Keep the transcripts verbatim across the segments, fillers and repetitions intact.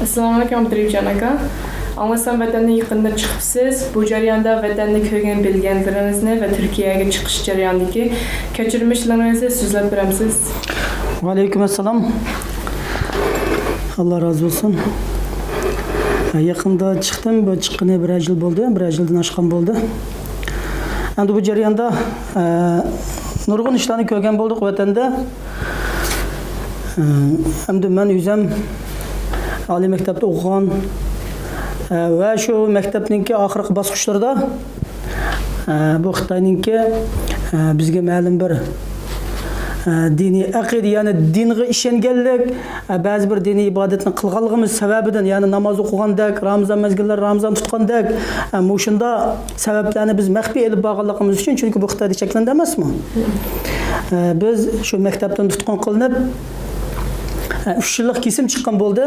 ئەسسالامۇئەلەيكۇم، ئابدۇرېھىمجان ئاكا. ئاڭلىسام، ۋەتەندىن يېقىندىن چىقىپسىز. بۇ جەرياندا ۋەتەندە كۆرگەن بىلگەنلىرىڭىزنى ۋە تۈركىيەگە چىقىش جەريانىدىكى كەچۈرمىشلىرىڭىزنى سۆزلەپ بېرەمسىز؟ ۋەئەلەيكۇم ئەسسالام. ئاللا رازى بولسۇن. يېقىندا چىقتىم. بۇ چىققىنى بىرەر يىل بولدى. بىرەر يىلدىن ئاشقان بولدى. ئەمدى بۇ جەرياندا، ئە، نۇرغۇن ئىشلارنى كۆرگەن بولدۇق ۋەتەندە. ئە، ئەمدى مەن ئۆزۈم ئالىي مەكتەپتە ئوقۇغان، ئە، ۋە شۇ مەكتەپنىڭكى ئاخىرقى باسقۇچلىرىدا، ئە، بۇ خىتاينىڭكى، ئە، بىزگە مەلۇم بىر، ئە، دىنىي ئەقىدە، يەنى دىنغا ئىشەنگەنلىك، ئە، بەزى بىر دىنىي ئىبادەتنى قىلغانلىقىمىز سەۋەبىدىن، يەنى ناماز ئوقۇغاندەك، رامىزان مەزگىللىرى رامىزان تۇتقاندەك، ئە، مۇشۇنداق سەۋەبلەرنى بىز مەخپىي ئېلىپ بارغانلىقىمىز ئۈچۈن، چۈنكى بۇ خىتايدا چەكلەندى ئەمەسمۇ؟ ئە، بىز شۇ مەكتەپتىن تۇتقۇن قىلىنىپ، ئە، ئۈچ يىللىق كېسىم چىققان بولدى.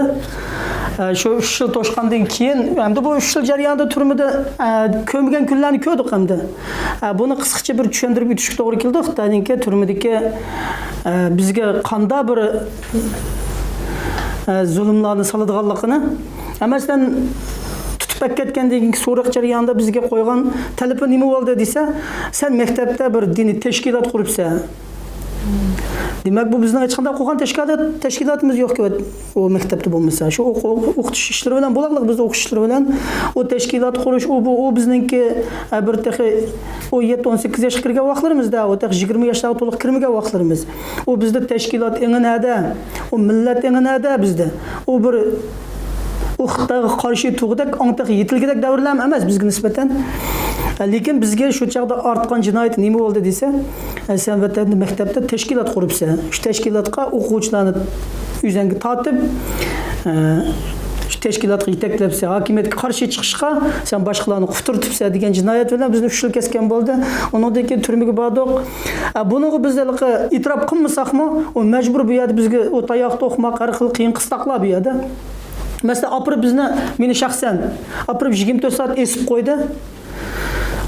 ئە، شۇ ئۈچ يىل توشقاندىن كېيىن، ئەمدى بۇ ئۈچ يىل جەريانىدا تۈرمىدە، ئە، كۆرمىگەن كۈنلەرنى كۆردۇق ئەمدى. ئە، بۇنى قىسقىچە بىر چۈشەندۈرۈپ ئۆتۈشكە توغرا كېلىدۇ. خىتاينىڭكى تۈرمىدىكى، ئە، بىزگە قاندا بىر، ئە، زۇلۇملارنى سالىدىغانلىقىنى. ئە، مەسىلەن، تۇتۇپ ئەكەتكەندىن كېيىنكى سوراق جەريانىدا بىزگە قويغان تەلىپى نېمە بولدى دېسە، سەن مەكتەپتە بىر دىنىي تەشكىلات قۇرۇپسەن. دېمەك، بۇ بىزنىڭ ھېچقانداق قۇرغان تەشكىلات، تەشكىلاتىمىز يوقكى، ئۇ مەكتەپتە بولمىسا. شۇ ئوقۇ-، ئوقۇتۇش ئىشلىرى بىلەن بولاقلىق، بىز ئوقۇش ئىشلىرى بىلەن ئۇ تەشكىلات قۇرۇش، ئۇ، بۇ، ئۇ بىزنىڭكى، ئە، بىر تېخى ئون يەتتە، ئون سەككىز ياشقا كىرگەن ۋاقىتلىرىمىزدا، ئۇ تېخى يىگىرمە ياشلارغا تولۇق كىرمىگەن ۋاقىتلىرىمىز. ئۇ بىزدە تەشكىلات ئېڭى نەدە؟ ئۇ مىللەت ئېڭى نەدە بىزدە؟ ئۇ بىر، ئۇ خىتايغا قارشى تۇرغۇدەك، ئاڭ تېخى يېتىلگۈدەك دەۋرلەرمۇ ئەمەس بىزگە نىسبەتەن. لېكىن بىزگە شۇ چاغدا ئارتقان جىنايەت نېمە بولدى دېسە، سەن ۋەتەندە مەكتەپتە تەشكىلات قۇرۇپسەن. شۇ تەشكىلاتقا ئوقۇغۇچىلارنى ئۆزەڭگە تارتىپ، شۇ تەشكىلاتقا يېتەكلەپسەن، ھاكىمىيەتكە قارشى چىقىشقا سەن باشقىلارنى قۇترىتىپسەن دېگەن جىنايەت بىلەن بىزنى ئۈچ يىل كەسكەن بولدى. ئۇنىڭدىن كېيىن تۈرمىگە باردۇق. ئە، بۇنىڭغا بىز ھېلىقى ئېتىراپ قىلمىساقمۇ، ئۇ مەجبۇر بۇ يەردە بىزگە ئۇ تاياق توقماق، ھەر خىل قىيىن قىستاقلار بۇ يەردە. مەسىلەن، ئاپىرىپ بىزنى، مېنى شەخسەن ئاپىرىپ يىگىرمە تۆت سائەت ئېسىپ قويدى.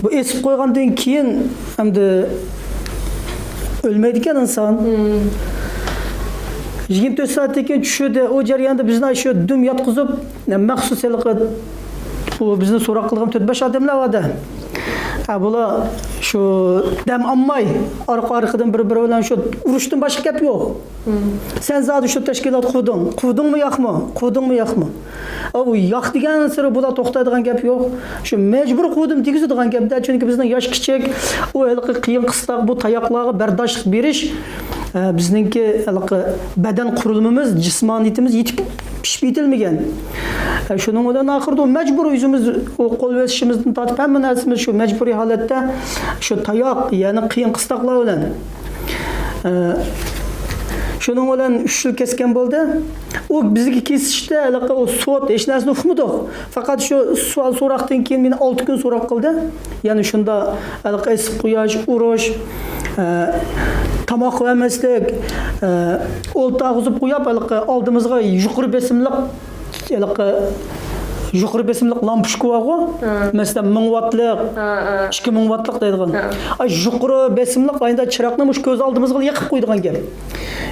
بۇ ئېسىپ قويغاندىن كېيىن ئەمدى ئۆلمەيدىكەن ئىنسان. يىگىرمە تۆت سائەتتىن كېيىن چۈشۈردى. ئۇ جەرياندا بىزنى شۇ دۈم ياتقۇزۇپ، مەخسۇس ھېلىقى بۇ بىزنى سوراق قىلغان تۆت بەش ئادەملەر بار-دە. ھە، بۇلار شۇ دەم ئالماي، ئارقا-ئارقىدىن بىر-بىرى بىلەن شۇ ئۇرۇشتىن باشقا گەپ يوق. سەن زادى شۇ تەشكىلات قۇردۇڭ، قۇردۇڭمۇ ياقمۇ؟ قۇردۇڭمۇ ياقمۇ؟ ئاۋۇ ياق دېگەنسېرى بۇلار توختايدىغان گەپ يوق. شۇ مەجبۇر قۇردۇم دېگۈزىدىغان گەپ-دە، چۈنكى بىزنىڭ ياش كىچىك، ئۇ ھېلىقى قىيىن قىستاق، بۇ تاياقلارغا بەرداشلىق بېرىش، ئە، بىزنىڭكى ھېلىقى بەدەن قۇرۇلمىمىز، جىسمانىيىتىمىز يېتىپ پىشىپ يېتىلمىگەن. ئە، شۇنىڭ بىلەن ئاخىرىدا مەجبۇر ئۆزىمىز ئۇ قول بېسىشىمىزدىن تارتىپ ھەممە نەرسىمىز شۇ مەجبۇرىي ھالەتتە شۇ تاياق، يەنى قىيىن قىستاقلار بىلەن. ئە، شۇنىڭ بىلەن ئۈچ يىل كەسكەن بولدى. ئۇ بىزگە كېسىشتە ھېلىقى ئۇ سوت، ھېچ نەرسىنى ئۇقمىدۇق. پەقەت شۇ سوئال سوراقتىن كېيىن مېنى ئالتە كۈن سوراق قىلدى. يەنى شۇندا ھېلىقى ئېسىپ قويۇش، ئۇرۇش، ئە، تاماق بەرمەسلىك، ئە، ئولتۇرغۇزۇپ قويۇپ، ھېلىقى ئالدىمىزغا يۇقىرى بېسىملىق، ھېلىقى يۇقىرى بېسىملىق لامپۇچكا بارغۇ، ھە. مەسىلەن، مىڭ ۋاتلىق، ھە، ھە. ئىككى مىڭ ۋاتلىق دەيدىغان. ھە. ئاي، يۇقىرى بېسىملىق ئايدا چىراغنى مۇشۇ كۆز ئالدىمىزغا يېقىپ قويىدىغان گەپ.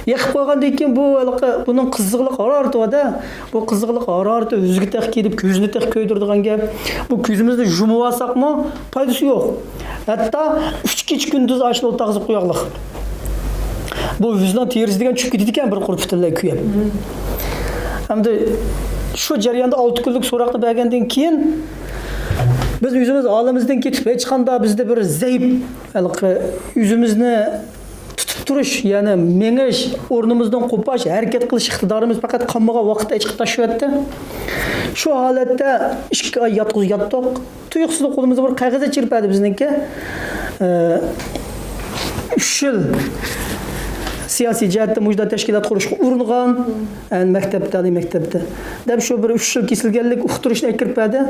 يېقىپ قويغاندىن كېيىن بۇ ھېلىقى، بۇنىڭ قىزىقلىق ھارارىتى بار-دە. بۇ قىزىقلىق ھارارىتى يۈزگە تېخى كېلىپ، كۆزنى تېخى كۆيدۈرىدىغان گەپ. بۇ كۆزىمىزنى يۇمۇۋالساقمۇ پايدىسى يوق. ھەتتا ئۈچ كېچە كۈندۈز ئاشۇنى ئولتۇرغۇزۇپ قوياقلىق. بۇ يۈزنىڭ تېرىسى دېگەن چۈشۈپ كېتىدىكەن بىر قۇر پۈتۈنلەي كۆيۈپ. ئەمدى شۇ جەرياندا ئالتە كۈنلۈك سوراقنى بەرگەندىن كېيىن، بىز ئۆزىمىز ھالىمىزدىن كېتىپ، ھېچقانداق بىزدە بىر زەئىپ، ھېلىقى ئۆزىمىزنى تۇتۇپ تۇرۇش، يەنى مېڭىش، ئورنىمىزدىن قوپاش، ھەرىكەت قىلىش ئىقتىدارىمىز پەقەت قالمىغان ۋاقىتتا ئېچىقىپ تاشلىۋەتتى. شۇ ھالەتتە ئىككى ئاي ياتقۇز-، ياتتۇق. تۇيۇقسىزلا قولىمىزغا بىر قەغەز چىرىپ بەردى بىزنىڭكى. ئە، ئۈچ يىل سىياسىي جەھەتتە مۇشۇنداق تەشكىلات قۇرۇشقا ئۇرۇنغان، ئە، مەكتەپتە، ئالىي مەكتەپتە دەپ، شۇ بىر ئۈچ يىل كېسىلگەنلىك ئۇقتۇرۇشنى ئەكىرىپ بەردى.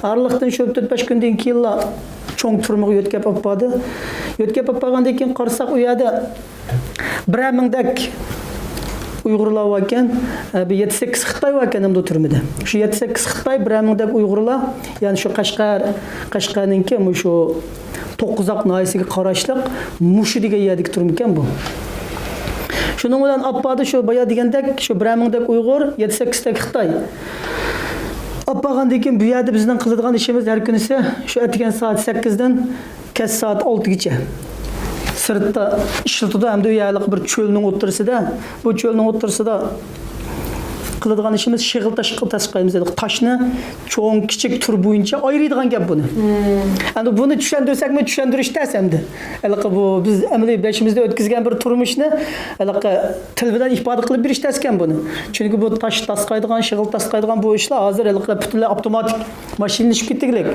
ئارىلىقتىن شۇ تۆت-بەش كۈندىن كېيىنلا چوڭ تۈرمىگە يۆتكەپ ئاپپاردى. يۆتكەپ ئاپارغاندىن كېيىن قارىساق، ئۇ يەردە بىرەر مىڭدەك ئۇيغۇرلار باركەن، بىر يەتتە-سەككىز خىتاي باركەن ئەمدى تۈرمىدە. شۇ يەتتە-سەككىز خىتاي، بىرەر مىڭدەك ئۇيغۇرلار، يەنى شۇ قەشقەر، قەشقەرنىڭكى مۇشۇ توققۇزاق ناھىيەسىگە قاراشلىق مۇشۇ دېگەن يەردىكى تۈرمىكەن بۇ. شۇنىڭ بىلەن ئاپپادا شۇ بايا دېگەندەك، شۇ بىرەر مىڭدەك ئۇيغۇر، يەتتە سەككىزتەك خىتاي. ئاپپارغاندىن كېيىن بۇ يەردە بىزنىڭ قىلىدىغان ئىشىمىز ھەر كۈنىسى شۇ ئەتىگەن سائەت سەككىزدىن كەچ سائەت ئالتىگىچە سىرتتا ئىشلىتىدۇ. ھەمدە ئۇ يەرلىك بىر چۆلنىڭ ئوتتۇرىسىدا، بۇ چۆلنىڭ ئوتتۇرىسىدا قىلىدىغان ئىشىمىز شېغىل تاش تاشلايمىز. تاشنى چوڭ، كىچىك تۈر بويىچە ئايرىيدىغان گەپ بۇنى. ئەمدى بۇنى چۈشەندۈرسەكمۇ، چۈشەندۈرۈش تەس ئەمدى. ھېلىقى بۇ بىز ئەمەلىي بېشىمىزدا ئۆتكۈزگەن بىر تۇرمۇشنى ھېلىقى تىل بىلەن ئىپادە قىلىپ بېرىش تەسكەن بۇنى. چۈنكى بۇ تاش تاسقايدىغان، شېغىل تاسقايدىغان بۇ ئىشلار ھازىر ھېلىقى پۈتۈنلەي ئاپتوماتىك ماشىنىلىشىپ كېتىگلىك.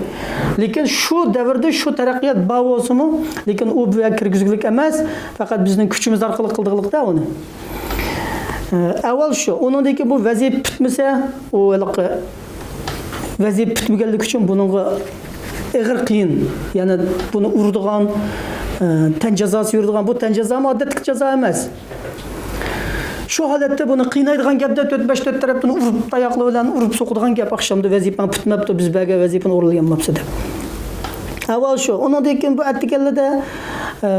لېكىن شۇ دەۋردە شۇ تەرەققىيات بار بولسىمۇ، لېكىن ئۇ بۇ يەرگە كىرگۈزگۈلۈك ئەمەس، پەقەت بىزنىڭ كۈچىمىز ئارقىلىق قىلدىغلىقتا ئۇنى. ئە، ئەۋۋال شۇ. ئۇنىڭدىن كېيىن بۇ ۋەزىپە پۈتمىسە، ئۇ ھېلىقى ۋەزىپە پۈتمىگەنلىكى ئۈچۈن بۇنىڭغا ئېغىر قىيىن. يەنى بۇنى ئۇرىدىغان، ئە، تەن جازاسى بېرىدىغان، بۇ تەن جازامۇ ئادەتتىكى جازا ئەمەس. شۇ ھالەتتە بۇنى قىينايدىغان گەپتە، تۆت بەش تۆت تەرەپتىن ئۇرۇپ، تاياقلار بىلەن ئۇرۇپ سوقىدىغان گەپ، ئاخشامدا ۋەزىپەڭ پۈتمەپتۇ، بىز بەرگەن ۋەزىپىنى ئورۇنلىيالماپسەن دەپ. ئەۋۋال شۇ. ئۇنىڭدىن كېيىن بۇ ئەتىگەنلىدە، ئە،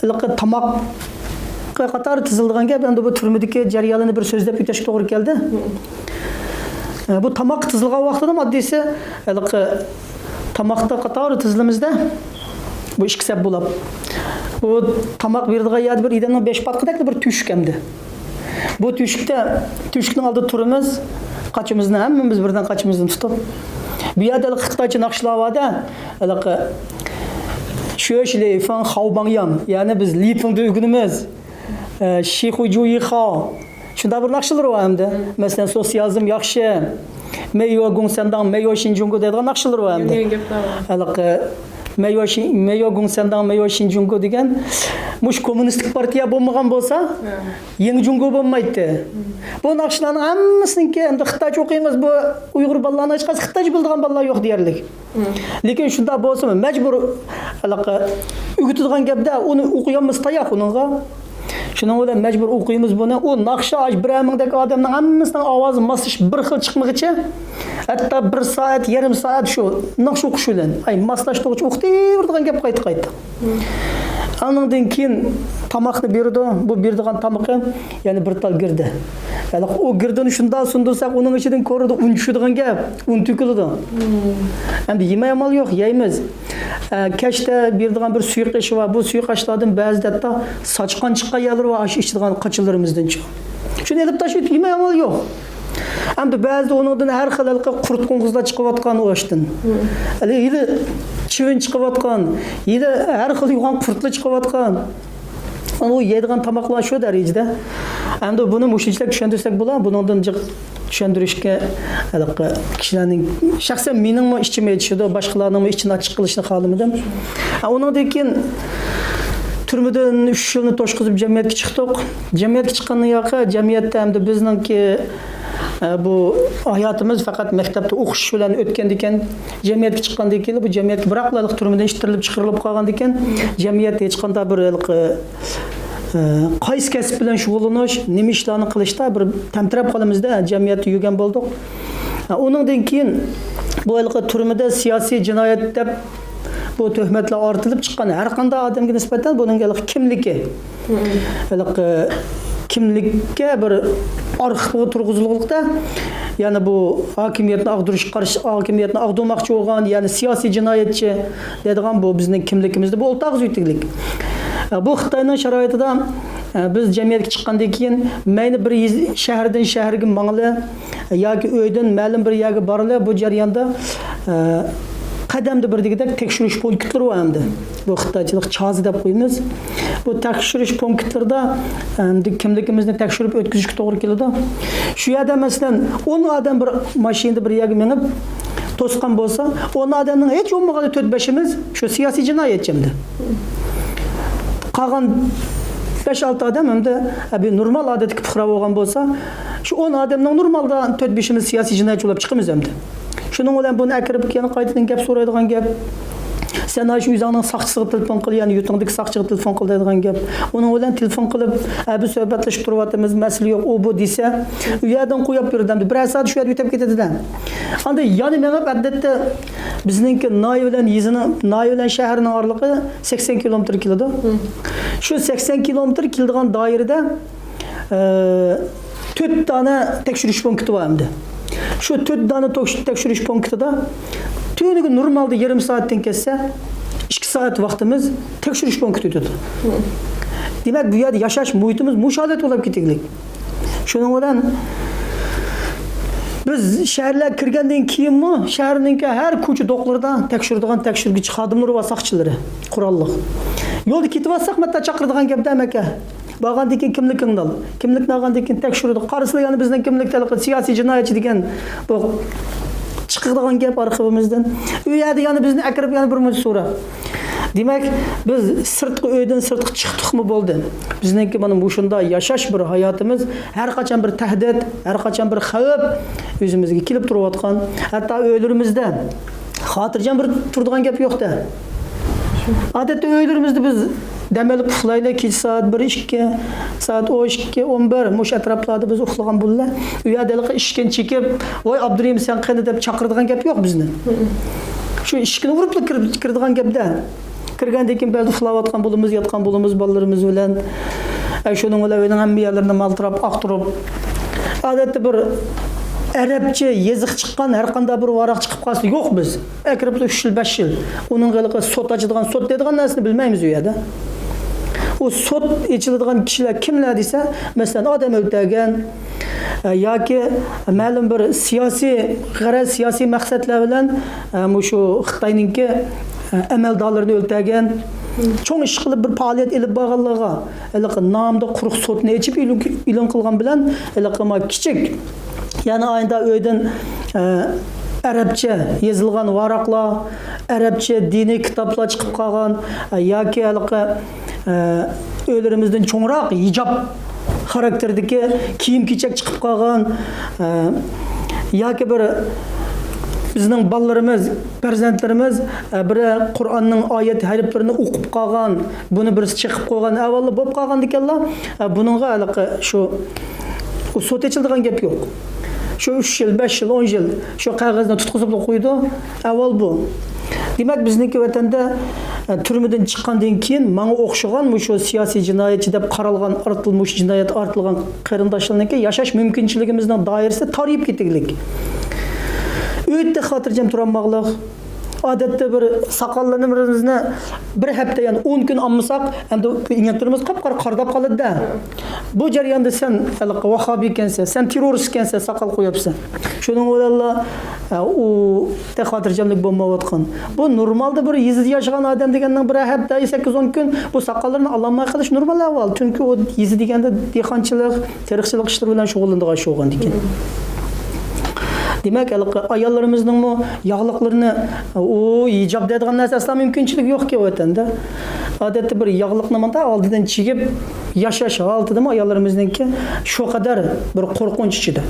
ھېلىقى تاماققا قاتار تىزىلىدىغان گەپ، ئەمدى بۇ تۈرمىدىكى جەريانلارنى بىر سۆزلەپ ئۆتۈشكە توغرا كەلدى. ئە، بۇ تاماققا تىزىلغان ۋاقتىدا ئاددىيسى ھېلىقى تاماقتا قاتار تىزىلىمىزدە، بۇ ئىككى سەپ بولاپ. بۇ تاماق بېرىدىغان يەردە بىر ئادەمنىڭ بەش پاتقىدەكلا بىر تۆشۈك ئەمدى. بۇ تۆشۈكتە، تۆشۈكنىڭ ئالدىدا تۇرىمىز، قاچىمىزنى ھەممىمىز بىردىن قاچىمىزنى تۇتۇپ. بۇ يەردە ھېلىقى خىتايچە ناخشىلار بار-دە، ھېلىقى شۆش لېي فېڭ خاۋ باڭ ياڭ، يەنى بىز لېي فېڭدىن ئۆگىنىمىز. ئە، شى خۇي جۇ يى خاۋ. شۇنداق بىر ناخشىلىرى بار ئەمدى. مەسىلەن، سوتسىيالىزم ياخشى، مەييۇ گۇڭسەنداڭ، مەييۇ شىنجۇڭگو دەيدىغان ناخشىلىرى بار ئەمدى. دېگەن گەپلەر بار. ھېلىقى مەييۇ شىن-، مەييۇ گۇڭسەنداڭ، مەييۇ شىنجۇڭگو دېگەن، مۇشۇ كوممۇنىستىك پارتىيە بولمىغان بولسا، يېڭى جۇڭگو بولمايتتى. بۇ ناخشىلارنىڭ ھەممىسىنىڭكى ئەمدى خىتايچە ئوقۇيمىز، بۇ ئۇيغۇر بالىلارنى ھېچقايسى خىتايچە بىلىدىغان بالىلار يوق دېيەرلىك. لېكىن شۇنداق بولسىمۇ، مەجبۇر ھېلىقى ئۆگىتىدىغان گەپتە، ئۇنى ئوقۇيالمىسا تاياق ئۇنىڭغا. شۇنىڭ بىلەن مەجبۇر ئوقۇيمىز بۇنى. ئۇ ناخشا ئاش بىرەر مىڭدەك ئادەمنىڭ ھەممىسىنىڭ ئاۋازى ماسلىشىپ بىر خىل چىقمىغىچە، ھەتتا بىر سائەت، يېرىم سائەت شۇ ناخشا ئوقۇش بىلەن، ئاي، ماسلاشتۇرغۇچە ئوقۇتۇۋېرىدىغان گەپ قايتا-قايتا. ئانىڭدىن كېيىن تاماقنى بېرىدۇ. بۇ بېرىدىغان تامىقى يەنە بىر تال گىردە. يەنى ئۇ گىردىنى شۇنداق سۇندۇرساق، ئۇنىڭ ئىچىدىن كورىدا ئۇن چۈشىدىغان گەپ، ئۇن تۆكۈلىدۇ. ئەمدى يېمەي ئامال يوق، يەيمىز. ئە، كەچتە بېرىدىغان بىر سۇيۇق ئېشى بار. بۇ سۇيۇق ئاشلاردىن بەزىدە ھەتتا ساچقان چىققان يەرلىرى بار، ئاشۇ ئىچىدىغان قاچىلىرىمىزدىن چىقىپ. شۇنى ئېلىپ تاشلاپ يېمەي ئامال يوق. ئەمدى بەزىدە ئۇنىڭدىن ھەر خىل ھېلىقى قۇرت قوڭغۇزلار چىقىۋاتقان ئۇ ئاشتىن. ھېلى، ھېلى چىۋىن چىقىۋاتقان، ھېلى ھەر خىل يوغان قۇرتلار چىقىۋاتقان. ئۇ يەيدىغان تاماقلار شۇ دەرىجىدە. ئەمدى بۇنى مۇشۇنچىلىك چۈشەندۈرسەك بولا، بۇنىڭدىن جىق چۈشەندۈرۈشكە ھېلىقى كىشىلەرنىڭ، شەخسەن مېنىڭمۇ ئىچىم ئېچىشىدۇ، باشقىلارنىڭمۇ ئىچىنى ئاچچىق قىلىشنى خالىمىدىم. ھە، ئۇنىڭدىن كېيىن تۈرمىدىن ئۈچ يىلنى توشقۇزۇپ جەمئىيەتكە چىقتۇق. جەمئىيەتكە چىققاندىن كېيىن جەمئىيەتتە ئەمدى بىزنىڭكى، ئە، بۇ ھاياتىمىز پەقەت مەكتەپتە ئوقۇش بىلەن ئۆتكەندىكىن، جەمئىيەتكە چىققاندىن كېيىن بۇ جەمئىيەتكە بىراقلا تۈرمىدىن ئىتتىرىلىپ چىقىرىلىپ قالغاندىكىن، جەمئىيەتتە ھېچقانداق بىر ھېلىقى، ئە، قايسى كەسىپ بىلەن شۇغۇللىنىش، نېمە ئىشلارنى قىلىشتا بىر تەمتىرەپ قالىمىزدە، جەمئىيەتتە يۈرگەن بولدۇق. ھە، ئۇنىڭدىن كېيىن بۇ ھېلىقى تۈرمىدە سىياسىي جىنايەت دەپ بۇ تۆھمەتلەر ئارتىلىپ چىققان ھەر قانداق ئادەمگە نىسبەتەن بۇنىڭ ھېلىقى كىملىكى، ھېلىقى كىملىككە بىر ئارخىپقا تۇرغۇزۇلغۇلۇقتا، يەنى بۇ ھاكىمىيەتنى ئاغدۇرۇشقا قارشى، ھاكىمىيەتنى ئاغدۇرماقچى بولغان، يەنى سىياسىي جىنايەتچى دەيدىغان بۇ بىزنىڭ كىملىكىمىزدە بۇ ئولتۇراق يۈزلۈكلۈك. بۇ خىتاينىڭ شارائىتىدا، بىز جەمئىيەتكە چىققاندىن كېيىن مەيلى بىر يېز-، شەھەردىن شەھەرگە ماڭىلى، ياكى ئۆيدىن مەلۇم بىر يەرگە بارىلى، بۇ جەرياندا، ئە، قەدەمدە بىر دېگۈدەك تەكشۈرۈش پونكىتلىرى بار ئەمدى. بۇ خىتايچىلىق چازى دەپ قويىمىز. بۇ تەكشۈرۈش پونكىتلىرىدا ئەمدى كىملىكىمىزنى تەكشۈرۈپ ئۆتكۈزۈشكە توغرا كېلىدۇ. شۇ يەردە، مەسىلەن، ئون ئادەم بىر ماشىنىدا بىر يەرگە مېڭىپ توسقان بولسا، ئون ئادەمنىڭ ھېچ بولمىغاندا تۆت بەشىمىز شۇ سىياسىي جىنايەتچى ئەمدى. قالغان بەش ئالتە ئادەم ئەمدى، ئە، بىر نورمال ئادەتتىكى پۇقرا بولغان بولسا، شۇ ئون ئادەمنىڭ نورمالدا تۆت بېشىمىز سىياسىي جىنايەتچى بولۇپ چىقىمىز ئەمدى. شۇنىڭ بىلەن بۇنى ئەكىرىپ يەنە قايتىدىن گەپ سورايدىغان گەپ. سەن ئاشۇ ئۆزۈڭنىڭ ساقچىسىغا تېلېفون قىل، يەنى يۇرتۇڭدىكى ساقچىغا تېلېفون قىل دەيدىغان گەپ. ئۇنىڭ بىلەن تېلېفون قىلىپ، ئە، بىز سۆھبەتلىشىپ تۇرۇۋاتىمىز، مەسىلە يوق، ئۇ بۇ دېسە، ئۇ يەردىن قويۇپ بېرىدۇ ئەمدى. بىرەر سائەت شۇ يەردە ئۆتۈپ كېتىدۇ-دە. ئاندىن يەنە مېڭىپ، ئادەتتە بىزنىڭكى ناھىيە بىلەن يېزىنىڭ، ناھىيە بىلەن شەھەرنىڭ ئارىلىقى سەكسەن كىلومېتىر كېلىدۇ. شۇ سەكسەن كىلومېتىر كېلىدىغان دائىرىدە، ئە، تۆت دانە تەكشۈرۈش پونكىتى بار ئەمدى. شۇ تۆت دانە تەكش-، تەكشۈرۈش پونكىتىدا تۈنۈگۈن نورمالدا يېرىم سائەتتىن كەتسە، ئىككى سائەت ۋاقتىمىز تەكشۈرۈش پونكىتى ئۆتىدۇ. دېمەك، بۇ يەردە ياشاش مۇھىتىمىز مۇشۇ ھالەتتە بولۇپ كېتىگلىك. شۇنىڭ بىلەن بىز شەھەرلەرگە كىرگەندىن كېيىنمۇ شەھەرنىڭكى ھەر كوچا دوقلىرىدا تەكشۈرىدىغان تەكشۈرگۈچى خادىملىرى بار، ساقچىلىرى، قوراللىق. يولدا كېتىۋاتساق، مەتتا چاقىرىدىغان گەپتە ئەمەكە. بارغاندىن كېيىن كىملىكىڭنى ئال. كىملىكنى ئالغاندىن كېيىن تەكشۈرىدۇ. قارىسىلا يەنە بىزنىڭ كىملىكتە ھېلىقى سىياسىي جىنايەتچى دېگەن بۇ چىقىدىغان گەپ ئارخىۋىمىزدىن. ئۇ يەردە يەنە بىزنى ئەكىرىپ يەنە بىر مۇنچە سوراق. دېمەك، بىز سىرتقى، ئۆيدىن سىرتقا چىقتۇقمۇ بولدى. بىزنىڭكى مانا مۇشۇنداق ياشاش بىر ھاياتىمىز ھەر قاچان بىر تەھدىت، ھەر قاچان بىر خەۋپ ئۆزىمىزگە كېلىپ تۇرۇۋاتقان. ھەتتا ئۆيلىرىمىزدە خاتىرجەم بىر تۇرىدىغان گەپ يوق-دە. ئادەتتە ئۆيلىرىمىزدە بىز دەم ئېلىپ ئۇخلايلى، كېچە سائەت بىر، ئىككى، سائەت ئون ئىككى، ئون بىر، مۇشۇ ئەتراپلاردا بىز ئۇخلىغان بولىلى. ئۇ يەردە ھېلىقى ئىشىكنى چېكىپ، «ۋاي، ئابدۇرېھىم، سەن قېنى؟» دەپ چاقىرىدىغان گەپ يوق بىزنى. شۇ ئىشىكنى ئۇرۇپلا كىرىپ، كىرىدىغان گەپ-دە. كىرگەندىن كېيىن بەزىدە ئۇخلاۋاتقان بولىمىز، ياتقان بولىمىز بالىلىرىمىز بىلەن. ئە، شۇنىڭ بىلەن ئۆينىڭ ھەممە يەرلىرىنى مالتىراپ، ئاختۇرۇپ. ئادەتتە بىر ئەرەبچە يېزىق چىققان ھەر قانداق بىر ۋاراق چىقىپ قالسا، يوق، بىز ئەكىرىپلا ئۈچ يىل، بەش يىل. ئۇنىڭغا ھېلىقى سوت ئاچىدىغان، سوت دەيدىغان نەرسىنى بىلمەيمىز ئۇ يەردە. ئۇ سوت ئېچىلىدىغان كىشىلەر كىملەر دېسە، مەسىلەن، ئادەم ئۆلتۈرگەن، ئە، ياكى مەلۇم بىر سىياسىي غەرەز، سىياسىي مەقسەتلەر بىلەن، ئە، مۇشۇ خىتاينىڭكى، ئە، ئەمەلدارلىرىنى ئۆلتۈرگەن، چوڭ ئىش قىلىپ بىر پائالىيەت ئېلىپ بارغانلارغا ھېلىقى نامدا قۇرۇق سوتنى ئېچىپ ئېلان، ئېلان قىلغان بىلەن، ھېلىقى ما كىچىك، يەنى ئايدا ئۆيدىن، ئە، ئەرەبچە يېزىلغان ۋاراقلار، ئەرەبچە دىنىي كىتابلار چىقىپ قالغان، ئە، ياكى ھېلىقى ئە، ئۆيلىرىمىزدىن چوڭراق ھىجاب خاراكتېرىدىكى كىيىم-كېچەك چىقىپ قالغان، ئە، ياكى بىر بىزنىڭ بالىلىرىمىز، پەرزەنتلىرىمىز، ئە، بىر قۇرئاننىڭ ئايەت ھەرپلىرىنى ئوقۇپ قالغان، بۇنى بىرسى چېقىپ قويغان ئەھۋاللار بولۇپ قالغاندىكىنلا، ئە، بۇنىڭغا ھېلىقى شۇ ئۇ سوت ئېچىلىدىغان گەپ يوق. شۇ ئۈچ يىل، بەش يىل، ئون يىل شۇ قەغەزنى تۇتقۇزۇپلا قويىدۇ. ئەھۋال بۇ. دېمەك، بىزنىڭكى ۋەتەندە، ئە، تۈرمىدىن چىققاندىن كېيىن ماڭا ئوخشىغان مۇشۇ سىياسىي جىنايەتچى دەپ قارالغان، ئارتىل-، مۇشۇ جىنايەت ئارتىلغان قېرىنداشلارنىڭكى ياشاش مۇمكىنچىلىكىمىزنىڭ دائىرىسى تارىيىپ كېتىگلىك. ئۆيدە خاتىرجەم تۇرالماقلىق. ئادەتتە بىر ساقاللىرىمىزنى بىر ھەپتە، يەنى ئون كۈن ئالمىساق، ئەمدى ئېڭەكلىرىمىز قاپقارا قارداپ قالىدۇ-دە. بۇ جەرياندا سەن ھېلىقى ۋاھابىي ئىكەنسەن، سەن تېررورىست ئىكەنسەن، ساقال قويۇپسەن. شۇنىڭ بىلەنلا، ئە، ئۇ خاتىرجەملىك بولمايۋاتقان. بۇ نورمالدا بىر يېزىدا ياشىغان ئادەم دېگەننىڭ بىر ھەپتە، سەككىز، ئون كۈن بۇ ساقاللىرىنى ئالالماي قېلىش نورمال ئەھۋال. چۈنكى ئۇ يېزا دېگەندە دېھقانچىلىق، تېرىقچىلىق ئىشلىرى بىلەن شۇغۇللىنىدىغان، شۇغۇللىنىدىغان. دېمەك، ھېلىقى ئاياللىرىمىزنىڭمۇ ياغلىقلىرىنى، ئۇ ھىجاب دەيدىغان نەرسە ئەسلا مۇمكىنچىلىك يوقكى ۋەتەندە. ئادەتتە بىر ياغلىقنى مۇنداق ئالدىدىن چىگىپ ياشاش ھالىتىدىمۇ ئاياللىرىمىزنىڭكى شۇ قەدەر بىر قورقۇنچ ئىچىدە.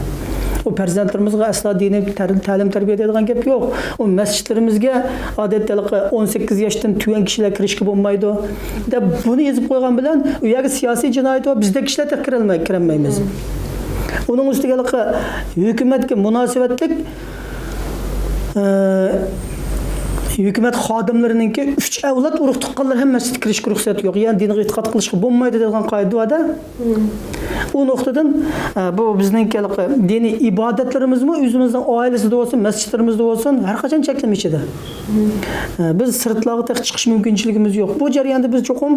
ئۇ پەرزەنتلىرىمىزغا ئەسلا دىنىي تەر-، تەلىم-تەربىيە دەيدىغان گەپ يوق. ئۇ مەسچىتلىرىمىزگە ئادەتتە ھېلىقى ئون سەككىز ياشتىن تۆۋەن كىشىلەر كىرىشكە بولمايدۇ دەپ بۇنى يېزىپ قويغان بىلەن، ئۇ يەرگە سىياسىي جىنايەت بار، بىزدەك كىشىلەر تېخى كىرەلمەي، كىرەلمەيمىز. ئۇنىڭ ئۈستىگە ھېلىقى ھۆكۈمەتكە مۇناسىۋەتلىك، ئە، ھۆكۈمەت خادىملىرىنىڭكى ئۈچ ئەۋلاد ئۇرۇق تۇغقانلىرى ھەم مەسچىتكە كىرىشكە رۇخسەت يوق. يەنى دىنغا ئېتىقاد قىلىشقا بولمايدۇ دەيدىغان قائىدە بار-دە. ئۇ نۇقتىدىن، ئە، بۇ بىزنىڭكى ھېلىقى دىنىي ئىبادەتلىرىمىزمۇ ئۆزىمىزنىڭ ئائىلىسىدە بولسۇن، مەسچىتلىرىمىزدە بولسۇن، ھەر قاچان چەكلىمە ئىچىدە. ئە، بىز سىرتلارغا تېخى چىقىش مۇمكىنچىلىكىمىز يوق. بۇ جەرياندا بىز چوقۇم،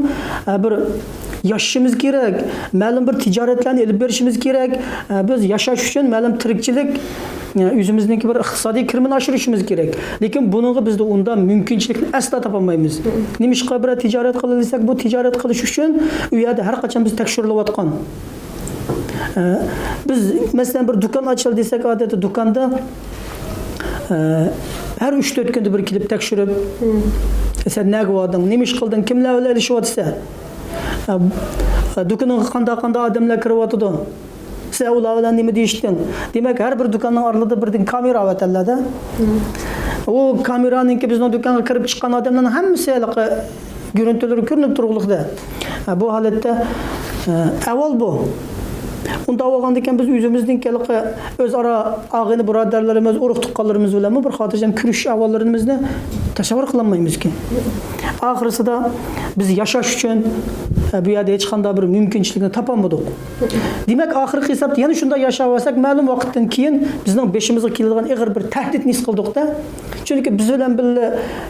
ئە، بىر ياشىشىمىز كېرەك، مەلۇم بىر تىجارەتلەرنى ئېلىپ بېرىشىمىز كېرەك. ئە، بىز ياشاش ئۈچۈن مەلۇم تىرىكچىلىك، ئە، ئۆزىمىزنىڭكى بىر ئىقتىسادىي كىرىمىنى ئاشۇرۇشىمىز كېرەك. لېكىن بۇنىڭغا بىزدە ئۇنداق مۇمكىنچىلىكنى ئەسلا تاپالمايمىز. نېمىشقا بىرەر تىجارەت قىلىلى دېسەك، بۇ تىجارەت قىلىش ئۈچۈن ئۇ يەردە ھەر قاچان بىز تەكشۈرۈلۈۋاتقان. ئە، بىز، مەسىلەن، بىر دۇكان ئاچىلى دېسەك، ئادەتتە دۇكاندا، ئە، ھەر ئۈچ-تۆت كۈندە بىر كېلىپ تەكشۈرۈپ، «سەن نەگە باردىڭ؟ نېمە ئىش قىلدىڭ؟ كىملەر بىلەن ئېلىشىۋاتىسەن؟ ئە، دۇكىنىڭغا قانداق، قانداق ئادەملەر كىرىۋاتىدۇ؟ سەن ئۇلار بىلەن نېمە دېيىشتىڭ؟» دېمەك، ھەر بىر دۇكاننىڭ ئارىلىدا بىردىن كامېرا ۋەتەنلەردە. ئۇ كامېرانىڭكى بىزنىڭ دۇكانغا كىرىپ چىققان ئادەملەرنىڭ ھەممىسى ھېلىقى گۆرۈنتىلىرى كۆرۈنۈپ تۇرغۇلۇقتا. ھە، بۇ ھالەتتە، ھە، ئەھۋال بۇ. ئۇنداق بولغاندىكىن بىز ئۆزىمىزنىڭ ھېلىقى ئۆزئارا ئاغىنە بۇرادەرلىرىمىز، ئۇرۇق تۇغقانلىرىمىز بىلەنمۇ بىر خاتىرجەم كۆرۈشۈش ئەھۋاللىرىمىزنى تەسەۋۋۇر قىلالمايمىزكەن. ئاخىرسىدا بىز ياشاش ئۈچۈن، ئە، بۇ يەردە ھېچقانداق بىر مۇمكىنچىلىكنى تاپالمىدۇق. دېمەك، ئاخىرقى ھېسابتا يەنە شۇنداق ياشاۋەرسەك، مەلۇم ۋاقىتتىن كېيىن بىزنىڭ بېشىمىزغا كېلىدىغان ئېغىر بىر تەھدىتنى ھېس قىلدۇق-دە. چۈنكى بىز بىلەن بىللە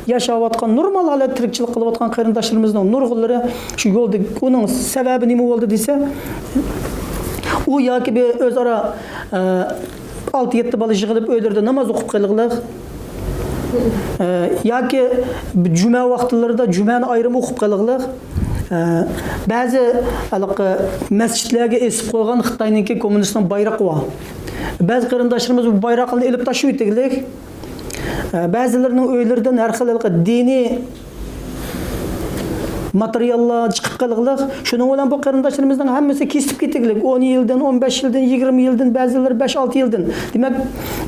ياشاۋاتقان، نورمال ھالەتتە تىرىكچىلىك قىلىۋاتقان قېرىنداشلىرىمىزنىڭ نۇرغۇنلىرى شۇ يولدا، ئۇنىڭ سەۋەبى نېمە بولدى دېسە، ئۇ ياكى بىر ئۆزئارا، ئە، ئالتە-يەتتە بالا يىغىلىپ ئۆيلىرىدە ناماز ئوقۇپ قېلىغلىق، ئە، ياكى جۈمە ۋاقىتلىرىدا جۈمەنى ئايرىم ئوقۇپ قېلىغلىق، ئە، بەزى ھېلىقى مەسچىتلەرگە ئېسىپ قويغان خىتاينىڭكى كوممۇنىستنىڭ بايرىقى بار. بەزى قېرىنداشلىرىمىز بۇ بايراقلارنى ئېلىپ تاشلىۋېتىگلىك. ئە، بەزىلىرىنىڭ ئۆيلىرىدىن ھەر خىل ھېلىقى دىنىي ماتېرىياللار چىقىپ قېلىغلىق. شۇنىڭ بىلەن بۇ قېرىنداشلىرىمىزنىڭ ھەممىسى كېسىپ كېتىگلىك. ئون يىلدىن، ئون بەش يىلدىن، يىگىرمە يىلدىن، بەزىلىرى بەش-ئالتە يىلدىن. دېمەك،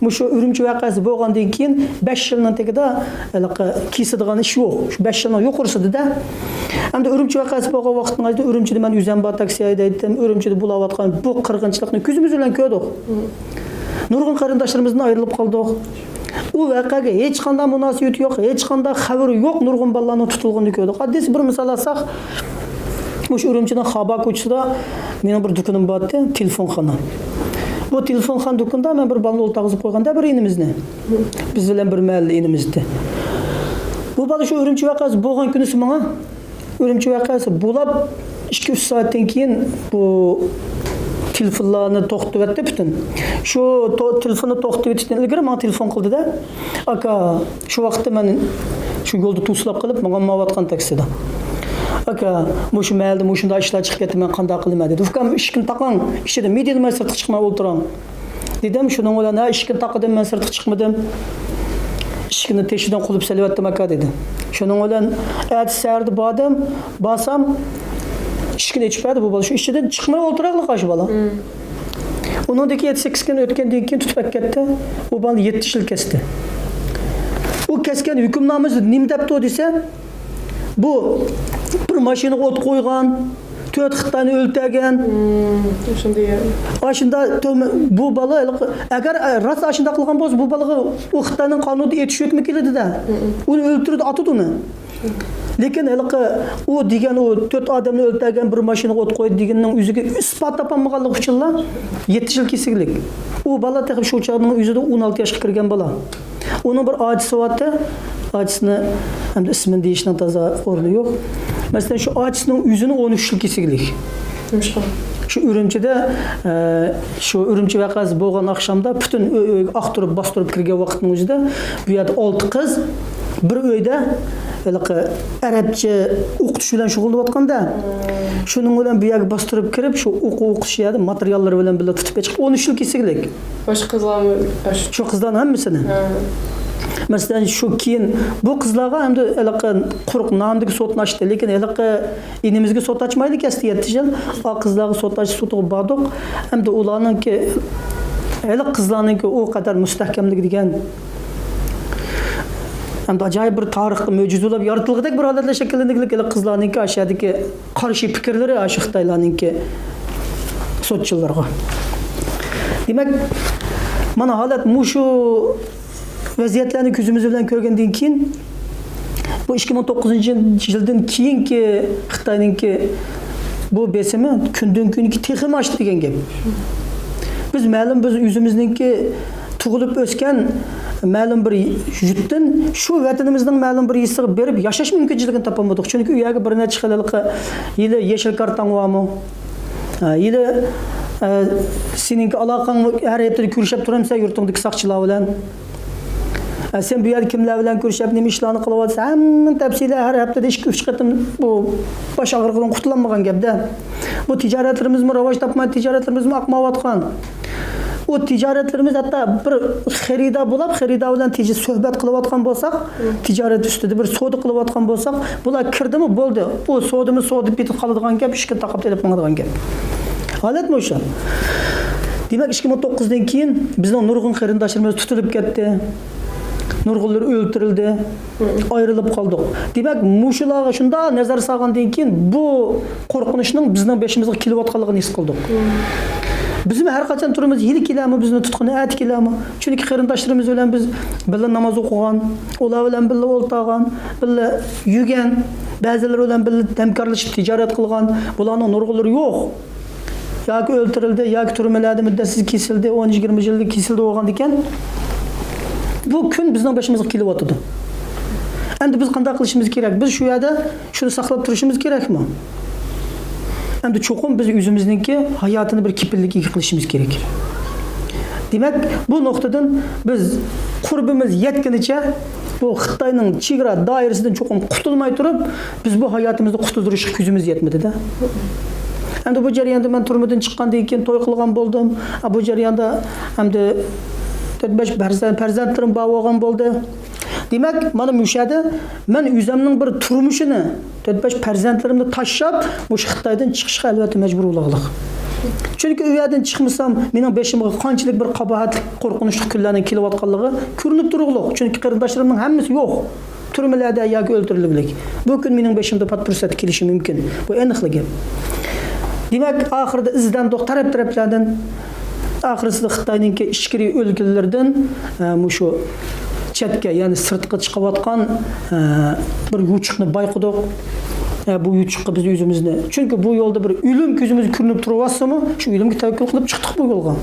مۇشۇ ئۈرۈمچى ۋەقەسى بولغاندىن كېيىن بەش يىلنىڭ تېگىدە ھېلىقى كېسىدىغان ئىش يوق. شۇ بەش يىلنىڭ يۇقىرىسىدا-دە. ئەمدى ئۈرۈمچى ۋەقەسى بولغان ۋاقىتنىڭ ئۆزىدە ئۈرۈمچىدە مەن ئۆزۈم بار، تاكسى ھەيدەيتتىم. ئۈرۈمچىدە بولۇۋاتقان بۇ قىرغىنچىلىقنى كۆزىمىز بىلەن كۆردۇق. نۇرغۇن قېرىنداشلىرىمىزدىن ئايرىلىپ قالدۇق. ئۇ ۋەقەگە ھېچقانداق مۇناسىۋىتى يوق، ھېچقانداق خەۋىرى يوق نۇرغۇن بالىلارنىڭ تۇتۇلغىنىنى كۆردۇق. ئاددىيسى بىر مىسال ئالساق، مۇشۇ ئۈرۈمچىنىڭ خابا كوچىسىدا مېنىڭ بىر دۇكىنىم بارتتى، تېلېفونخانا. بۇ تېلېفونخانا دۇكىنىدا مەن بىر بالىنى ئولتۇرغۇزۇپ قويغاندا، بىر ئىنىمىزنى. بىز بىلەن بىر مەھەللىدە ئىنىمىزدى. بۇ بالا شۇ ئۈرۈمچى ۋەقەسى بولغان كۈنىسى ماڭا ئۈرۈمچى ۋەقەسى بولۇپ، ئىككى-ئۈچ سائەتتىن كېيىن بۇ تېلېفونلارنى توختىتىۋەتتى پۈتۈن. شۇ تو-، تېلېفوننى توختىتىۋېتىشتىن ئىلگىرى ماڭا تېلېفون قىلدى-دە، «ئاكا، شۇ ۋاقىتتا مەن شۇ يولدا توسۇلۇپ قېلىپ، ماڭالمايۋاتقان تاكسىدا. ئاكا، مۇشۇ مەھەللىدە مۇشۇنداق ئىشلار چىقىپ كەتتى، مەن قانداق قىلىمەن؟» دېدى. «ئۇكام، ئىشىكنى تاقاڭ، ئىچىدە مىدىرلىماي سىرتقا چىقماي ئولتۇرۇڭ.» دېدىم. شۇنىڭ بىلەن، «ھە، ئىشىكنى تاقىدىم، مەن سىرتقا چىقمىدىم. ئىشىكنى تېشىدىن قۇلۇپ سېلىۋەتتىم، ئاكا.» دېدى. شۇنىڭ بىلەن ئەتىسى سەھەردە باردىم. بارسام، ئىشىكنى ئېچىپ بەردى بۇ بالا. شۇ ئىچىدىن چىقماي ئولتۇراقلا شۇ بالا. ئۇنىڭدىن كېيىن يەتتە-سەككىز كۈن ئۆتكەندىن كېيىن تۇتۇپ ئەكەتتى. بۇ بالىنى يەتتە يىل كەستى. ئۇ كەسكەن ھۆكۈمنامىسىدا نېمە دەپتۇ دېسە، بۇ بىر ماشىنىغا ئوت قويغان، تۆت خىتاينى ئۆلتۈرگەن. شۇنداق. ئاشۇنداق تۆھمە-، بۇ بالا ھېلىقى، ئەگەر، ئە، راست ئاشۇنداق قىلغان بولسا، بۇ بالىغا ئۇ خىتاينىڭ قانۇنىدا ئېتىش ھۆكمى كېلىدۇ-دە. ئۇنى ئۆلتۈرىدۇ، ئاتىدۇ ئۇنى. لېكىن ھېلىقى ئۇ دېگەن، ئۇ تۆت ئادەمنى ئۆلتۈرگەن، بىر ماشىنىغا ئوت قويدى دېگىنىنىڭ ئۆزىگە ئىسپات تاپالمىغانلىقى ئۈچۈنلا يەتتە يىل كېسىكلىك. ئۇ بالا تېخى شۇ چاغنىڭ ئۆزىدە ئون ئالتە ياشقا كىرگەن بالا. ئۇنىڭ بىر ئاچىسى بارتى. ئاچىسىنى، ئەمدى ئىسمىنى دېيىشنىڭ تازا ئورنى يوق. مەسىلەن، شۇ ئاچىسىنىڭ ئۆزىنى ئون ئۈچ يىل كېسىكلىك. نېمىشقا؟ شۇ ئۈرۈمچىدە، ئە، شۇ ئۈرۈمچى ۋەقەسى بولغان ئاخشامدا پۈتۈن ئۆي، ئۆيگە ئاختۇرۇپ، باستۇرۇپ كىرگەن ۋاقىتنىڭ ئۆزىدە بۇ يەردە ئالتە قىز بىر ئۆيدە ھېلىقى ئەرەبچە ئوقۇتۇش بىلەن شۇغۇللىنىۋاتقاندا، شۇنىڭ بىلەن بۇ يەرگە باستۇرۇپ كىرىپ، شۇ ئوقۇ ئوقۇتۇش يەردە ماتېرىياللىرى بىلەن بىللە تۇتۇپ ئېچىپ، ئون ئۈچ يىل كېسىكلىك. باشقا قىزلارمۇ ئاشۇ؟ شۇ قىزلارنىڭ ھەممىسىنى. ھە. مەسىلەن، شۇ كېيىن بۇ قىزلارغا ئەمدى ھېلىقى قۇرۇق نامدىكى سوتنى ئاچتى، لېكىن ھېلىقى ئىنىمىزگە سوت ئاچمايلى كەستى يەتتە يىل. ئا قىزلارغا سوت ئاچ، سوتىغا باردۇق. ئەمدى ئۇلارنىڭكى، ھېلىقى قىزلارنىڭكى ئۇ قەدەر مۇستەھكەملىكى دېگەن، ئەمدى ئاجايىپ بىر تارىختا مۆجىزە بولۇپ يارىتىلغۇدەك بىر ھالەتلەر شەكىللەندى. ھېلىقى قىزلارنىڭكى ئاشۇ يەردىكى قارشى پىكىرلىرى ئاشۇ خىتايلارنىڭكى سوتچىلىرىغا. دېمەك، مانا ھالەت مۇشۇ ۋەزىيەتلەرنى كۆزىمىز بىلەن كۆرگەندىن كېيىن، بۇ ئىككى مىڭ توققۇزىنچى يىلدىن كېيىنكى خىتاينىڭكى بۇ بېسىمى كۈندىن كۈنگە تېخىمۇ ئاشتى دېگەن گەپ. بىز مەلۇم، بىز ئۆزىمىزنىڭكى تۇغۇلۇپ ئۆسكەن مەلۇم بىر يۇرتتىن شۇ ۋەتىنىمىزنىڭ مەلۇم بىر يېزىسىغا بېرىپ ياشاش مۇمكىنچىلىكىنى تاپالمىدۇق. چۈنكى ئۇ يەرگە بىر نەچچە خىل ھېلىقى يېشىل كارتاڭ بارمۇ؟ ھە، يەنە، ئە، سېنىڭكى ئالاقەڭ ھەر ھەپتىدە كۆرۈشۈپ تۇرامسەن يۇرتۇڭدىكى ساقچىلار بىلەن؟ ئە، سەن بۇ يەردە كىملەر بىلەن كۆرۈشۈپ، نېمە ئىشلارنى قىلىۋاتىسەن؟ ھەممىنى تەپسىلىي ھەر ھەپتىدە ئىككى، ئۈچ قېتىم بۇ باش ئاغرىقىدىن قۇتۇلالمىغان گەپتە. بۇ تىجارەتلىرىمىزمۇ راۋاج تاپماي، تىجارەتلىرىمىزمۇ ئاقمايۋاتقان. ئۇ تىجارەتلىرىمىز ھەتتا بىر خېرىدار بولاپ، خېرىدار بىلەن تىج-، سۆھبەت قىلىۋاتقان بولساق، تىجارەت ئۈستىدە بىر سودا قىلىۋاتقان بولساق، بۇلار كىردىمۇ بولدى. بۇ سودىمۇ سودا پېتىپ قالىدىغان گەپ، ئىشىكنى تاقاپ ئېلىپ ماڭىدىغان گەپ. ھالەتمۇ شۇ. دېمەك، ئىككى مىڭ توققۇزدىن كېيىن بىزنىڭ نۇرغۇن قېرىنداشلىرىمىز تۇتۇلۇپ كەتتى. نۇرغۇنلىرى ئۆلتۈرۈلدى. ئايرىلىپ قالدۇق. دېمەك، مۇشۇلارغا شۇنداق نەزەر سالغاندىن كېيىن، بۇ قورقۇنچنىڭ بىزنىڭ بېشىمىزغا كېلىۋاتقانلىقىنى ھېس قىلدۇق. بىزمۇ ھەر قاچان تۇرىمىز، ھېلى كېلەرمۇ بىزنى تۇتقىنى، ئەتە كېلەرمۇ؟ چۈنكى قېرىنداشلىرىمىز بىلەن بىز بىللە ناماز ئوقۇغان، ئۇلار بىلەن بىللە ئولتۇرغان، بىللە يۈگەن، بەزىلىرى بىلەن بىللە ھەمكارلىشىپ تىجارەت قىلغان، بۇلارنىڭ نۇرغۇنلىرى يوق. ياكى ئۆلتۈرۈلدى، ياكى تۈرمىلەردە مۇددەتسىز كېسىلدى، ئون يىگىرمە يىللىق كېسىلدى بولغاندىكىن، بۇ كۈن بىزنىڭ بېشىمىزغا كېلىۋاتىدۇ. ئەمدى بىز قانداق قىلىشىمىز كېرەك؟ بىز شۇ يەردە شۇنى ساقلاپ تۇرۇشىمىز كېرەكمۇ؟ ئەمدى چوقۇم بىز ئۆزىمىزنىڭكى ھاياتىنى بىر كېپىللىككە ئىگە قىلىشىمىز كېرەك. دېمەك، بۇ نۇقتىدىن بىز قۇربىمىز يەتكىنىچە بۇ خىتاينىڭ چېگرا دائىرىسىدىن چوقۇم قۇتۇلماي تۇرۇپ، بىز بۇ ھاياتىمىزنى قۇتۇلدۇرۇشقا كۆزىمىز يەتمىدى-دە. ئەمدى بۇ جەرياندا مەن تۈرمىدىن چىققاندىن كېيىن توي قىلغان بولدۇم. ئا، بۇ جەرياندا ئەمدى تۆت-بەش پەرزەن-، پەرزەنتلىرىم بار بولغان بولدى. دېمەك، مانا مۇشۇ يەردە مەن ئۆزۈمنىڭ بىر تۇرمۇشىنى، تۆت-بەش پەرزەنتلىرىمنى تاشلاپ، مۇشۇ خىتايدىن چىقىشقا ئەلۋەتتە مەجبۇر بولغانلىق. چۈنكى ئۇ يەردىن چىقمىسام، مېنىڭ بېشىمغا قانچىلىك بىر قاباھەتلىك، قورقۇنچلۇق كۈنلەرنىڭ كېلىۋاتقانلىقى كۆرۈنۈپ تۇرۇقلۇق. چۈنكى قېرىنداشلىرىمنىڭ ھەممىسى يوق. تۈرمىلەردە ياكى ئۆلتۈرۈلگۈلۈك. بۇ كۈن مېنىڭ بېشىمدا پات پۇرسەتتە كېلىشى مۇمكىن. بۇ ئېنىقلا گەپ. دېمەك، ئاخىرىدا ئىزدەندۇق تەرەپ-تەرەپلەردىن. ئاخىرسىدا خىتاينىڭكى ئىچكىرى ئۆلكىلىرىدىن، ئە، مۇشۇ چەتكە، يەنى سىرتقا چىقىۋاتقان، ئە، بىر يوچۇقنى بايقىدۇق. ئە، بۇ يوچۇققا بىز ئۆزىمىزنى، چۈنكى بۇ يولدا بىر ئۆلۈم كۆزىمىزگە كۆرۈنۈپ تۇرۇۋاتسىمۇ، شۇ ئۆلۈمگە تەۋەككۈل قىلىپ چىقتۇق بۇ يولغا.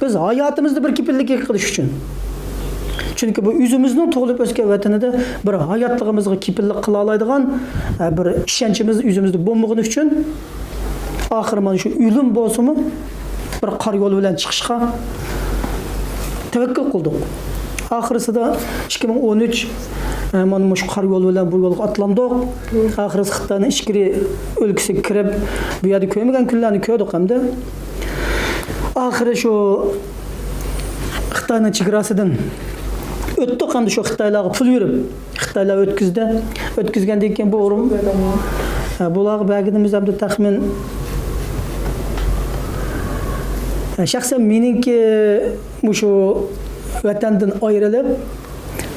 بىز ھاياتىمىزنى بىر كېپىللىككە قىلىش ئۈچۈن. چۈنكى بۇ ئۆزىمىزنىڭ تۇغۇلۇپ ئۆسكەن ۋەتىنىدە بىر ھاياتلىقىمىزغا كېپىللىك قىلالايدىغان، ئە، بىر ئىشەنچىمىز ئۆزىمىزدە بولمىغىنى ئۈچۈن، ئاخىرى مانا شۇ ئۆلۈم بولسىمۇ، بىر قارا يول بىلەن چىقىشقا تەۋەككۈل قىلدۇق. ئاخىرسىدا ئىككى مىڭ ئون ئۈچ، ئە، مانا مۇشۇ قارا يول بىلەن بۇ يولغا ئاتلاندۇق. ئاخىرسى خىتاينىڭ ئىچكىرى ئۆلكىسىگە كىرىپ، بۇ يەردە كۆرمىگەن كۈنلەرنى كۆردۇق ئەمدى. ئاخىرى شۇ خىتاينىڭ چېگراسىدىن ئۆتتۇق، ئەمدى شۇ خىتايلارغا پۇل بېرىپ، خىتايلار ئۆتكۈزدى. ئۆتكۈزگەندىن كېيىن بۇ ئورۇن، ھە، بۇلارغا بەرگىنىمىز ئەمدى تەخمىن، ھە، شەخسەن مېنىڭكى مۇشۇ ۋەتەندىن ئايرىلىپ،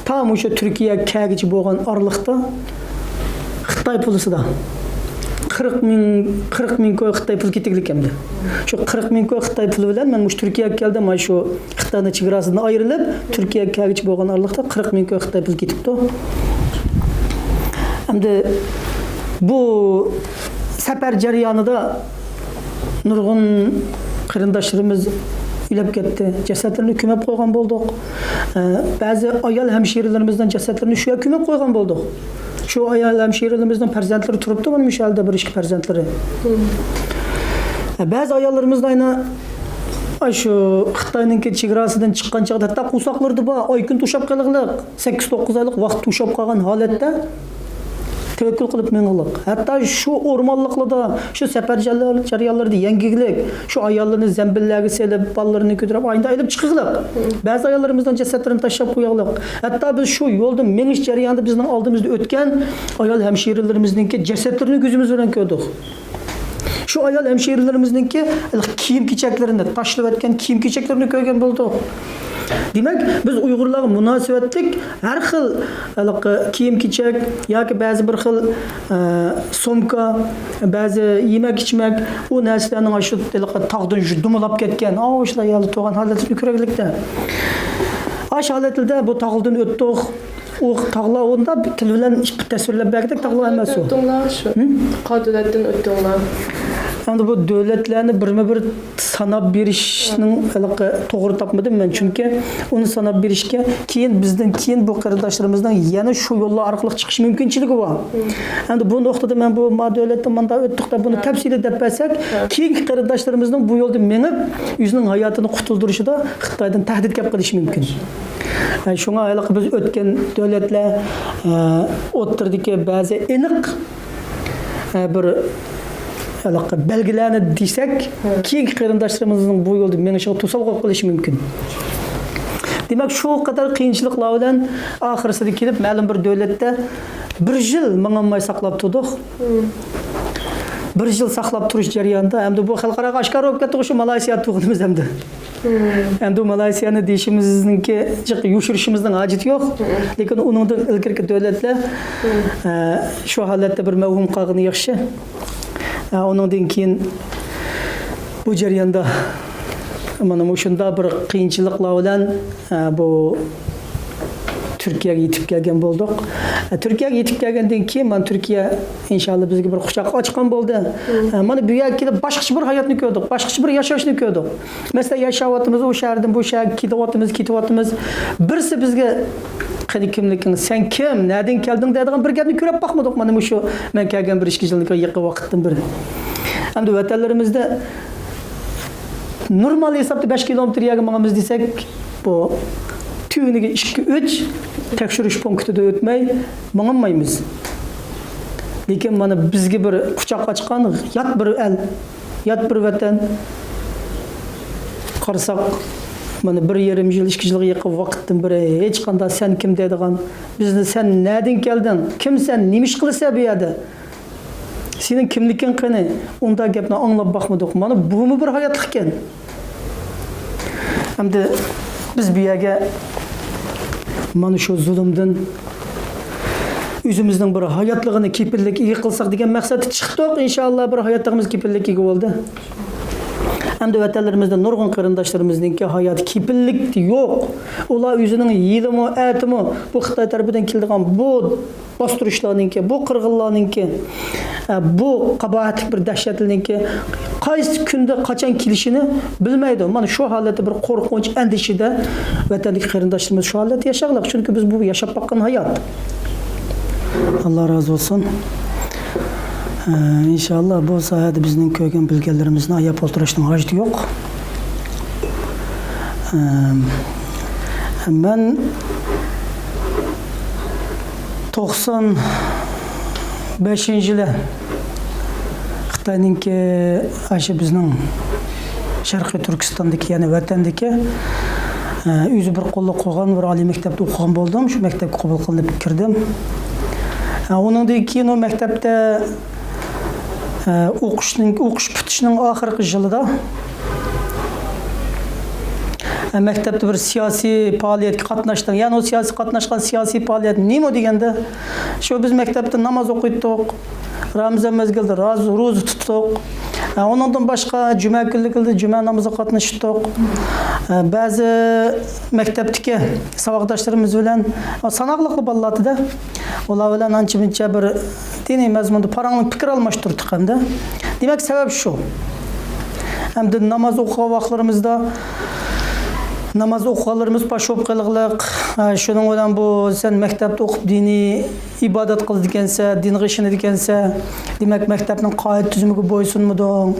تا مۇشۇ تۈركىيەگە كەلگۈچە بولغان ئارىلىقتا خىتاي پۇلىسىدا قىرىق مىڭ، قىرىق مىڭ كوي خىتاي پۇلى كېتىگلىك ئەمدى. شۇ قىرىق مىڭ كوي خىتاي پۇلى بىلەن مەن مۇشۇ تۈركىيەگە كەلدىم. مانا شۇ خىتاينىڭ چېگراسىدىن ئايرىلىپ، تۈركىيەگە كەلگۈچە بولغان ئارىلىقتا قىرىق مىڭ كوي خىتاي پۇلى كېتىپتۇ. ئەمدى بۇ سەپەر جەريانىدا نۇرغۇن قېرىنداشلىرىمىز ئۆلۈپ كەتتى. جەسەتلىرىنى كۆمۈپ قويغان بولدۇق. ئە، بەزى ئايال ھەمشىرىلىرىمىزنىڭ جەسەتلىرىنى شۇ يەرگە كۆمۈپ قويغان بولدۇق. شۇ ئايال ھەمشىرىلىرىمىزنىڭ پەرزەنتلىرى تۇرۇپتۇ، مانا مۇشۇ ھالدا بىر ئىككى پەرزەنتلىرى. ئە، بەزى ئاياللىرىمىزنى ئاينا ئاشۇ خىتاينىڭكى چېگراسىدىن چىققان چاغدا ھەتتا قورساقلىرىدا بار، ئاي كۈن توشاپ قېلىغلىق، سەككىز توققۇز ئايلىق ۋاقىت توشاپ قالغان ھالەتتە تەۋەككۈل قىلىپ مېڭىغلىق. ھەتتا شۇ ئورمانلىقلاردا، شۇ سەپەر جەريانلىرىدا يەڭگىگلىك، شۇ ئاياللىرىنى زەمبىللەرگە سېلىپ، بالىلىرىنى كۆتۈرۈپ، ئاينىدا ئېلىپ چىقىغلىق. بەزى ئاياللىرىمىزنىڭ جەسەتلىرىنى تاشلاپ قويغلىق. ھەتتا بىز شۇ يولدا مېڭىش جەريانىدا بىزنىڭ ئالدىمىزدا ئۆتكەن ئايال ھەمشىرىلىرىمىزنىڭكى جەسەتلىرىنى كۆزىمىز بىلەن كۆردۇق. شۇ ئايال ھەمشىرىلىرىمىزنىڭكى كىيىم-كېچەكلىرىنى، تاشلىۋەتكەن كىيىم-كېچەكلىرىنى كۆرگەن بولدۇق. دېمەك، بىز ئۇيغۇرلارغا مۇناسىۋەتلىك ھەر خىل ھېلىقى كىيىم-كېچەك ياكى بەزى بىر خىل، ئە، سومكا، بەزى يېمەك-ئىچمەك، ئۇ نەرسىلەرنىڭ ئاشۇ ھېلىقى تاغدىن شۇ دومىلاپ كەتكەن، ئاۋۇ شۇلار يەردە تۇرغان ھالەتلىرىنى كۆرەلىكتە. ئاش ھالەتلىدە بۇ تاغدىن ئۆتتۇق. ئۇ تاغلار ئۇندا تىل بىلەن تەسۋىرلەپ بەرگۈدەك تاغلار ئەمەس ئۇ. ئۆتتۈڭلار شۇ. ھىم؟ قانداق دۆلەتتىن ئۆتتۈڭلار؟ ئەمدى بۇ دۆلەتلەرنى بىرمۇ بىر ساناپ بېرىشنىڭ ھېلىقى توغرا تاپمىدىم مەن، چۈنكى ئۇنى ساناپ بېرىشكە كېيىن بىزدىن كېيىن بۇ قېرىنداشلىرىمىزنىڭ يەنە شۇ يوللار ئارقىلىق چىقىش مۇمكىنچىلىكى بار. ھىم. ئەمدى بۇ نۇقتىدا مەن بۇ ما دۆلەتتىن مۇنداق ئۆتتۇق دەپ بۇنى ھە. تەپسىلىي دەپ بەرسەك، ھە. كېيىنكى قېرىنداشلىرىمىزنىڭ بۇ يولدا مېڭىپ ئۆزىنىڭ ھاياتىنى قۇتۇلدۇرۇشىدا خىتايدىن تەھدىت كەپ قېلىشى مۇمكىن. ئە، شۇڭا ھېلىقى بىز ئۆتكەن دۆلەتلەر، ئە، ئوتتۇرىدىكى بەزى ئېنىق، ئە، بىر ھېلىقى بەلگىلەرنى دېسەك، كېيىنكى قېرىنداشلىرىمىزنىڭ بۇ يولدا مېڭىشىغا توسالغۇ بولۇپ قېلىشى مۇمكىن. دېمەك، شۇ قەدەر قىيىنچىلىقلار بىلەن ئاخىرسىدا كېلىپ، مەلۇم بىر دۆلەتتە بىر يىل ماڭالماي ساقلاپ تۇردۇق. بىر يىل ساقلاپ تۇرۇش جەريانىدا، ئەمدى بۇ خەلقئاراغا ئاشكارا بولۇپ كەتتىغۇ، شۇ مالايسىيا تۇرغىنىمىز ئەمدى. ئەمدى مالايسىيانى دېيىشىمىزنىڭكى جىق يوشۇرۇشىمىزنىڭ ھاجىتى يوق. لېكىن ئۇنىڭدىن ئىلگىرىكى دۆلەتلەر، ئە، شۇ ھالەتتە بىر مەۋھۇم قالغىنى ياخشى. ئە، ئۇنىڭدىن كېيىن بۇ جەرياندا مانا مۇشۇنداق بىر قىيىنچىلىقلار بىلەن، ئە، بۇ تۈركىيەگە يېتىپ كەلگەن بولدۇق. ئە، تۈركىيەگە يېتىپ كەلگەندىن كېيىن، مانا تۈركىيە ئىنشاللا بىزگە بىر قۇچاق ئاچقان بولدى. ئە، مانا بۇ يەرگە كېلىپ باشقىچە بىر ھاياتنى كۆردۇق، باشقىچە بىر ياشاشنى كۆردۇق. مەسىلەن، ياشاۋاتىمىز، ئۇ شەھەردىن بۇ شەھەرگە كېتىۋاتىمىز، كېتىۋاتىمىز. بىرسى بىزگە، «قېنى كىملىكىڭ، سەن كىم، نەدىن كەلدىڭ؟» دەيدىغان بىر گەپنى كۆرۈپ باقمىدۇق. مانا مۇشۇ مەن كەلگەن بىر ئىككى يىلدىن يېقىن ۋاقىتتىن بېرى. ئەمدى ۋەتەنلىرىمىزدە نورمال ھېسابتا بەش كىلومېتىر يەرگە ماڭىمىز دېسەك، بۇ تۈۋىنىگە ئىككى، ئۈچ تەكشۈرۈش پونكىتىدا ئۆتمەي ماڭالمايمىز. لېكىن مانا بىزگە بىر قۇچاق ئاچقان يات بىر ئەل، يات بىر ۋەتەن. قارىساق، مانا بىر يېرىم يىل، ئىككى يىلغا يېقىن ۋاقىتتىن بېرى ھېچقانداق «سەن كىم؟» دەيدىغان، بىزنى «سەن نەدىن كەلدىڭ؟ كىمسەن؟ نېمە ئىش قىلىسەن بۇ يەردە؟ سېنىڭ كىملىكىڭ قېنى؟» ئۇنداق گەپنى ئاڭلاپ باقمىدۇق. مانا بۇمۇ بىر ھاياتلىقكەن. ئەمدى بىز بۇ يەرگە مانا شۇ زۇلۇمدىن ئۆزىمىزنىڭ بىر ھاياتلىقىنى كېپىللىك ئىگە قىلساق دېگەن مەقسەتتە چىقتۇق. ئىنشاللا بىر ھاياتلىقىمىز كېپىللىك ئىگە بولدى. ئەمدى ۋەتەنلىرىمىزدە نۇرغۇن قېرىنداشلىرىمىزنىڭكى ھاياتى كېپىللىك يوق. ئۇلار ئۆزىنىڭ ھېلىمۇ، ئەتىمۇ بۇ خىتاي تەرىپىدىن كېلىدىغان بۇ باستۇرۇشلارنىڭكى، بۇ قىرغىنلارنىڭكى، ئە، بۇ قاباھەتلىك بىر دەھشەتلىنىڭكى قايسى كۈندە، قاچان كېلىشىنى بىلمەيدۇ. مانا شۇ ھالەتتە بىر قورقۇنچ، ئەندىشىدە ۋەتەندىكى قېرىنداشلىرىمىز شۇ ھالەتتە ياشاغلىق. چۈنكى بىز بۇ ياشاپ باققان ھايات. ئاللا رازى بولسۇن. ئە، ئىنشاللا بۇ ساھەدە بىزنىڭ كۆرگەن بىلگەنلىرىمىزنى ئاياپ ئولتۇرۇشنىڭ ھاجىتى يوق. ئە، مەن توقسان بەشىنچى يىلى خىتاينىڭكى، ئاشۇ بىزنىڭ شەرقىي تۈركىستاندىكى، يەنى ۋەتەندىكى، ئە، ئۆزى بىر قوللۇق قوغان بىر ئالىي مەكتەپتە ئوقۇغان بولدۇم. شۇ مەكتەپكە قوبۇل قىلىنىپ كىردىم. ئە، ئۇنىڭدىن كېيىن ئۇ مەكتەپتە، ئە، ئوقۇشنىڭ، ئوقۇش پۈتۈشنىڭ ئاخىرقى يىلىدا، ئە، مەكتەپتە بىر سىياسىي پائالىيەتكە قاتناشتىم. يەنى ئۇ سىياسىي قاتناشقان سىياسىي پائالىيەت نېمە دېگەندە، شۇ بىز مەكتەپتە ناماز ئوقۇيتتۇق. رامىزان مەزگىلىدە راز-، روزا تۇتتۇق. ئە، ئۇنىڭدىن باشقا جۈمە كۈنلۈكلىرىدە جۈمە نامىزىغا قاتنىشىتتۇق. ئە، بەزى مەكتەپتىكى ساۋاقداشلىرىمىز بىلەن، ساناقلىقلا بالىلار ئىدى-دە، ئۇلار بىلەن ئانچە-مۇنچە بىر دىنىي مەزمۇندا پاراڭلىق پىكىر ئالماشتۇردۇق ئەمدى. دېمەك، سەۋەب شۇ. ئەمدى ناماز ئوقۇغان ۋاقىتلىرىمىزدا، ناماز ئوقۇغانلىرىمىز پاش بولۇپ قېلىقلىق. ئە، شۇنىڭ بىلەن بۇ سەن مەكتەپتە ئوقۇپ دىنىي ئىبادەت قىلىدىكەنسە، دىنغا ئىشىنىدىكەنسە، دېمەك، مەكتەپنىڭ قائىدە-تۈزۈمىگە بويسۇنمىدىڭ،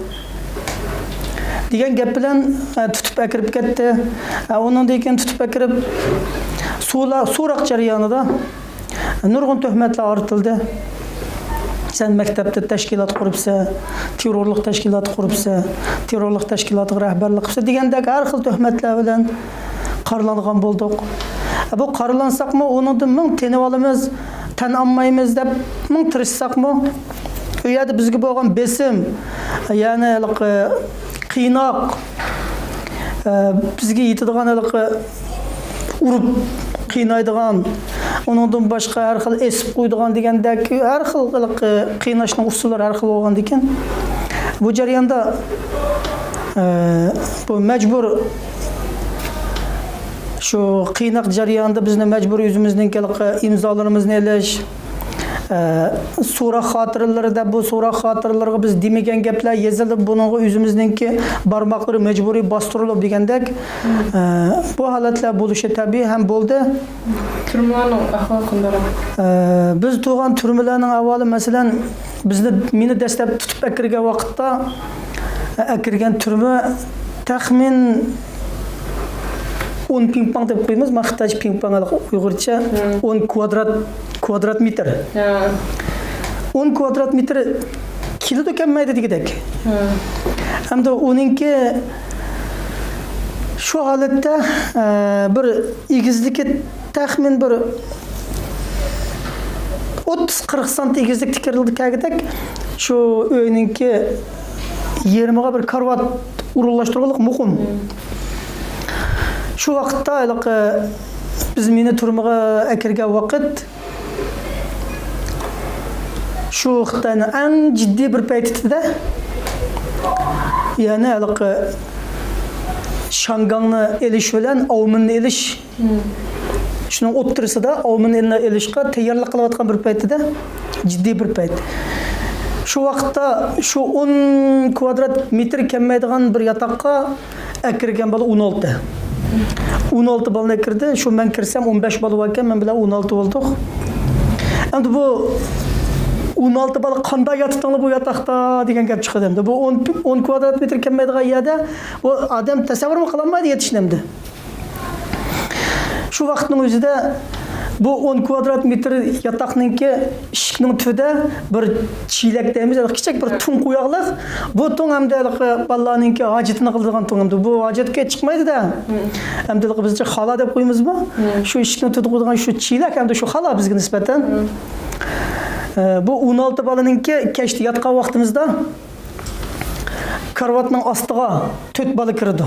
دېگەن گەپ بىلەن، ئە، تۇتۇپ ئەكىرىپ كەتتى. ئە، ئۇنىڭدىن كېيىن تۇتۇپ ئەكىرىپ، سولا-، سوراق جەريانىدا نۇرغۇن تۆھمەتلەر ئارتىلدى. سەن مەكتەپتە تەشكىلات قۇرۇپسەن، تېررورلۇق تەشكىلاتى قۇرۇپسەن، تېررورلۇق تەشكىلاتىغا رەھبەرلىك قىلىپسەن دېگەندەك ھەر خىل تۆھمەتلەر بىلەن قارىلانغان بولدۇق. بۇ قارىلانساقمۇ، ئۇنىڭدىن مىڭ تېنىۋالىمىز، تەن ئالمايمىز دەپ مىڭ تىرىشساقمۇ، ئۇ يەردە بىزگە بولغان بېسىم، يەنى ھېلىقى قىيناق، ئە، بىزگە يېتىدىغان ھېلىقى ئۇرۇپ قىينايدىغان، ئۇنىڭدىن باشقا ھەر خىل ئېسىپ قويىدىغان دېگەندەك ھەر خىل ھېلىقى قىيناشنىڭ ئۇسۇللىرى ھەر خىل بولغاندىكىن، بۇ جەرياندا، ئە، بۇ مەجبۇر شۇ قىيناق جەريانىدا بىزنى مەجبۇر ئۆزىمىزنىڭكى ھېلىقى ئىمزالىرىمىزنى ئېلىش، ئە، سوراق خاتىرىلىرى دەپ، بۇ سوراق خاتىرىلىرىغا بىز دېمىگەن گەپلەر يېزىلىپ، بۇنىڭغا ئۆزىمىزنىڭكى بارماقلىرى مەجبۇرىي باستۇرۇلۇپ دېگەندەك، ئە، بۇ ھالەتلەر بولۇشى تەبىئىي ھەم بولدى. تۈرمىلەرنىڭ ئەھۋالى قانداق؟ ئە، بىز تۇرغان تۈرمىلەرنىڭ ئەھۋالى، مەسىلەن، بىزنى، مېنى دەسلەپ تۇتۇپ ئەكىرگەن ۋاقىتتا، ئەكىرگەن تۈرمە تەخمىن ئون پىڭپاڭ دەپ قويىمىز. مانا خىتايچە پىڭپاڭ، ئۇيغۇرچە ئون كۋادرات، كۋادرات مېتىر. ھە. ئون كۋادرات مېتىر كېلىدۇ، كەلمەيدۇ دېگۈدەك. ھە. ئەمدى ئۇنىڭكى شۇ ھالەتتە، ئە، بىر ئېگىزلىكى تەخمىن بىر ئوتتۇز قىرىق سانتى ئېگىزلىكتە كىرىلدى كەلگۈدەك، شۇ ئۆينىڭكى يېرىمىغا بىر كارىۋات ئورۇنلاشتۇرغانلىق مۇقىم. شۇ ۋاقىتتا ھېلىقى بىز مېنى تۈرمىگە ئەكىرگەن ۋاقىت، شۇ خىتاينىڭ ئەڭ جىددىي بىر پەيتىدە، يەنى ھېلىقى شياڭگاڭنى ئېلىش بىلەن ئاۋمېننى ئېلىش، شۇنىڭ ئوتتۇرىسىدا ئاۋمېننى ئېلىشقا تەييارلىق قىلىۋاتقان بىر پەيتىدە، جىددىي بىر پەيت. شۇ ۋاقىتتا شۇ ئون كۋادرات مېتىر كەلمەيدىغان بىر ياتاققا ئەكىرگەن بالا ئون ئالتە. ئون ئالتە بالىنى ئەكىردى. شۇ مەن كىرسەم ئون بەش بالا باركەن، مەن بىلەن ئون ئالتە بولدۇق. ئەمدى بۇ ئون ئالتە بالا قانداق ياتىتىڭلار بۇ ياتاقتا دېگەن گەپ چىقىدۇ. ئەمدى بۇ ئون، ئون كۋادرات مېتىر كەلمەيدىغان يەردە بۇ ئادەم تەسەۋۋۇرمۇ قىلالمايدۇ يېتىشنى ئەمدى. شۇ ۋاقىتنىڭ ئۆزىدە بۇ ئون كۋادرات مېتىر ياتاقنىڭكى ئىشىكنىڭ تۈۋىدە بىر چېلەك دەيمىز، كىچىك بىر تۇڭ قوياقلىق. بۇ تۇڭ ئەمدى ھېلىقى بالىلارنىڭكى ھاجىتىنى قىلىدىغان تۇڭ. ئەمدى بۇ ھاجەتكە چىقمايدۇ-دە. ئەمدى ھېلىقى بىزچە خالا دەپ قويىمىزمۇ؟ شۇ ئىشىكنىڭ تۈۋىدە قويىدىغان شۇ چېلەك، ئەمدى شۇ خالا بىزگە نىسبەتەن. ئە، بۇ ئون ئالتە بالىنىڭكى كەچتە ياتقان ۋاقتىمىزدا كارىۋاتنىڭ ئاستىغا تۆت بالا كىرىدۇ.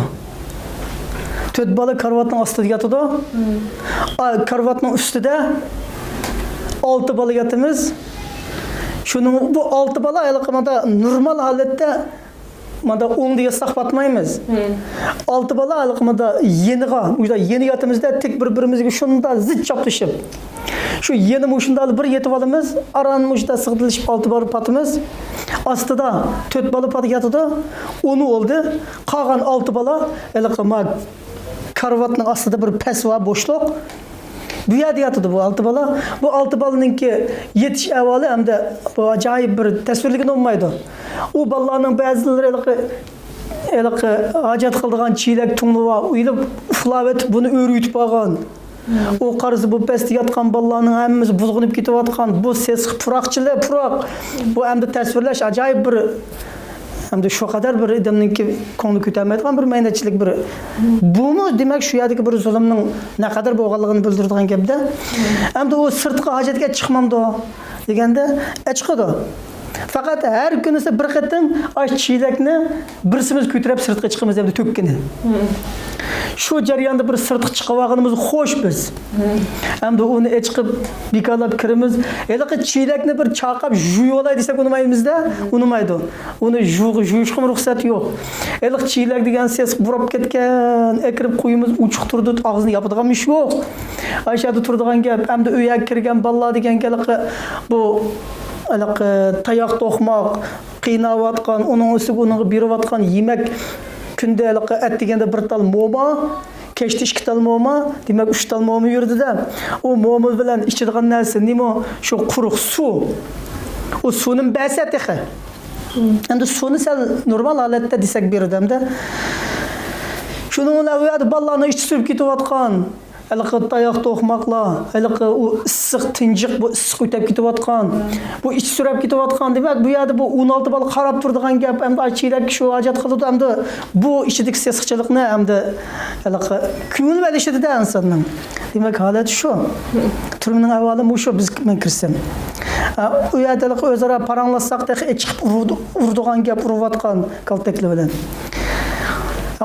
تۆت بالا كارىۋاتنىڭ ئاستىدا ياتىدۇ. ئا، كارىۋاتنىڭ ئۈستىدە ئالتە بالا ياتىمىز. شۇنىڭ، بۇ ئالتە بالا ھېلىقى ماندا نورمال ھالەتتە ماندا ئوڭدا ياتساق پاتمايمىز. ئالتە بالا ھېلىقى ماندا يېنىغا، مۇشۇنداق يېنى ياتىمىزدا تىك بىر-بىرىمىزگە شۇنداق زىچ چاپلىشىپ. شۇ يەنە مۇشۇنداق بىر يېتىپ ئالىمىز، ئاران مۇشۇنداق سىغدىلىشىپ ئالتە بالا پاتىمىز. ئاستىدا تۆت بالا پات ياتىدۇ، ئۇنى ئالدى. قالغان ئالتە بالا ھېلىقى ما كارىۋاتنىڭ ئاستىدا بىر پەس بار، بوشلۇق. بۇ يەردە ياتىدۇ بۇ ئالتە بالا. بۇ ئالتە بالىنىڭكى يېتىش ئەھۋالى ھەمدە بۇ ئاجايىپ بىر تەسۋىرلىگىلى بولمايدۇ. ئۇ بالىلارنىڭ بەزىلىرى ھېلىقى، ھېلىقى ھاجەت قىلىدىغان چېلەك تۇڭلىرى بار، ئېلىپ ئۇخلاۋېتىپ بۇنى ئۆرۈۋېتىپ قالغان. ئۇ قارىسا، بۇ پەستە ياتقان بالىلارنىڭ ھەممىسى بۇلغىنىپ كېتىۋاتقان. بۇ سېسىق پۇراقچىلىق، پۇراق. بۇ ئەمدى تەسۋىرلەش ئاجايىپ بىر، ئەمدى شۇ قەدەر بىر ئادەمنىڭكى كۆڭلى كۆتەرمەيدىغان بىر مەينەتچىلىك بىر. بۇمۇ، دېمەك، شۇ يەردىكى بىر زۇلۇمنىڭ نەقەدەر بولغانلىقىنى بىلدۈرىدىغان گەپتە. ئەمدى ئۇ سىرتقا ھاجەتكە چىقمامدۇ دېگەندە، ئە، چىقىدۇ. پەقەت ھەر كۈنىسى بىر قېتىم ئاش چېلەكنى بىرسىمىز كۆتۈرۈپ سىرتقا چىقىمىز، ئەمدى تۆككىنى. شۇ جەرياندا بىر سىرتقا چىقىۋالغىنىمىز خوش بىز. ئەمدى ئۇنى ئېچىقىپ، بىكارلاپ كىرىمىز. ھېلىقى چېلەكنى بىر چاقاپ يۇيۇۋالاي دېسەك، ئۇنىمايمىز-دە، ئۇنىمايدۇ. ئۇنى يۇ-، يۇيۇشقىمۇ رۇخسەت يوق. ھېلىقى چېلەك دېگەن سېسىق بۇراپ كەتكەن، ئەكىرىپ قويىمىز، ئوچۇق تۇرىدۇ، ئاغزىنى ياپىدىغان ئىش يوق. ئاشۇ يەردە تۇرىدىغان گەپ، ئەمدى ئۆيگە كىرگەن بالىلار دېگەن گەپ، بۇ، ھېلىقى تاياق توقماق، قىيناۋاتقان، ئۇنىڭ ئۈستىگە ئۇنىڭغا بېرىۋاتقان يېمەك، كۈندە ھېلىقى ئەتىگەندە بىر تال موما، كەچتە ئىككى تال موما، دېمەك، ئۈچ تال موما يۈرىدۇ-دە. ئۇ موما بىلەن ئىچىدىغان نەرسە نېمە؟ شۇ قۇرۇق سۇ. ئۇ سۇنىمۇ بەرسە تېخى. ئەمدى سۇنى سەل نورمال ھالەتتە دېسەك بېرىدۇ ئەمدى. شۇنىڭ بىلەن ئۇ يەردە بالىلارنىڭ ئىچى سۈرۈپ كېتىۋاتقان. ھېلىقى تاياق توقماقلار، ھېلىقى ئۇ ئىسسىق تىنجىق، بۇ ئىسسىق ئۆتەپ كېتىۋاتقان، بۇ ئىچ سۈرەپ كېتىۋاتقان. دېمەك، بۇ يەردە بۇ ئون ئالتە بالا قاراپ تۇرىدىغان گەپ، ئەمدى ئاي چېلەك شۇ ھاجەت قىلىدۇ، ئەمدى بۇ ئىچىدىكى سېسىقچىلىقنى ئەمدى ھېلىقى كۆڭۈل ئېلىشىدىدە ئىنساننىڭ. دېمەك، ھالەت شۇ. تۈرمىنىڭ ئەھۋالى مۇشۇ، بىز، مەن كىرسەم. ئا، ئۇ يەردە ھېلىقى ئۆزئارا پاراڭلاشساق، تېخى ئېچىقىپ ئۇرىدۇ-، ئۇرىدىغان گەپ ئۇرۇۋاتقان كالتەكلەر بىلەن.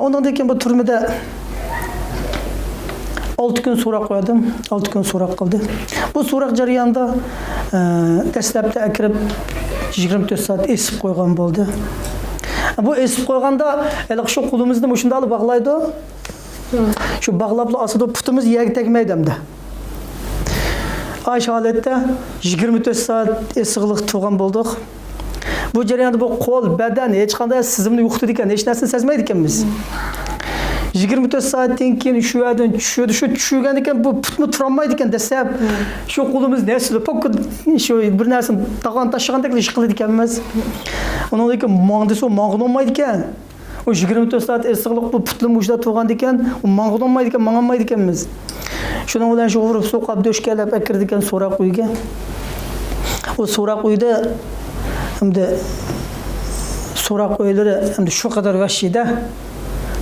ئۇنىڭدىن كېيىن بۇ تۈرمىدە ئالتە كۈن سوراق قويدۇم. ئالتە كۈن سوراق قىلدى. بۇ سوراق جەريانىدا، ئە، دەسلەپتە ئەكىرىپ يىگىرمە تۆت سائەت ئېسىپ قويغان بولدى. بۇ ئېسىپ قويغاندا، ھېلىقى شۇ قولىمىزنى مۇشۇنداقلا باغلايدۇ. شۇ باغلاپلا ئاسىدۇ، پۇتىمىز يەرگە تەگمەيدۇ ئەمدى. ئاشۇ ھالەتتە يىگىرمە تۆت سائەت ئېسىقلىق تۇرغان بولدۇق. بۇ جەرياندا بۇ قول، بەدەن ھېچقانداق سېزىمنى يوقىتىدىكەن، ھېچ نەرسىنى سەزمەيدىكەنمىز. يىگىرمە تۆت سائەتتىن كېيىن شۇ يەردىن چۈشىدۇ، شۇ چۈشكەندىكىن بۇ پۇتمۇ تۇرالمايدىكەن دەسلەپ. شۇ قولىمىز نەرسىدە پوككا، شۇ بىر نەرسىنى تاغان تاشلىغاندەكلا ئىش قىلىدىكەنمىز. ئۇنىڭدىن كېيىن ماڭدىسۇ ماڭغىلى بولمايدىكەن. ئۇ يىگىرمە تۆت سائەت ئېسىقلىق بۇ پۇتلىرىمۇ مۇشۇنداق تۇرغاندىكەن، ئۇ ماڭغىلى بولمايدىكەن، ماڭالمايدىكەنمىز. شۇنىڭ بىلەن شۇ ئۇرۇپ سوقاپ دۆشكەلەپ ئەكىرىدىكەن سوراق ئۆيگە. ئۇ سوراق ئۆيدە ئەمدى سوراق ئۆيلىرى ئەمدى شۇ قەدەر ۋەھشىيدە.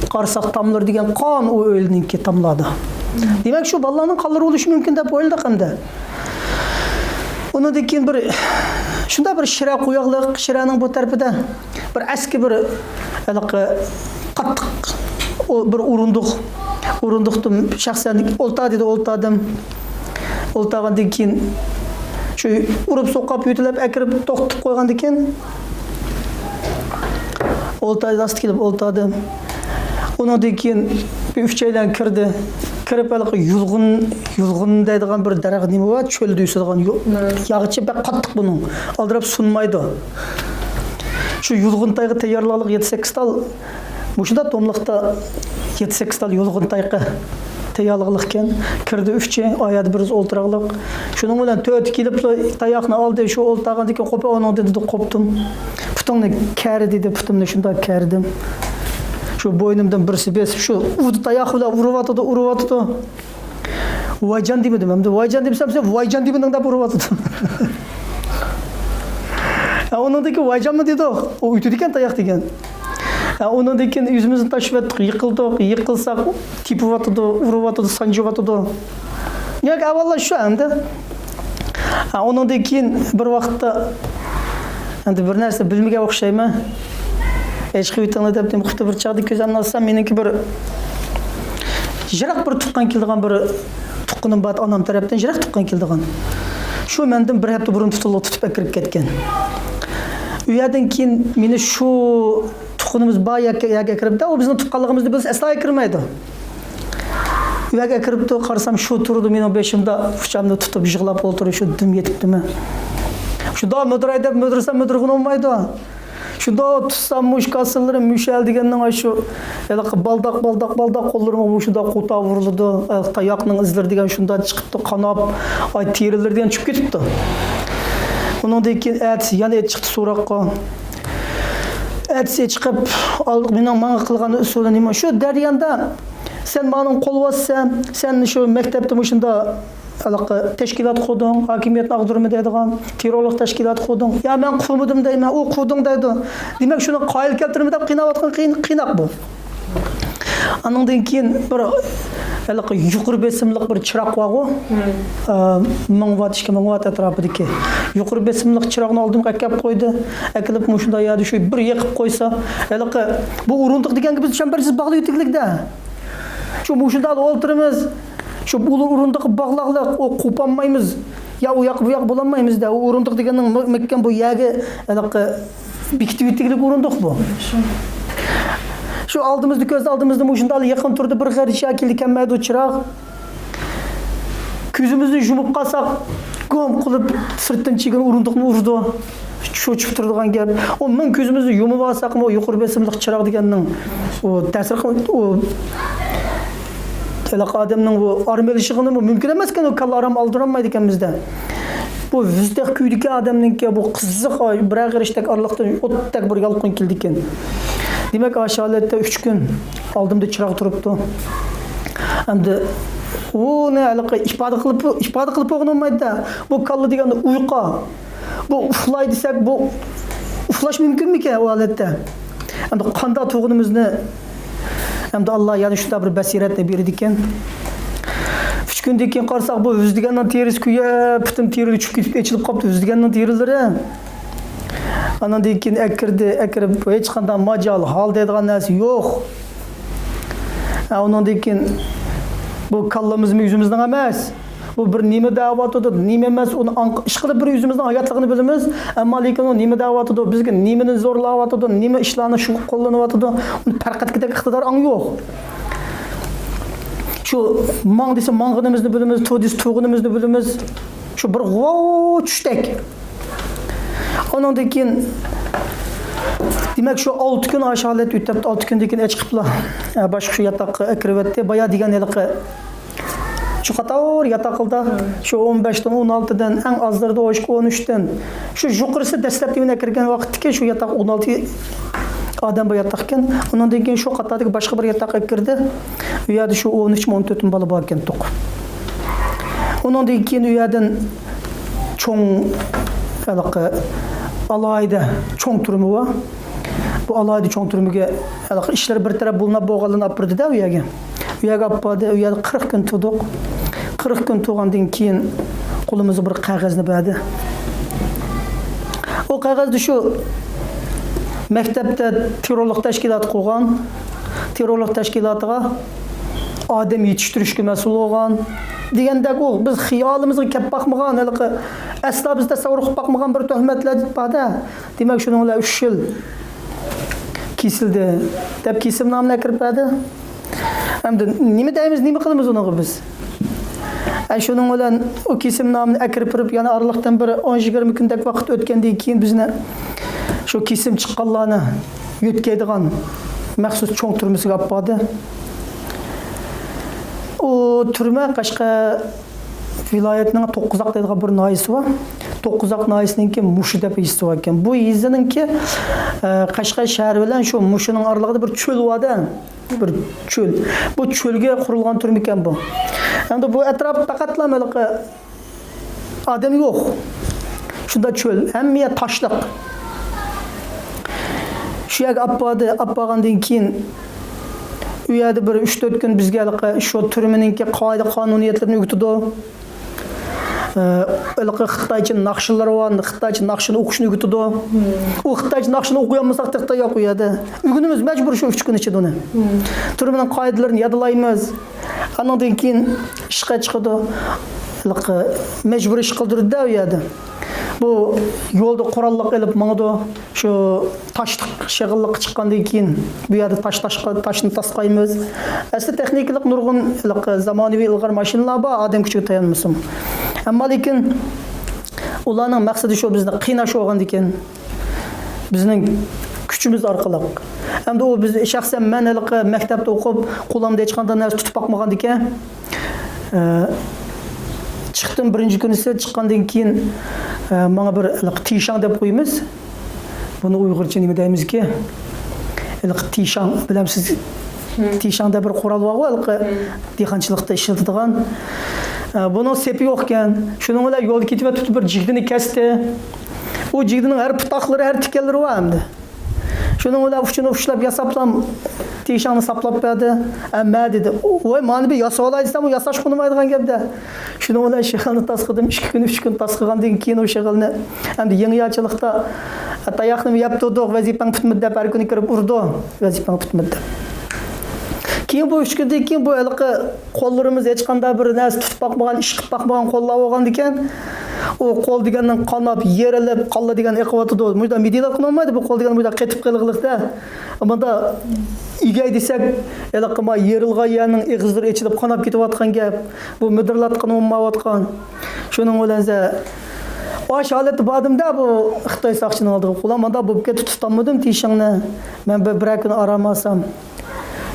قارىساق تاملىرى دېگەن قان ئۇ ئۆيلىرىنىڭكى تاملاردا. دېمەك، شۇ بالىلارنىڭ قانلىرى بولۇشى مۇمكىن دەپ ئويلىدۇق ئەمدى. ئۇنىڭدىن كېيىن بىر، شۇنداق بىر شىرە قوياقلىق، شىرەنىڭ بۇ تەرىپىدە بىر ئەسكى بىر ھېلىقى قاتتىق ئۇ بىر ئورۇندۇق، ئورۇندۇقتا شەخسەن ئولتۇر دېدى، ئولتۇردۇم. ئولتۇرغاندىن كېيىن شۇ ئۇرۇپ سوقاپ يۆتىلەپ ئەكىرىپ توختىتىپ قويغاندىن كېيىن ئولتۇر، راست كېلىپ ئولتۇردۇم. ئۇنىڭدىن كېيىن بىر ئۈچەيلەن كىردى. كىرىپ ھېلىقى يۇلغۇن، يۇلغۇن دەيدىغان بىر دەرەخ نېمە بار، چۆلدە ئۆسىدىغان يۇ-، ياغىچى بەك قاتتىق بۇنىڭ. ئالدىراپ سۇنمايدۇ. شۇ يۇلغۇن تايىقى تەييارلىغانلىق يەتتە سەككىز تال، مۇشۇنداق دوملۇقتا يەتتە سەككىز تال يۇلغۇن تايىقى تەييارلىغانلىق ئىكەن. كىردى ئۈچى، ئا يەردە بىرسى ئولتۇراغلىق. شۇنىڭ بىلەن تۆتى كېلىپلا تاياقنى ئالدى، شۇ ئولتۇرغاندىن كېيىن قوپۇپ، ئۇنىڭدىن دېدى، قوپتۇم. پۇتۇڭنى كەرە دېدى، پۇتۇمنى شۇنداق كەردىم. شۇ بوينۇمدىن بىرسى بېسىپ، شۇ ئۇرۇپ، تاياق بىلەن ئۇرۇۋاتىدۇ، ئۇرۇۋاتىدۇ. ۋايجان دېمىدىم ئەمدى. ۋايجان دېمىسەم، سەن ۋايجان دېمىدىڭ دەپ ئۇرۇۋاتىدۇ. ھە، ئۇنىڭدىن كېيىن ۋايجانمۇ دېدۇق. ئۇ ئۆتىدىكەن تاياق دېگەن. ھە، ئۇنىڭدىن كېيىن ئۆزىمىزنى تاشلىۋەتتۇق، يىقىلدۇق. يىقىلساق، تېپىۋاتىدۇ، ئۇرۇۋاتىدۇ، سانجىۋاتىدۇ. ياكى ئەۋۋاللا شۇ ئەمدى. ھە، ئۇنىڭدىن كېيىن بىر ۋاقىتتا ئەمدى بىر نەرسە بىلمىگەن ئوخشايمەن. ئەي، چىقىۋېتىڭلار دەپ نېمە قىپتۇ، بىر چاغدا كۆزۈمنى ئاچسام، مېنىڭكى بىر يىراق بىر تۇغقان كېلىدىغان بىر تۇغقىنىم بار، ئانام تەرەپتىن يىراق تۇغقان كېلىدىغان. شۇ مەندىن بىر ھەپتە بۇرۇن تۇتۇپ، تۇتۇپ ئەكىرىپ كەتكەن. ئۇ يەردىن كېيىن مېنى شۇ تۇغقىنىمىز بار يەرگە، يەرگە ئەكىرىپتۇ، ئۇ بىزنىڭ تۇغقانلىقىمىزنى بىلسە ئەسلا ئەكىرمەيدۇ. ئۇ يەرگە ئەكىرىپتۇ، قارىسام شۇ تۇرىدۇ مېنىڭ بېشىمدا، ئۇچامنى تۇتۇپ يىغلاپ ئولتۇرۇپ، شۇ دۈم يېتىپتىمەن. شۇنداق مۈدۈرەي دەپ مۈدۈرسەم مۈدۈرگىنى بولمايدۇ. شۇنداق تۇتسام مۇشۇ كاسىلىرىم مۈشەل دېگەننىڭ شۇ ھېلىقى بالداق، بالداق، بالداق قوللىرىمغا مۇشۇنداق قوتا ئۇرۇلىدۇ. ھېلىقى تاياقنىڭ ئىزلىرى دېگەن شۇنداق چىقىپتۇ، قاناپ، ئاي تېرىلىرى دېگەن چۈشۈپ كېتىپتۇ. ئۇنىڭدىن كېيىن ئەتىسى يەنە چىقتى سوراققا. ئەتىسى چىقىپ، ئال-، مېنىڭ ماڭا قىلغان ئۇسۇلى نېمە؟ شۇ جەرياندا سەن ماڭا قول باسسەن، سەن شۇ مەكتەپتە مۇشۇنداق ھېلىقى تەشكىلات قۇردۇڭ، ھاكىمىيەتنى ئاغدۇرىمەن دەيدىغان تېررورلۇق تەشكىلاتى قۇردۇڭ. يا مەن قۇرمىدىم دەيمەن، ئۇ قۇردۇڭ دەيدۇ. دېمەك، شۇنى قايىل كەلتۈرمە دەپ قىيناۋاتقان قىيىن-، قىيناق بۇ. ئانىڭدىن كېيىن بىر ھېلىقى يۇقىرى بېسىملىق بىر چىراغ بارغۇ. ئا، مىڭ ۋات، ئىككى مىڭ ۋات ئەتراپىدىكى يۇقىرى بېسىملىق چىراغنى ئالدىمغا ئەكەپ قويدى. ئەكېلىپ مۇشۇنداق يەردە شۇ بىر يېقىپ قويسا، ھېلىقى بۇ ئورۇندۇق دېگەنگە بىز چەمبەرچىسى باغلىۋېتىكلىكتە. شۇ مۇشۇنداق ئولتۇرىمىز. شۇ ئۇلۇغ ئورۇندۇققا باغلاقلىق، ئۇ قوپالمايمىز. يا ئۇ ياق، بۇ ياق بولالمايمىز-دە. ئۇ ئورۇندۇق دېگەننىڭ مۇ-، مەھكەم بۇ يەرگە ھېلىقى بېكىتىۋېتىكلىك ئورۇندۇق بۇ. شۇ ئالدىمىزدا، كۆز ئالدىمىزدا مۇشۇنداق يېقىن تۇرىدۇ، بىر غەرچە كېلىدۇ كەلمەيدۇ چىراغ. كۆزىمىزنى يۇمۇپ قالساق، گوم قىلىپ سىرتتىن چىگىن ئورۇندۇقنى ئۇرىدۇ. شۇ چىقىپ تۇرىدىغان گەپ. ئۇ مىڭ كۆزىمىزنى يۇمۇۋالساقمۇ، يۇقىرى بېسىملىق چىراغ دېگەننىڭ ئۇ تەسىر قىل-، ئۇ ھېلىقى ئادەمنىڭ بۇ ئارام ئېلىشىغىمۇ مۇمكىن ئەمەسكەن، ئۇ كاللا ئارام ئالدۇرالمايدىكەن بىزدە. بۇ ۋىزدەك كۈيدىكى ئادەمنىڭكى بۇ قىزىق، بىرەر غېرىشتەك ئارىلىقتا ئوتتەك بىر يالقۇن كېلىدىكەن. دېمەك، ئاشۇ ھالەتتە ئۈچ كۈن ئالدىمدا چىراغ تۇرۇپتۇ. ئەمدى ئۇنى ھېلىقى ئىپادە قىلىپ، ئىپادە قىلىپ بولغىلى بولمايدۇ-دە. بۇ كاللا دېگەندە ئۇيقۇ. بۇ ئۇخلاي دېسەك، بۇ ئۇخلاش مۇمكىنمىكەن ئۇ ھالەتتە؟ ئەمدى قانداق تۇرغىنىمىزنى، ئەمدى ئاللا يەنە شۇنداق بىر بەسىرەتنى بېرىدىكەن. ئۈچ كۈندىن كېيىن قارىساق، بۇ ۋىز دېگەننىڭ تېرىسى كۆيۈپ، پۈتۈن تېرىلىرى چۈشۈپ كېتىپ، ئېچىلىپ قاپتۇ ۋىز دېگەننىڭ تېرىلىرى. ئانىڭدىن كېيىن ئەكىردى، ئەكىرىپ، ھېچقانداق ماجال، ھال دەيدىغان نەرسە يوق. ھە، ئۇنىڭدىن كېيىن بۇ كاللىمىزمۇ ئۆزىمىزنىڭ ئەمەس. بۇ بىر نېمە دەۋاتىدۇ، نېمە ئەمەس، ئۇنى ئاڭ-، ئىشقىلىپ بىر ئۆزىمىزنىڭ ھاياتلىقىنى بىلىمىز. ئەمما لېكىن ئۇ نېمە دەۋاتىدۇ، بىزگە نېمىنى زورلاۋاتىدۇ، نېمە ئىشلارنى شۇ قوللىنىۋاتىدۇ، ئۇنى پەرق ئەتكۈدەك ئىقتىدار ئاڭ يوق. شۇ ماڭ دېسە ماڭغىنىمىزنى بىلىمىز، تۇر دېسە تۇرغىنىمىزنى بىلىمىز. شۇ بىر غۇۋا چۈشتەك. ئۇنىڭدىن كېيىن، دېمەك، شۇ ئالتە كۈن ئاشۇ ھالەت ئۆتۈپتۇ. ئالتە كۈندىن كېيىن ئېچىقىپلا، ئە، باشقا شۇ ياتاققا ئەكىرىۋەتتى. بايا دېگەن ھېلىقى شۇ قاتار ياتاقلىدا، شۇ ئون بەشتىن، ئون ئالتىدىن، ئەڭ ئازلىرىدا ئون ئۈچتىن. شۇ يۇقىرىسى دەسلەپتە مېنى ئەكىرگەن ۋاقىتتىكى شۇ ياتاق ئون ئالتە ئادەم بار ياتاق ئىكەن. ئۇنىڭدىن كېيىن شۇ قاتاردىكى باشقا بىر ياتاققا ئەكىردى. ئۇ يەردە شۇ ئون ئۈچ، ئون تۆت بالا بار ئىكەن. ئۇنىڭدىن كېيىن ئۇ يەردىن چوڭ، ھېلىقى ئالاھىدە چوڭ تۈرمە بار. بۇ ئالاھىدە چوڭ تۈرمىگە ھېلىقى ئىشلىرى بىر تەرەپ بولۇنۇپ بولغانلىرىنى ئاپىرىدۇ-دە ئۇ يەرگە. ئۇ يەرگە ئاپىرىدۇ، ئۇ يەردە قىرىق كۈن تۇردۇق. قىرىق كۈن تۇرغاندىن كېيىن قولىمىزغا بىر قەغەزنى بەردى. ئۇ قەغەزدە شۇ مەكتەپتە تېررورلۇق تەشكىلاتى قۇرغان، تېررورلۇق تەشكىلاتىغا ئادەم يېتىشتۈرۈشكە مەسئۇل بولغان دېگەندەك، ئۇ بىز خىيالىمىزغا كەپ باقمىغان، ھېلىقى ئەسلا بىز تەسەۋۋۇر قىلىپ باقمىغان بىر تۆھمەتلەر بار-دە. دېمەك، شۇنىڭ بىلەن ئۈچ يىل كېسىلدى دەپ كېسىمنامىنى ئەكىرىپ بەردى. ئەمدى نېمە دەيمىز، نېمە قىلىمىز ئۇنىڭغا بىز؟ ئە، شۇنىڭ بىلەن ئۇ كېسىمنامىنى ئەكىرىپ بېرىپ، يەنە ئارىلىقتىن بىر ئون يىگىرمە كۈندەك ۋاقىت ئۆتكەندىن كېيىن بىزنى شۇ كېسىم چىققانلارنى يۆتكەيدىغان مەخسۇس چوڭ تۈرمىسىگە ئاپىرىپ باردى. ئۇ تۈرمە قەشقەر ۋىلايەتنىڭ توققۇزاق دەيدىغان بىر ناھىيەسى بار. توققۇزاق ناھىيەسىنىڭكى مۇشۇ دەپ يېزىسى بار ئىكەن. بۇ يېزىنىڭكى، ئە، قەشقەر شەھىرى بىلەن شۇ مۇشۇنىڭ ئارىلىقىدا بىر چۆل بار-دە. بىر چۆل. بۇ چۆلگە قۇرۇلغان تۈرمە ئىكەن بۇ. ئەمدى بۇ ئەتراپ پەقەتلا ھېلىقى ئادەم يوق. شۇنداق چۆل، ھەممە يەر تاشلىق. شۇ يەرگە ئاپاردى، ئاپارغاندىن كېيىن، ئۇ يەردە بىر ئۈچ تۆت كۈن بىزگە ھېلىقى شۇ تۈرمىنىڭكى قائىدە-قانۇنىيەتلىرىنى ئۆگىتىدۇ. ئە، ھېلىقى خىتايچە ناخشىلىرى بار، خىتايچە ناخشىنى ئوقۇشنى ئۆگىتىدۇ. ئۇ خىتايچە ناخشىنى ئوقۇيالمىساق تېخى ياق ئۇ يەردە. ئۆگىنىمىز مەجبۇر شۇ ئۈچ كۈن ئىچىدە ئۇنى. تۈرمىنىڭ قائىدىلىرىنى يادلايمىز. ئانىڭدىن كېيىن ئىشقا چىقىدۇ. ھېلىقى مەجبۇرىي ئىش قىلدۇرىدۇ-دە ئۇ يەردە. بۇ يولدا قوراللىق ئېلىپ ماڭىدۇ. شۇ تاشلىق شېغىللىققا چىققاندىن كېيىن بۇ يەردە تاش، تاشقا، تاشنى تاسقايمىز. ئەسلى تېخنىكىلىق نۇرغۇن ھېلىقى زامانىۋى ئىلغار ماشىنىلار بار، ئادەم كۈچىگە تايانمىسىمۇ. ئەمما لېكىن ئۇلارنىڭ مەقسىتى شۇ، بىزنى قىيناش بولغاندىكىن. بىزنىڭ كۈچىمىز ئارقىلىق. ئەمدى ئۇ بىز، شەخسەن مەن ھېلىقى مەكتەپتە ئوقۇپ، قولۇمدا ھېچقانداق نەرسە تۇتۇپ باقمىغاندىكەن. ئە، چىقتىم، بىرىنچى كۈنىسى چىققاندىن كېيىن، ئە، ماڭا بىر ھېلىقى تىشاڭ دەپ قويىمىز. بۇنى ئۇيغۇرچە نېمە دەيمىزكى؟ ھېلىقى تىشاڭ، بىلەمسىز؟ تىشاڭ دەپ بىر قورال بارغۇ، ھېلىقى دېھقانچىلىقتا ئىشلىتىدىغان. ئە، بۇنىڭ سېپى يوقكەن. شۇنىڭ بىلەن يولدا كېتىۋېتىپتۇ، بىر جىگدىنى كەستى. ئۇ جىگدىنىڭ ھەر پۇتاقلىرى، ھەر تىكەنلىرى بار ئەمدى. شۇنىڭ بىلەن ئۇچىنى ئۇچلاپ ياساپلام، تىشاڭنى ساپلاپ بەردى. ئەمما دېدى، ۋاي، مانا بىر ياسىۋالاي دېسەم، ئۇ ياساشقا ئۇنىمايدىغان گەپتە. شۇنىڭ بىلەن شېغىلنى تاسقىدىم. ئىككى كۈن، ئۈچ كۈن تاسقىغاندىن كېيىن ئۇ شېغىلنى ئەمدى يېڭىچىلىقتا تاياقنى يەپ تۇردۇق، ۋەزىپەڭ پۈتمىدى دەپ ھەر كۈنى كىرىپ ئۇرىدۇ، ۋەزىپەڭ پۈتمىدى دەپ. كېيىن بۇ ئۈچ كۈندىن كېيىن بۇ ھېلىقى قوللىرىمىز ھېچقانداق بىر نەرسە تۇتۇپ باقمىغان، ئىش قىلىپ باقمىغان قوللار بولغاندىكەن، ئۇ قول دېگەننىڭ قاناپ، يېرىلىپ، قانلار دېگەن ئېقىۋاتىدۇ. مۇشۇنداق مىدىرلاتقىنى بولمايدۇ، بۇ قول دېگەن مۇشۇنداق قېتىپ قېلىغلىقتا. مۇندا ئېگەي دېسەك، ھېلىقى ما يېرىلغان يەرنىڭ ئېغىزلىرى ئېچىلىپ قاناپ كېتىۋاتقان گەپ. بۇ مىدىرلاتقىنى بولمايۋاتقان. شۇنىڭ بىلەن سە-، ئاش ھالەتتە باردىم-دە، بۇ خىتاي ساقچىنىڭ ئالدىغا. قۇلام ماندا بولۇپ كەتتى، تۇتالمىدىم تىشىڭنى. مەن بىر، بىرەر كۈن ئارام ئالسام.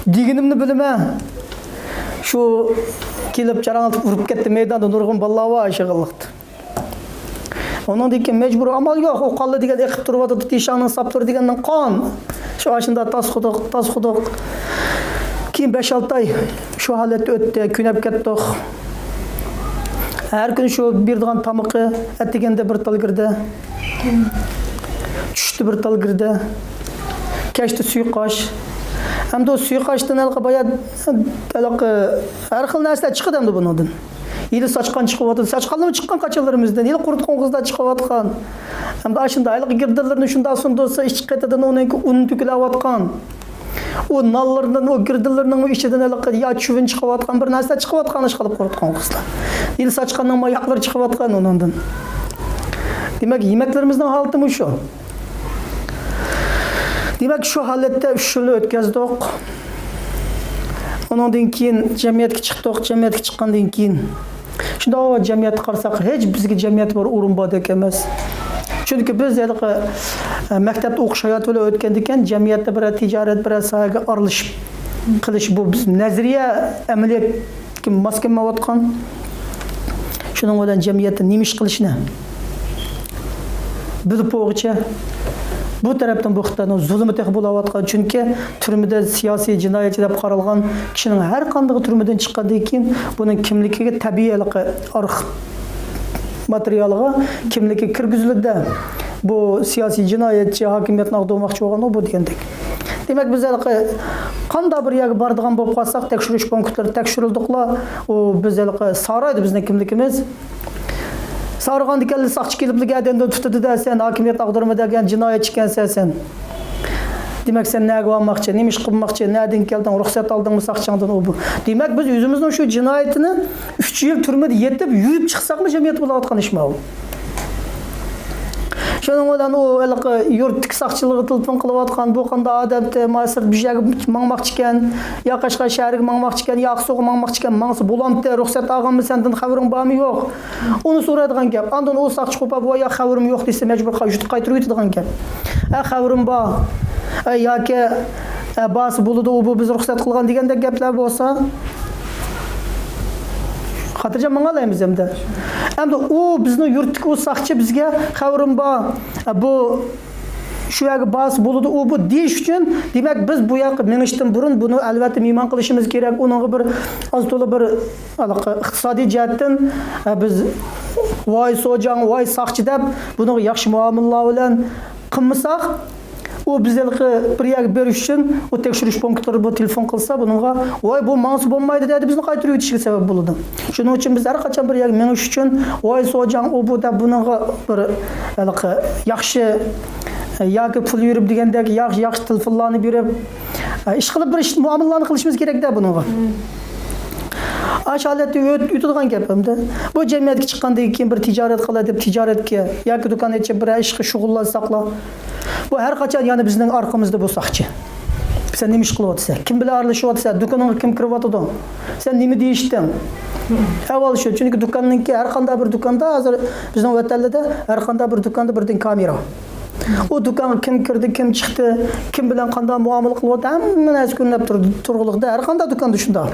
دېگىنىمنى بىلىمەن. شۇ كېلىپ جاراڭلىتىپ ئۇرۇپ كەتتى، مەيداندا نۇرغۇن بالىلار بار شېغىللىقتا. ئۇنىڭدىن كېيىن مەجبۇرىي ئامال يوق. ئۇ قانلار دېگەن ئېقىپ تۇرۇۋاتىدۇ، تىشاڭنىڭ ساپلىرى دېگەننىڭ قان. شۇ ئاشۇنداق تاسقۇدۇق، تاسقۇدۇق. كېيىن بەش-ئالتە ئاي شۇ ھالەتتە ئۆتتى، كۆنۈپ كەتتۇق. ھەر كۈنى شۇ بېرىدىغان تامىقى، ئەتىگەندە بىر تال گىردە، چۈشتە بىر تال گىردە، كەچتە سۇيۇقئاش. ئەمدى ئۇ سۇيۇقئاشتىن ھېلىقى بايا، ھېلىقى ھەر خىل نەرسىلەر چىقىدۇ ئەمدى بۇنىڭدىن. ھېلى ساچقان چىقىۋاتىدۇ. ساچقانلىرىمۇ چىققان قاچانلىرىمىزدىن. ھېلى قۇرۇتقان قىزلار چىقىۋاتقان. ھەمدە ئاشۇنداق ھېلىقى گىردىلىرىنى شۇنداق سۇندۇرسا، ئىچى قېتىدىن ئۇنىڭكى ئۇنى تۆكۈلۈۋاتقان. ئۇ نانلىرىدىن، ئۇ گىردىلىرىنىڭ ئىچىدىن ھېلىقى يا چۈۋۈن چىقىۋاتقان، بىر نەرسە چىقىۋاتقان، ئىشقىلىپ قۇرۇتقان قىزلار. ھېلى ساچقاننىڭ ما ياقلىرى چىقىۋاتقان ئۇنىڭدىن. دېمەك، يېمەكلىرىمىزنىڭ ھالىتى مۇشۇ. دېمەك، شۇ ھالەتتە ئۈچ يىلنى ئۆتكەزدۇق. ئۇنىڭدىن كېيىن جەمئىيەتكە چىقتۇق. جەمئىيەتكە چىققاندىن كېيىن، شۇنداق جەمئىيەتتە قارىساق، ھېچ بىزگە جەمئىيەتتە بىر ئورۇن باردەك ئەمەس. چۈنكى بىز ھېلىقى، ئە، مەكتەپتە ئوقۇش ھاياتى بىلەن ئۆتكەندىكىن، جەمئىيەتتە بىرەر تىجارەت، بىرەر ساھەگە ئارىلىشىپ قېلىش، بۇ بىز نەزەرىيە، ئەمەلىيەتكە ماس كەلمەيۋاتقان. شۇنىڭ بىلەن جەمئىيەتتە نېمە ئىش قىلىشنى بىلىپ بولغۇچە، بۇ تەرەپتىن بۇ خىتاينىڭ زۇلۇمى تېخى بولاۋاتقان. چۈنكى تۈرمىدە سىياسىي جىنايەتچى دەپ قارالغان كىشىنىڭ ھەر قاندىقى تۈرمىدىن چىققاندىن كېيىن بۇنىڭ كىملىكىگە تەبىئىي ھېلىقى ئارخىپ ماتېرىيالىغا كىملىكى كىرگۈزۈلىدۇ. بۇ سىياسىي جىنايەتچى، ھاكىمىيەتنى ئاغدۇرماقچى بولغان بۇ دېگەندەك. دېمەك، بىز ھېلىقى قانداق بىر يەرگە بارىدىغان بولۇپ قالساق، تەكشۈرۈش پونكىتلىرى تەكشۈرۈلدۇقلا، ئۇ بىز ھېلىقى سارايدۇ بىزنىڭ كىملىكىمىز. سارىغاندىكىنلا ساقچى كېلىپلا گەدىنىدىن تۇتىدۇ-دە، سەن ھاكىمىيەت ئاغدۇرما دېگەن جىنايەتچىكەنسەن سەن. دېمەك، سەن نەگە بارماقچى، نېمە ئىش قىلماقچى، نەدىن كەلدىڭ، رۇخسەت ئالدىڭمۇ ساقچىڭدىن، ئۇ بۇ. دېمەك، بىز ئۆزىمىزنىڭ شۇ جىنايىتىنى ئۈچ يىل تۈرمىدە يېتىپ، يۇيۇپ چىقساقمۇ جەمئىيەتتە بولۇۋاتقان ئىشمۇ ئۇ. شۇنىڭ بىلەن ئۇ ھېلىقى يۇرتتىكى ساقچىلارغا تېلېفون قىلىۋاتقان، بۇ قانداق ئادەمتى، ما سىرت بىر يەرگە ماڭماقچىكەن، يا قەشقەر شەھىرىگە ماڭماقچىكەن، يا ئاقسۇغا ماڭماقچىكەن، ماڭسا بولامتى، رۇخسەت ئالغانمۇ، سەندىن خەۋىرىڭ بارمۇ يوق؟ ئۇنى سورايدىغان گەپ. ئاندىن ئۇ ساقچى قوپاپ، ۋاي يا خەۋىرىم يوق دېسە، مەجبۇر قا-، يۇرتقا قايتۇرۇۋېتىدىغان گەپ. ھە، خەۋىرىم بار. ئە، ياكى، ئە، بارسا بولىدۇ، ئۇ بۇ بىز رۇخسەت قىلغان دېگەندەك گەپلەر بولسا، خاتىرجەم ماڭالايمىز ئەمدى. ئەمدى ئۇ بىزنىڭ يۇرتتىكى ئۇ ساقچى بىزگە خەۋىرىم بار، ئە، بۇ شۇ يەرگە بارسا بولىدۇ، ئۇ بۇ دېيىش ئۈچۈن، دېمەك، بىز بۇ ياققا مېڭىشتىن بۇرۇن بۇنى ئەلۋەتتە مېھمان قىلىشىمىز كېرەك. ئۇنىڭغا بىر ئاز تولا بىر ھېلىقى ئىقتىسادىي جەھەتتىن، ئە، بىز ۋاي سوجاڭ، ۋاي ساقچى دەپ بۇنىڭغا ياخشى مۇئامىلىلەر بىلەن قىلمىساق، ئۇ بىز ھېلىقى بىر يەرگە بېرىش ئۈچۈن ئۇ تەكشۈرۈش پونكىتلىرى بۇ تېلېفون قىلسا، بۇنىڭغا، ۋاي، بۇ ماڭسا بولمايدۇ دەيدۇ، بىزنى قايتۇرۇۋېتىشىگە سەۋەب بولىدۇ. شۇنىڭ ئۈچۈن بىز ھەر قاچان بىر يەرگە مېڭىش ئۈچۈن، ۋاي سوجاڭ، ئۇ بۇ دەپ بۇنىڭغا بىر ھېلىقى ياخشى، ياكى پۇل بېرىپ دېگەندەك ياخشى، ياخشى تېلېفونلارنى بېرىپ، ئىشقىلىپ بىر ئىش، مۇئامىلىلەرنى قىلىشىمىز كېرەكتە بۇنىڭغا. ئاشۇ ھالەتتە ئۆت-، ئۆتىدىغان گەپ ئەمدى. بۇ جەمئىيەتكە چىققاندىن كېيىن بىر تىجارەت قىلاي دەپ تىجارەتكە ياكى دۇكان ئېچىپ بىر ئىشقا شۇغۇللانساقلا، بۇ ھەر قاچان يەنە بىزنىڭ ئارقىمىزدا بۇ ساقچى. سەن نېمە ئىش قىلىۋاتىسەن؟ كىم بىلەن ئارىلىشىۋاتىسەن؟ دۇكىنىڭغا كىم كىرىۋاتىدۇ؟ سەن نېمە دېيىشتىڭ؟ ئەھۋال شۇ. چۈنكى دۇكاننىڭكى ھەر قانداق بىر دۇكاندا ھازىر بىزنىڭ ۋەتەنلىدە ھەر قانداق بىر دۇكاندا بىردىن كامېرا. ئۇ دۇكانغا كىم كىردى، كىم چىقتى، كىم بىلەن قانداق مۇئامىلە قىلىۋاتتى، ھەممە نەرسە كۆرۈنۈپ تۇر-، تۇرغۇلۇقتا. ھەر قانداق دۇكاندا شۇنداق.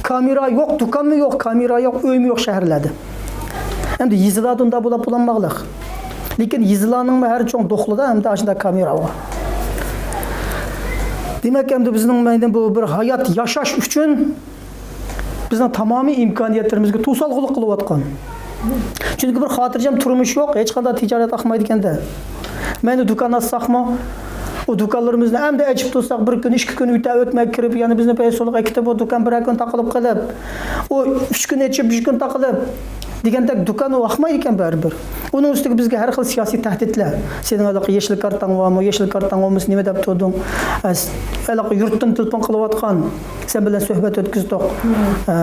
كامېرا يوق، دۇكانمۇ يوق، كامېرا يوق، ئۆيمۇ يوق شەھەرلەردە. ئەمدى يېزىلاردا ئۇنداق بولۇپ بولالماقلىق. لېكىن يېزىلارنىڭمۇ ھەر چوڭ دوقلىدا ئەمدى ئاشۇنداق كامېرا بار. دېمەك، ئەمدى بىزنىڭ مەيدان بۇ بىر ھايات ياشاش ئۈچۈن بىزنىڭ تامامىي ئىمكانىيەتلىرىمىزگە توسالغۇلۇق قىلىۋاتقان. چۈنكى بىر خاتىرجەم تۇرمۇش يوق، ھېچقانداق تىجارەت ئاقمايدىكەن-دە. مەيلى دۇكان ئاچساقمۇ، ئۇ دۇكانلىرىمىزنى ئەمدى ئېچىپ تۇرساق، بىر كۈن، ئىككى كۈن ئۆتە ئۆتمەي كىرىپ، يەنە بىزنى پەيسۇلغا ئەكېتىپ، ئۇ دۇكان بىرەر كۈن تاقىلىپ قېلىپ، ئۇ ئۈچ كۈن ئېچىپ، بىر كۈن تاقىلىپ دېگەندەك دۇكان ئۇ ئاقمايدىكەن بەرىبىر. ئۇنىڭ ئۈستىگە بىزگە ھەر خىل سىياسىي تەھدىتلەر. سېنىڭ ھېلىقى يېشىل كارتاڭ بارمۇ؟ يېشىل كارتاڭ بولمىسا نېمە دەپ تۇردۇڭ؟ ئە، ھېلىقى يۇرتتىن تېلېفون قىلىۋاتقان، سەن بىلەن سۆھبەت ئۆتكۈزدۇق. ئە،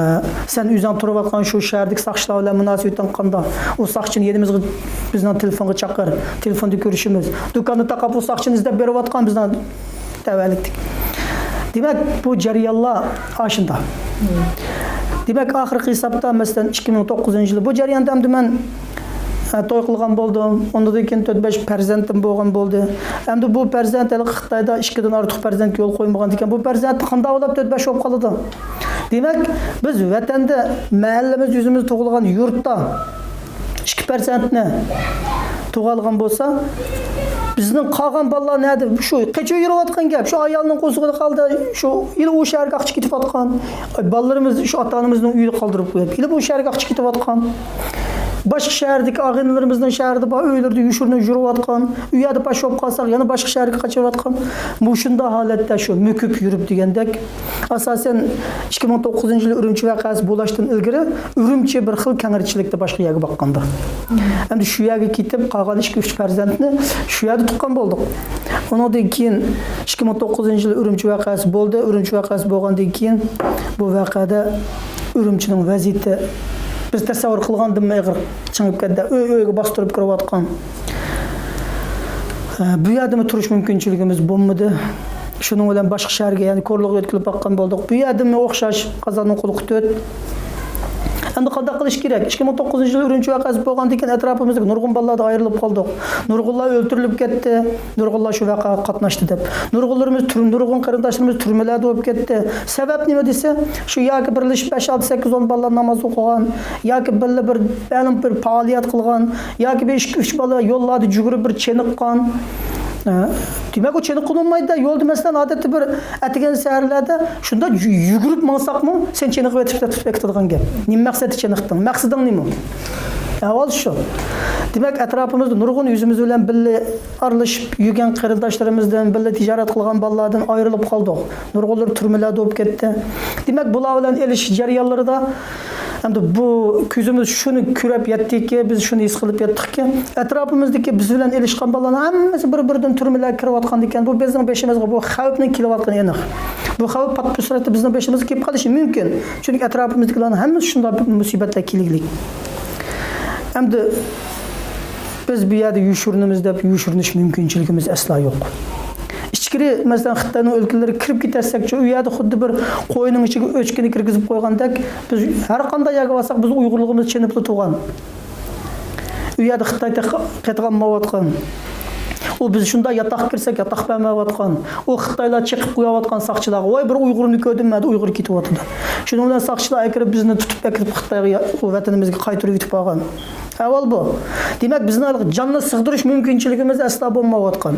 سەن ئۆزۈڭ تۇرۇۋاتقان شۇ شەھەردىكى ساقچىلار بىلەن مۇناسىۋىتىڭ قانداق؟ ئۇ ساقچىنى يېنىمىزغا، بىزنىڭ تېلېفونغا چاقىر، تېلېفوندا كۆرۈشىمىز. دۇكاننى تاقاپ، ئۇ ساقچىنى ئىزدەپ بېرىۋاتقان بىزنىڭ تەۋەلىكتىكى. دېمەك، بۇ جەريانلار ئاشۇنداق. دېمەك، ئاخىرقى ھېسابتا، مەسىلەن، ئىككى مىڭ توققۇزىنچى يىلى بۇ جەرياندا ئەمدى مەن، ئە، توي قىلغان بولدۇم. ئۇنىڭدىن كېيىن تۆت-بەش پەرزەنتىم بولغان بولدى. ئەمدى بۇ پەرزەنت ھېلىقى خىتايدا ئىككىدىن ئارتۇق پەرزەنتكە يول قويمىغان ئىكەن. بۇ پەرزەنت قانداق بولۇپ تۆت-بەش بولۇپ قالىدۇ؟ دېمەك، بىز ۋەتەندە، مەھەللىمىز، يۈزىمىز تۇغۇلغان يۇرتتا ئىككى پەرزەنتنى تۇغالىغان بولسا، بىزنىڭ قالغان بالىلار نەدە؟ شۇ قېچىپ يۈرۈۋاتقان گەپ. شۇ ئايالنىڭ قورسىقىدا قالدى، شۇ يەنە ئۇ شەھەرگە ئاقچى كېتىۋاتقان. بالىلىرىمىز شۇ ئاتا-ئانىمىزنىڭ ئۆيىدە قالدۇرۇپ قويۇپ، يەنە ئۇ شەھەرگە ئاقچى كېتىۋاتقان. باشقا شەھەردىكى ئاغىنىلىرىمىزنىڭ شەھىرىدە بار ئۆيلىرىدە يوشۇرۇنۇپ يۈرۈۋاتقان. ئۇ يەردە پاش بولۇپ قالساق، يەنە باشقا شەھەرگە قاچىۋاتقان. مۇشۇنداق ھالەتتە شۇ مۆكۈپ يۈرۈپ دېگەندەك، ئاساسەن، ئىككى مىڭ توققۇزىنچى يىل ئۈرۈمچى ۋەقەسى بولۇشتىن ئىلگىرى ئۈرۈمچى بىر خىل كەڭرىچىلىكتە باشقا يەرگە باققاندا. ئەمدى شۇ يەرگە كېتىپ، قالغان ئىككى-ئۈچ پەرزەنتنى شۇ يەردە تۇغقان بولدۇق. ئۇنىڭدىن كېيىن ئىككى مىڭ توققۇزىنچى يىل ئۈرۈمچى ۋەقەسى بولدى. ئۈرۈمچى ۋەقەسى بولغاندىن كېيىن بۇ ۋەقەدە ئۈرۈمچىنىڭ ۋەزىيىتى بىز تەسەۋۋۇر قىلغاندىنمۇ ئېغىر چىڭىپ كەتتى. ئۆي-ئۆيگە باستۇرۇپ كىرىۋاتقان. ئە، بۇ يەردىمۇ تۇرۇش مۇمكىنچىلىكىمىز بولمىدى. شۇنىڭ بىلەن باشقا شەھەرگە، يەنى كورلىغا يۆتكىلىپ باققان بولدۇق. بۇ يەردىمۇ ئوخشاش، قازاننىڭ قۇلىقى تۆت. ئەمدى قانداق قىلىش كېرەك؟ ئىككى مىڭ توققۇزىنچى يىل ئۈرۈمچى ۋەقەسى بولغاندىن كېيىن ئەتراپىمىزدىكى نۇرغۇن بالىلاردىن ئايرىلىپ قالدۇق. نۇرغۇنلار ئۆلتۈرۈلۈپ كەتتى، نۇرغۇنلار شۇ ۋەقەگە قاتناشتى دەپ. نۇرغۇنلىرىمىز تۈرم-، نۇرغۇن قېرىنداشلىرىمىز تۈرمىلەردە بولۇپ كەتتى. سەۋەب نېمە دېسە، شۇ ياكى بىرلىشىپ بەش، ئالتە، سەككىز، ئون بالىلار ناماز ئوقۇغان، ياكى بىللە بىر مەلۇم بىر پائالىيەت قىلغان، ياكى بىر ئىككى، ئۈچ بالا يوللاردا يۈگۈرۈپ بىر چېنىققان. ئە، دېمەك، ئۇ چېنىققىلى بولمايدۇ-دە. يولدا، مەسىلەن، ئادەتتە بىر ئەتىگەن سەھەرلەردە شۇنداق يۈ-، يۈگۈرۈپ ماڭساقمۇ، سەن چېنىقىۋېتىپسەن دەپ ئېيتىدىغان گەپ. نېمە مەقسەتتە چېنىقتىڭ؟ مەقسىتىڭ نېمە؟ ئەھۋال شۇ. دېمەك، ئەتراپىمىزدا نۇرغۇن ئۆزىمىز بىلەن بىللە ئارىلىشىپ يۈرگەن قېرىنداشلىرىمىزدىن، بىللە تىجارەت قىلغان بالىلاردىن ئايرىلىپ قالدۇق. نۇرغۇنلىرى تۈرمىلەردە بولۇپ كەتتى. دېمەك، بۇلار بىلەن ئېلىشىش جەريانلىرىدا ئەمدى بۇ كۆزىمىز شۇنى كۆرۈپ يەتتىكى، بىز شۇنى ھېس قىلىپ يەتتۇقكى، ئەتراپىمىزدىكى بىز بىلەن ئېلىشقان بالىلارنىڭ ھەممىسى بىر-بىرىدىن تۈرمىلەرگە كىرىۋاتقاندىكىن، بۇ بىزنىڭ بېشىمىزغا بۇ خەۋپنىڭ كېلىۋاتقىنى ئېنىق. بۇ خەۋپ پات بۇ سۈرەتتە بىزنىڭ بېشىمىزغا كېلىپ قېلىشى مۇمكىن. چۈنكى ئەتراپىمىزدىكىلەرنىڭ ھەممىسى شۇنداق بىر مۇسىبەتلەر كېلىگلىك. ئەمدى بىز بۇ يەردە يوشۇرۇنىمىز دەپ يوشۇرۇنۇش مۇمكىنچىلىكىمىز ئەسلا يوق. ئىچكىرى، مەسىلەن، خىتاينىڭ ئۆلكىلىرىگە كىرىپ كېتەرسەكچۇ، ئۇ يەردە خۇددى بىر قوينىڭ ئىچىگە ئۆچكىنى كىرگۈزۈپ قويغاندەك، بىز ھەر قانداق يەرگە بارساق، بىز ئۇيغۇرلۇقىمىز چېنىپلا تۇرغان. ئۇ يەردە خىتاي تېخى قېتىغا ئالمايۋاتقان. ئۇ بىز شۇنداق ياتاققا كىرسەك، ياتاق بەرمەيۋاتقان. ئۇ خىتايلار چېقىپ قويۇۋاتقان ساقچىلارغا، ۋاي، بىر ئۇيغۇرنى كۆردۈم مەن، ئۇيغۇر كېتىۋاتىدۇ. شۇنىڭ بىلەن ساقچىلار ئەكىرىپ، بىزنى تۇتۇپ ئەكىرىپ خىتايغا، يا-، ۋەتىنىمىزگە قايتۇرۇۋېتىپ بارغان. ئەھۋال بۇ. دېمەك، بىزنىڭ ھېلىقى جاننى سىغدۇرۇش مۇمكىنچىلىكىمىز ئەسلا بولمايۋاتقان.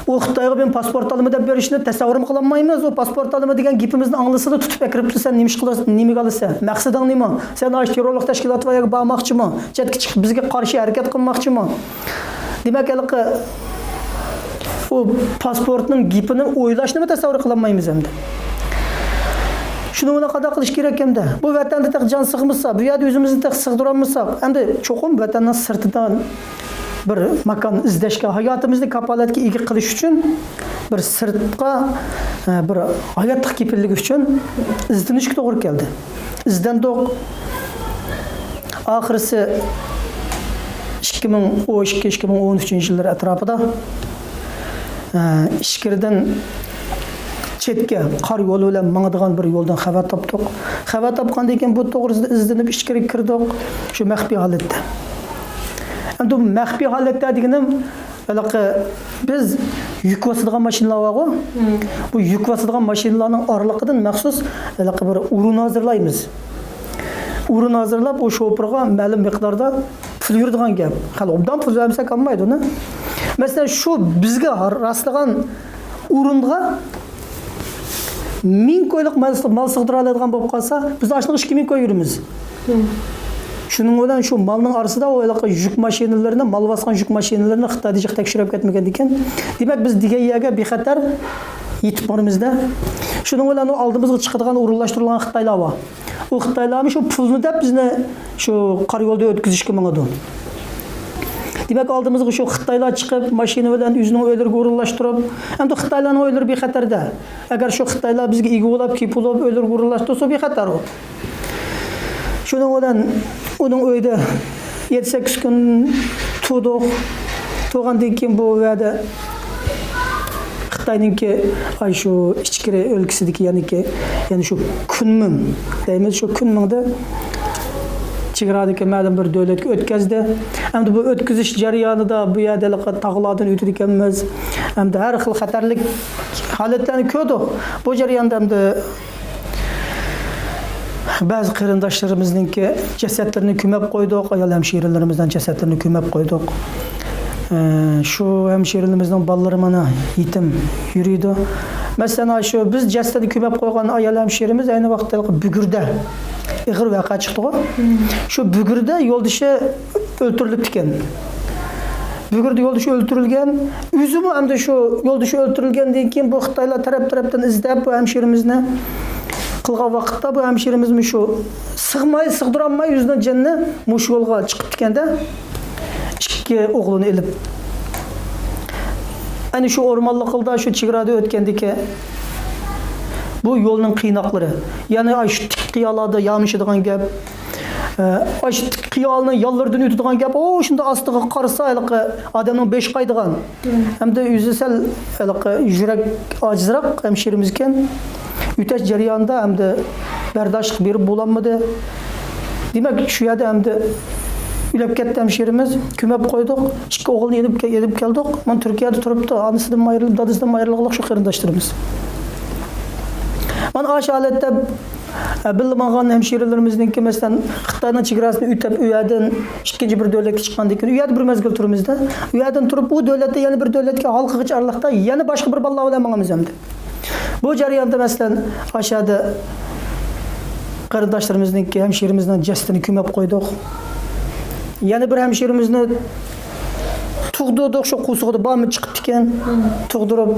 ئۇ خىتايغا مەن پاسپورت ئالىمەن دەپ بېرىشنى تەسەۋۋۇرمۇ قىلالمايمىز. ئۇ پاسپورت ئالىمەن دېگەن گېپىمىزنى ئاڭلىسىلا، تۇتۇپ ئەكىرىپتۇ، سەن نېمە ئىش قىلىسەن، نېمىگە ئالىسەن؟ مەقسىتىڭ نېمە؟ سەن ئاشۇ تېررورلۇق تەشكىلاتى بار يەرگە بارماقچىمۇ؟ چەتكە چىقىپ بىزگە قارشى ھەرىكەت قىلماقچىمۇ؟ دېمەك، ھېلىقى ئۇ پاسپورتنىڭ گېپىنى ئويلاشنىمۇ تەسەۋۋۇر قىلالمايمىز ئەمدى. شۇنىڭ بىلەن قانداق قىلىش كېرەك ئەمدى؟ بۇ ۋەتەندە تېخى جان سىغمىسا، بۇ يەردە ئۆزىمىزنى تېخى سىغدۇرالمىساق، ئەمدى چوقۇم ۋەتەننىڭ سىرتىدا بىر ماكان ئىزدەشكە، ھاياتىمىزنى كاپالەتكە ئىگە قىلىش ئۈچۈن بىر سىرتقا، ئە، بىر ھاياتلىق كېپىللىكى ئۈچۈن ئىزدىنىشكە توغرا كەلدى. ئىزدەندۇق. ئاخىرسى ئىككى مىڭ ئون ئىككى، ئىككى مىڭ ئون ئۈچىنچى يىللار ئەتراپىدا، ئە، ئىچكىرىدىن چەتكە قار يولى بىلەن ماڭىدىغان بىر يولدىن خەۋەر تاپتۇق. خەۋەر تاپقاندىن كېيىن بۇ توغرىسىدا ئىزدىنىپ ئىچكىرىگە كىردۇق. شۇ مەخپىي ھالەتتە. ئەمدى بۇ مەخپىي ھالەتتە دېگىنىم، ھېلىقى بىز يۈك باسىدىغان ماشىنىلار بارغۇ، بۇ يۈك باسىدىغان ماشىنىلارنىڭ ئارىلىقىدىن مەخسۇس ھېلىقى بىر ئورۇن ھازىرلايمىز. ئورۇن ھازىرلاپ، ئۇ شوپۇرغا مەلۇم مىقداردا پۇل بېرىدىغان گەپ. خېلى ئوبدان پۇل بەرمىسەك ئالمايدۇ ئۇنى. مەسىلەن، شۇ بىزگە راسلىغان ئورۇنغا مىڭ كويلۇق مال، مال سىغدۇرالايدىغان بولۇپ قالسا، بىز ئاشۇنىڭغا ئىككى مىڭ كوي بېرىمىز. شۇنىڭ بىلەن شۇ مالنىڭ ئارىسىدا ئۇ ھېلىقى يۈك ماشىنىلىرىنى، مال باسقان يۈك ماشىنىلىرىنى خىتايدا جىق تەكشۈرۈپ كەتمىگەندىكىن، دېمەك، بىز دېگەن يەرگە بىخەتەر يېتىپ بارىمىز-دە. شۇنىڭ بىلەن ئۇ ئالدىمىزغا چىقىدىغان ئورۇنلاشتۇرۇلغان خىتايلار بار. ئۇ خىتايلارمۇ شۇ پۇلنى دەپ بىزنى شۇ قارا يولدا ئۆتكۈزۈشكە ماڭىدۇ. دېمەك، ئالدىمىزغا شۇ خىتايلار چىقىپ، ماشىنا بىلەن ئۆزىنىڭ ئۆيلىرىگە ئورۇنلاشتۇرۇپ، ئەمدى خىتايلارنىڭ ئۆيلىرى بىخەتەر-دە. ئەگەر شۇ خىتايلار بىزگە ئىگە بولاپ، كېپىل بولۇپ، ئۆيلىرىگە ئورۇنلاشتۇرسا، بىخەتەر ئۇ. شۇنىڭ بىلەن ئۇنىڭ ئۆيىدە يەتتە سەككىز كۈن تۇردۇق. تۇرغاندىن كېيىن بۇ يەردە خىتاينىڭكى، ئاي، شۇ ئىچكىرى ئۆلكىسىدىكى، يەنىكى، يەنى شۇ كۈنمىڭ دەيمىز، شۇ كۈنمىڭدە چېگرادىكى مەلۇم بىر دۆلەتكە ئۆتكەزدى. ئەمدى بۇ ئۆتكۈزۈش جەريانىدا بۇ يەردە ھېلىقى تاغلاردىن ئۆتىدىكەنمىز. ئەمدى ھەر خىل خەتەرلىك ھالەتلەرنى كۆردۇق. بۇ جەرياندا ئەمدى بەزى قېرىنداشلىرىمىزنىڭكى جەسەتلىرىنى كۆمۈپ قويدۇق، ئايال ھەمشىرىلىرىمىزنىڭ جەسەتلىرىنى كۆمۈپ قويدۇق. ئە، شۇ ھەمشىرىلىرىمىزنىڭ بالىلىرى مانا يېتىم يۈرىدۇ. مەسىلەن، شۇ بىز جەسىتىنى كۆمۈپ قويغان ئايال ھەمشىرىمىز ئەينى ۋاقىتتا بۈگۈردە ئېغىر ۋەقە چىقتىغۇ. شۇ بۈگۈردە يولدىشى ئۆلتۈرۈلۈپتىكەن. بۈگۈردە يولدىشى ئۆلتۈرۈلگەن. ئۆزىمۇ ئەمدى شۇ يولدىشى ئۆلتۈرۈلگەندىن كېيىن بۇ خىتايلار تەرەپ-تەرەپتىن ئىزدەپ بۇ ھەمشىرىمىزنى قىلغان ۋاقىتتا بۇ ھەمشىرىمىزمۇ شۇ سىغماي، سىغدۇرالماي ئۆزىنىڭ جېنىنى مۇشۇ يولغا چىقىپتىكەن-دە. ئىككى ئوغلىنى ئېلىپ. ئەنە شۇ ئورمانلىقلىدا شۇ چېگرادا ئۆتكەندىكى بۇ يولنىڭ قىيناقلىرى. يەنى ئاشۇ تىك قىيالاردا يامىشىدىغان گەپ. ئاشۇ قىيالىنىڭ يانلىرىدىن ئۆتىدىغان گەپ، ئۇ شۇنداق ئاستىغا قارىسا، ھېلىقى ئادەمنىڭ بېشى قايىدىغان. ھەمدە ئۆزى سەل ھېلىقى يۈرەك ئاجىزراق ھەمشىرىمىزكەن. ئۆتەش جەريانىدا ھەمدە بەرداشلىق بېرىپ بولالمىدى. دېمەك، شۇ يەردە ھەمدە ئۆلۈپ كەتتى ھەمشىرىمىز. كۆمۈپ قويدۇق. ئىككى ئوغلىنى ئېلىپ، ئېلىپ كەلدۇق. مانا تۈركىيەدە تۇرۇپتۇ. ئانىسىدىن ئايرىلىپ، دادىسىدىن ئايرىلغانلىق شۇ قېرىنداشلىرىمىز. مانا ئاشۇ ھالەتتە ئە، بىللە ماڭغان ھەمشىرىلىرىمىزنىڭكى، مەسىلەن، خىتاينىڭ چېگراسىنى ئۆتۈپ، ئۇ يەردىن ئىككىنچى بىر دۆلەتكە چىققاندىن كېيىن، ئۇ يەردە بىر مەزگىل تۇرىمىزدا، ئۇ يەردىن تۇرۇپ، ئۇ دۆلەتتە يەنە بىر دۆلەتكە ھالقىغىچە ئارىلىقتا يەنە باشقا بىر بالىلار بىلەن ماڭىمىز ئەمدى. بۇ جەرياندا، مەسىلەن، ئاشۇ يەردە قېرىنداشلىرىمىزنىڭكى، ھەمشىرىمىزنىڭ جەسىتىنى كۆمۈپ قويدۇق. يەنە بىر ھەمشىرىمىزنى تۇغدۇردۇق، شۇ قورسىقىدا بارمۇ چىقىپتىكەن. تۇغدۇرۇپ،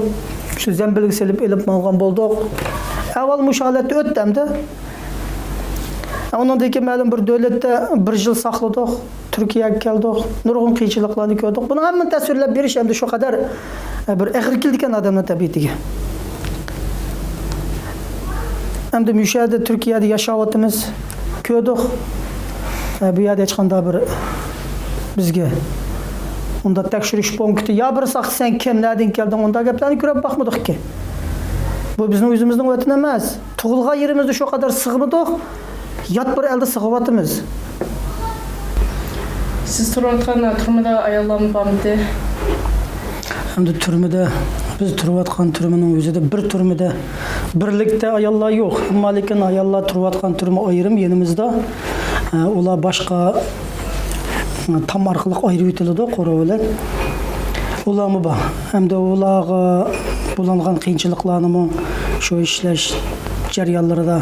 شۇ زەمبىلگە سېلىپ ئېلىپ ماڭغان بولدۇق. ئەھۋال مۇشۇ ھالەتتە ئۆتتى ئەمدى. ئۇنىڭدىن كېيىن مەلۇم بىر دۆلەتتە بىر يىل ساقلىدۇق. تۈركىيەگە كەلدۇق. نۇرغۇن قىيىنچىلىقلارنى كۆردۇق. بۇنىڭ ھەممىنى تەسۋىرلەپ بېرىش ئەمدى شۇ قەدەر، ئە، بىر ئېغىر كېلىدىكەن ئادەمنىڭ تەبىئىتىگە. ئەمدى مۇشۇ يەردە، تۈركىيەدە ياشاۋاتىمىز. كۆردۇق. ئە، بۇ يەردە ھېچقانداق بىر بىزگە. ئۇنداق تەكشۈرۈش پونكىتى يا بىر ساقچى، سەن كىم، نەدىن كەلدىڭ، ئۇنداق گەپلەرنى كۆرۈپ باقمىدۇقكى. بۇ بىزنىڭ ئۆزىمىزنىڭ ۋەتىنى ئەمەس. تۇغۇلغان يېرىمىزدە شۇ قەدەر سىغمىدۇق، يات بىر ئەلدە سىغىۋاتىمىز. سىز تۇرۇۋاتقان تۈرمىدە ئاياللارمۇ بارمىدى؟ ئەمدى تۈرمىدە، بىز تۇرۇۋاتقان تۈرمىنىڭ ئۆزىدە بىر تۈرمىدە بىرلىكتە ئاياللار يوق. ئەمما لېكىن ئاياللار تۇرۇۋاتقان تۈرمە ئايرىم يېنىمىزدا. ئە، ئۇلار باشقا، ئە، تام ئارقىلىق ئايرىۋېتىلىدۇ قورۇ بىلەن. ئۇلارمۇ بار. ھەمدە ئۇلارغا بولۇنغان قىيىنچىلىقلارنىمۇ شۇ ئىشلەش جەريانلىرىدا،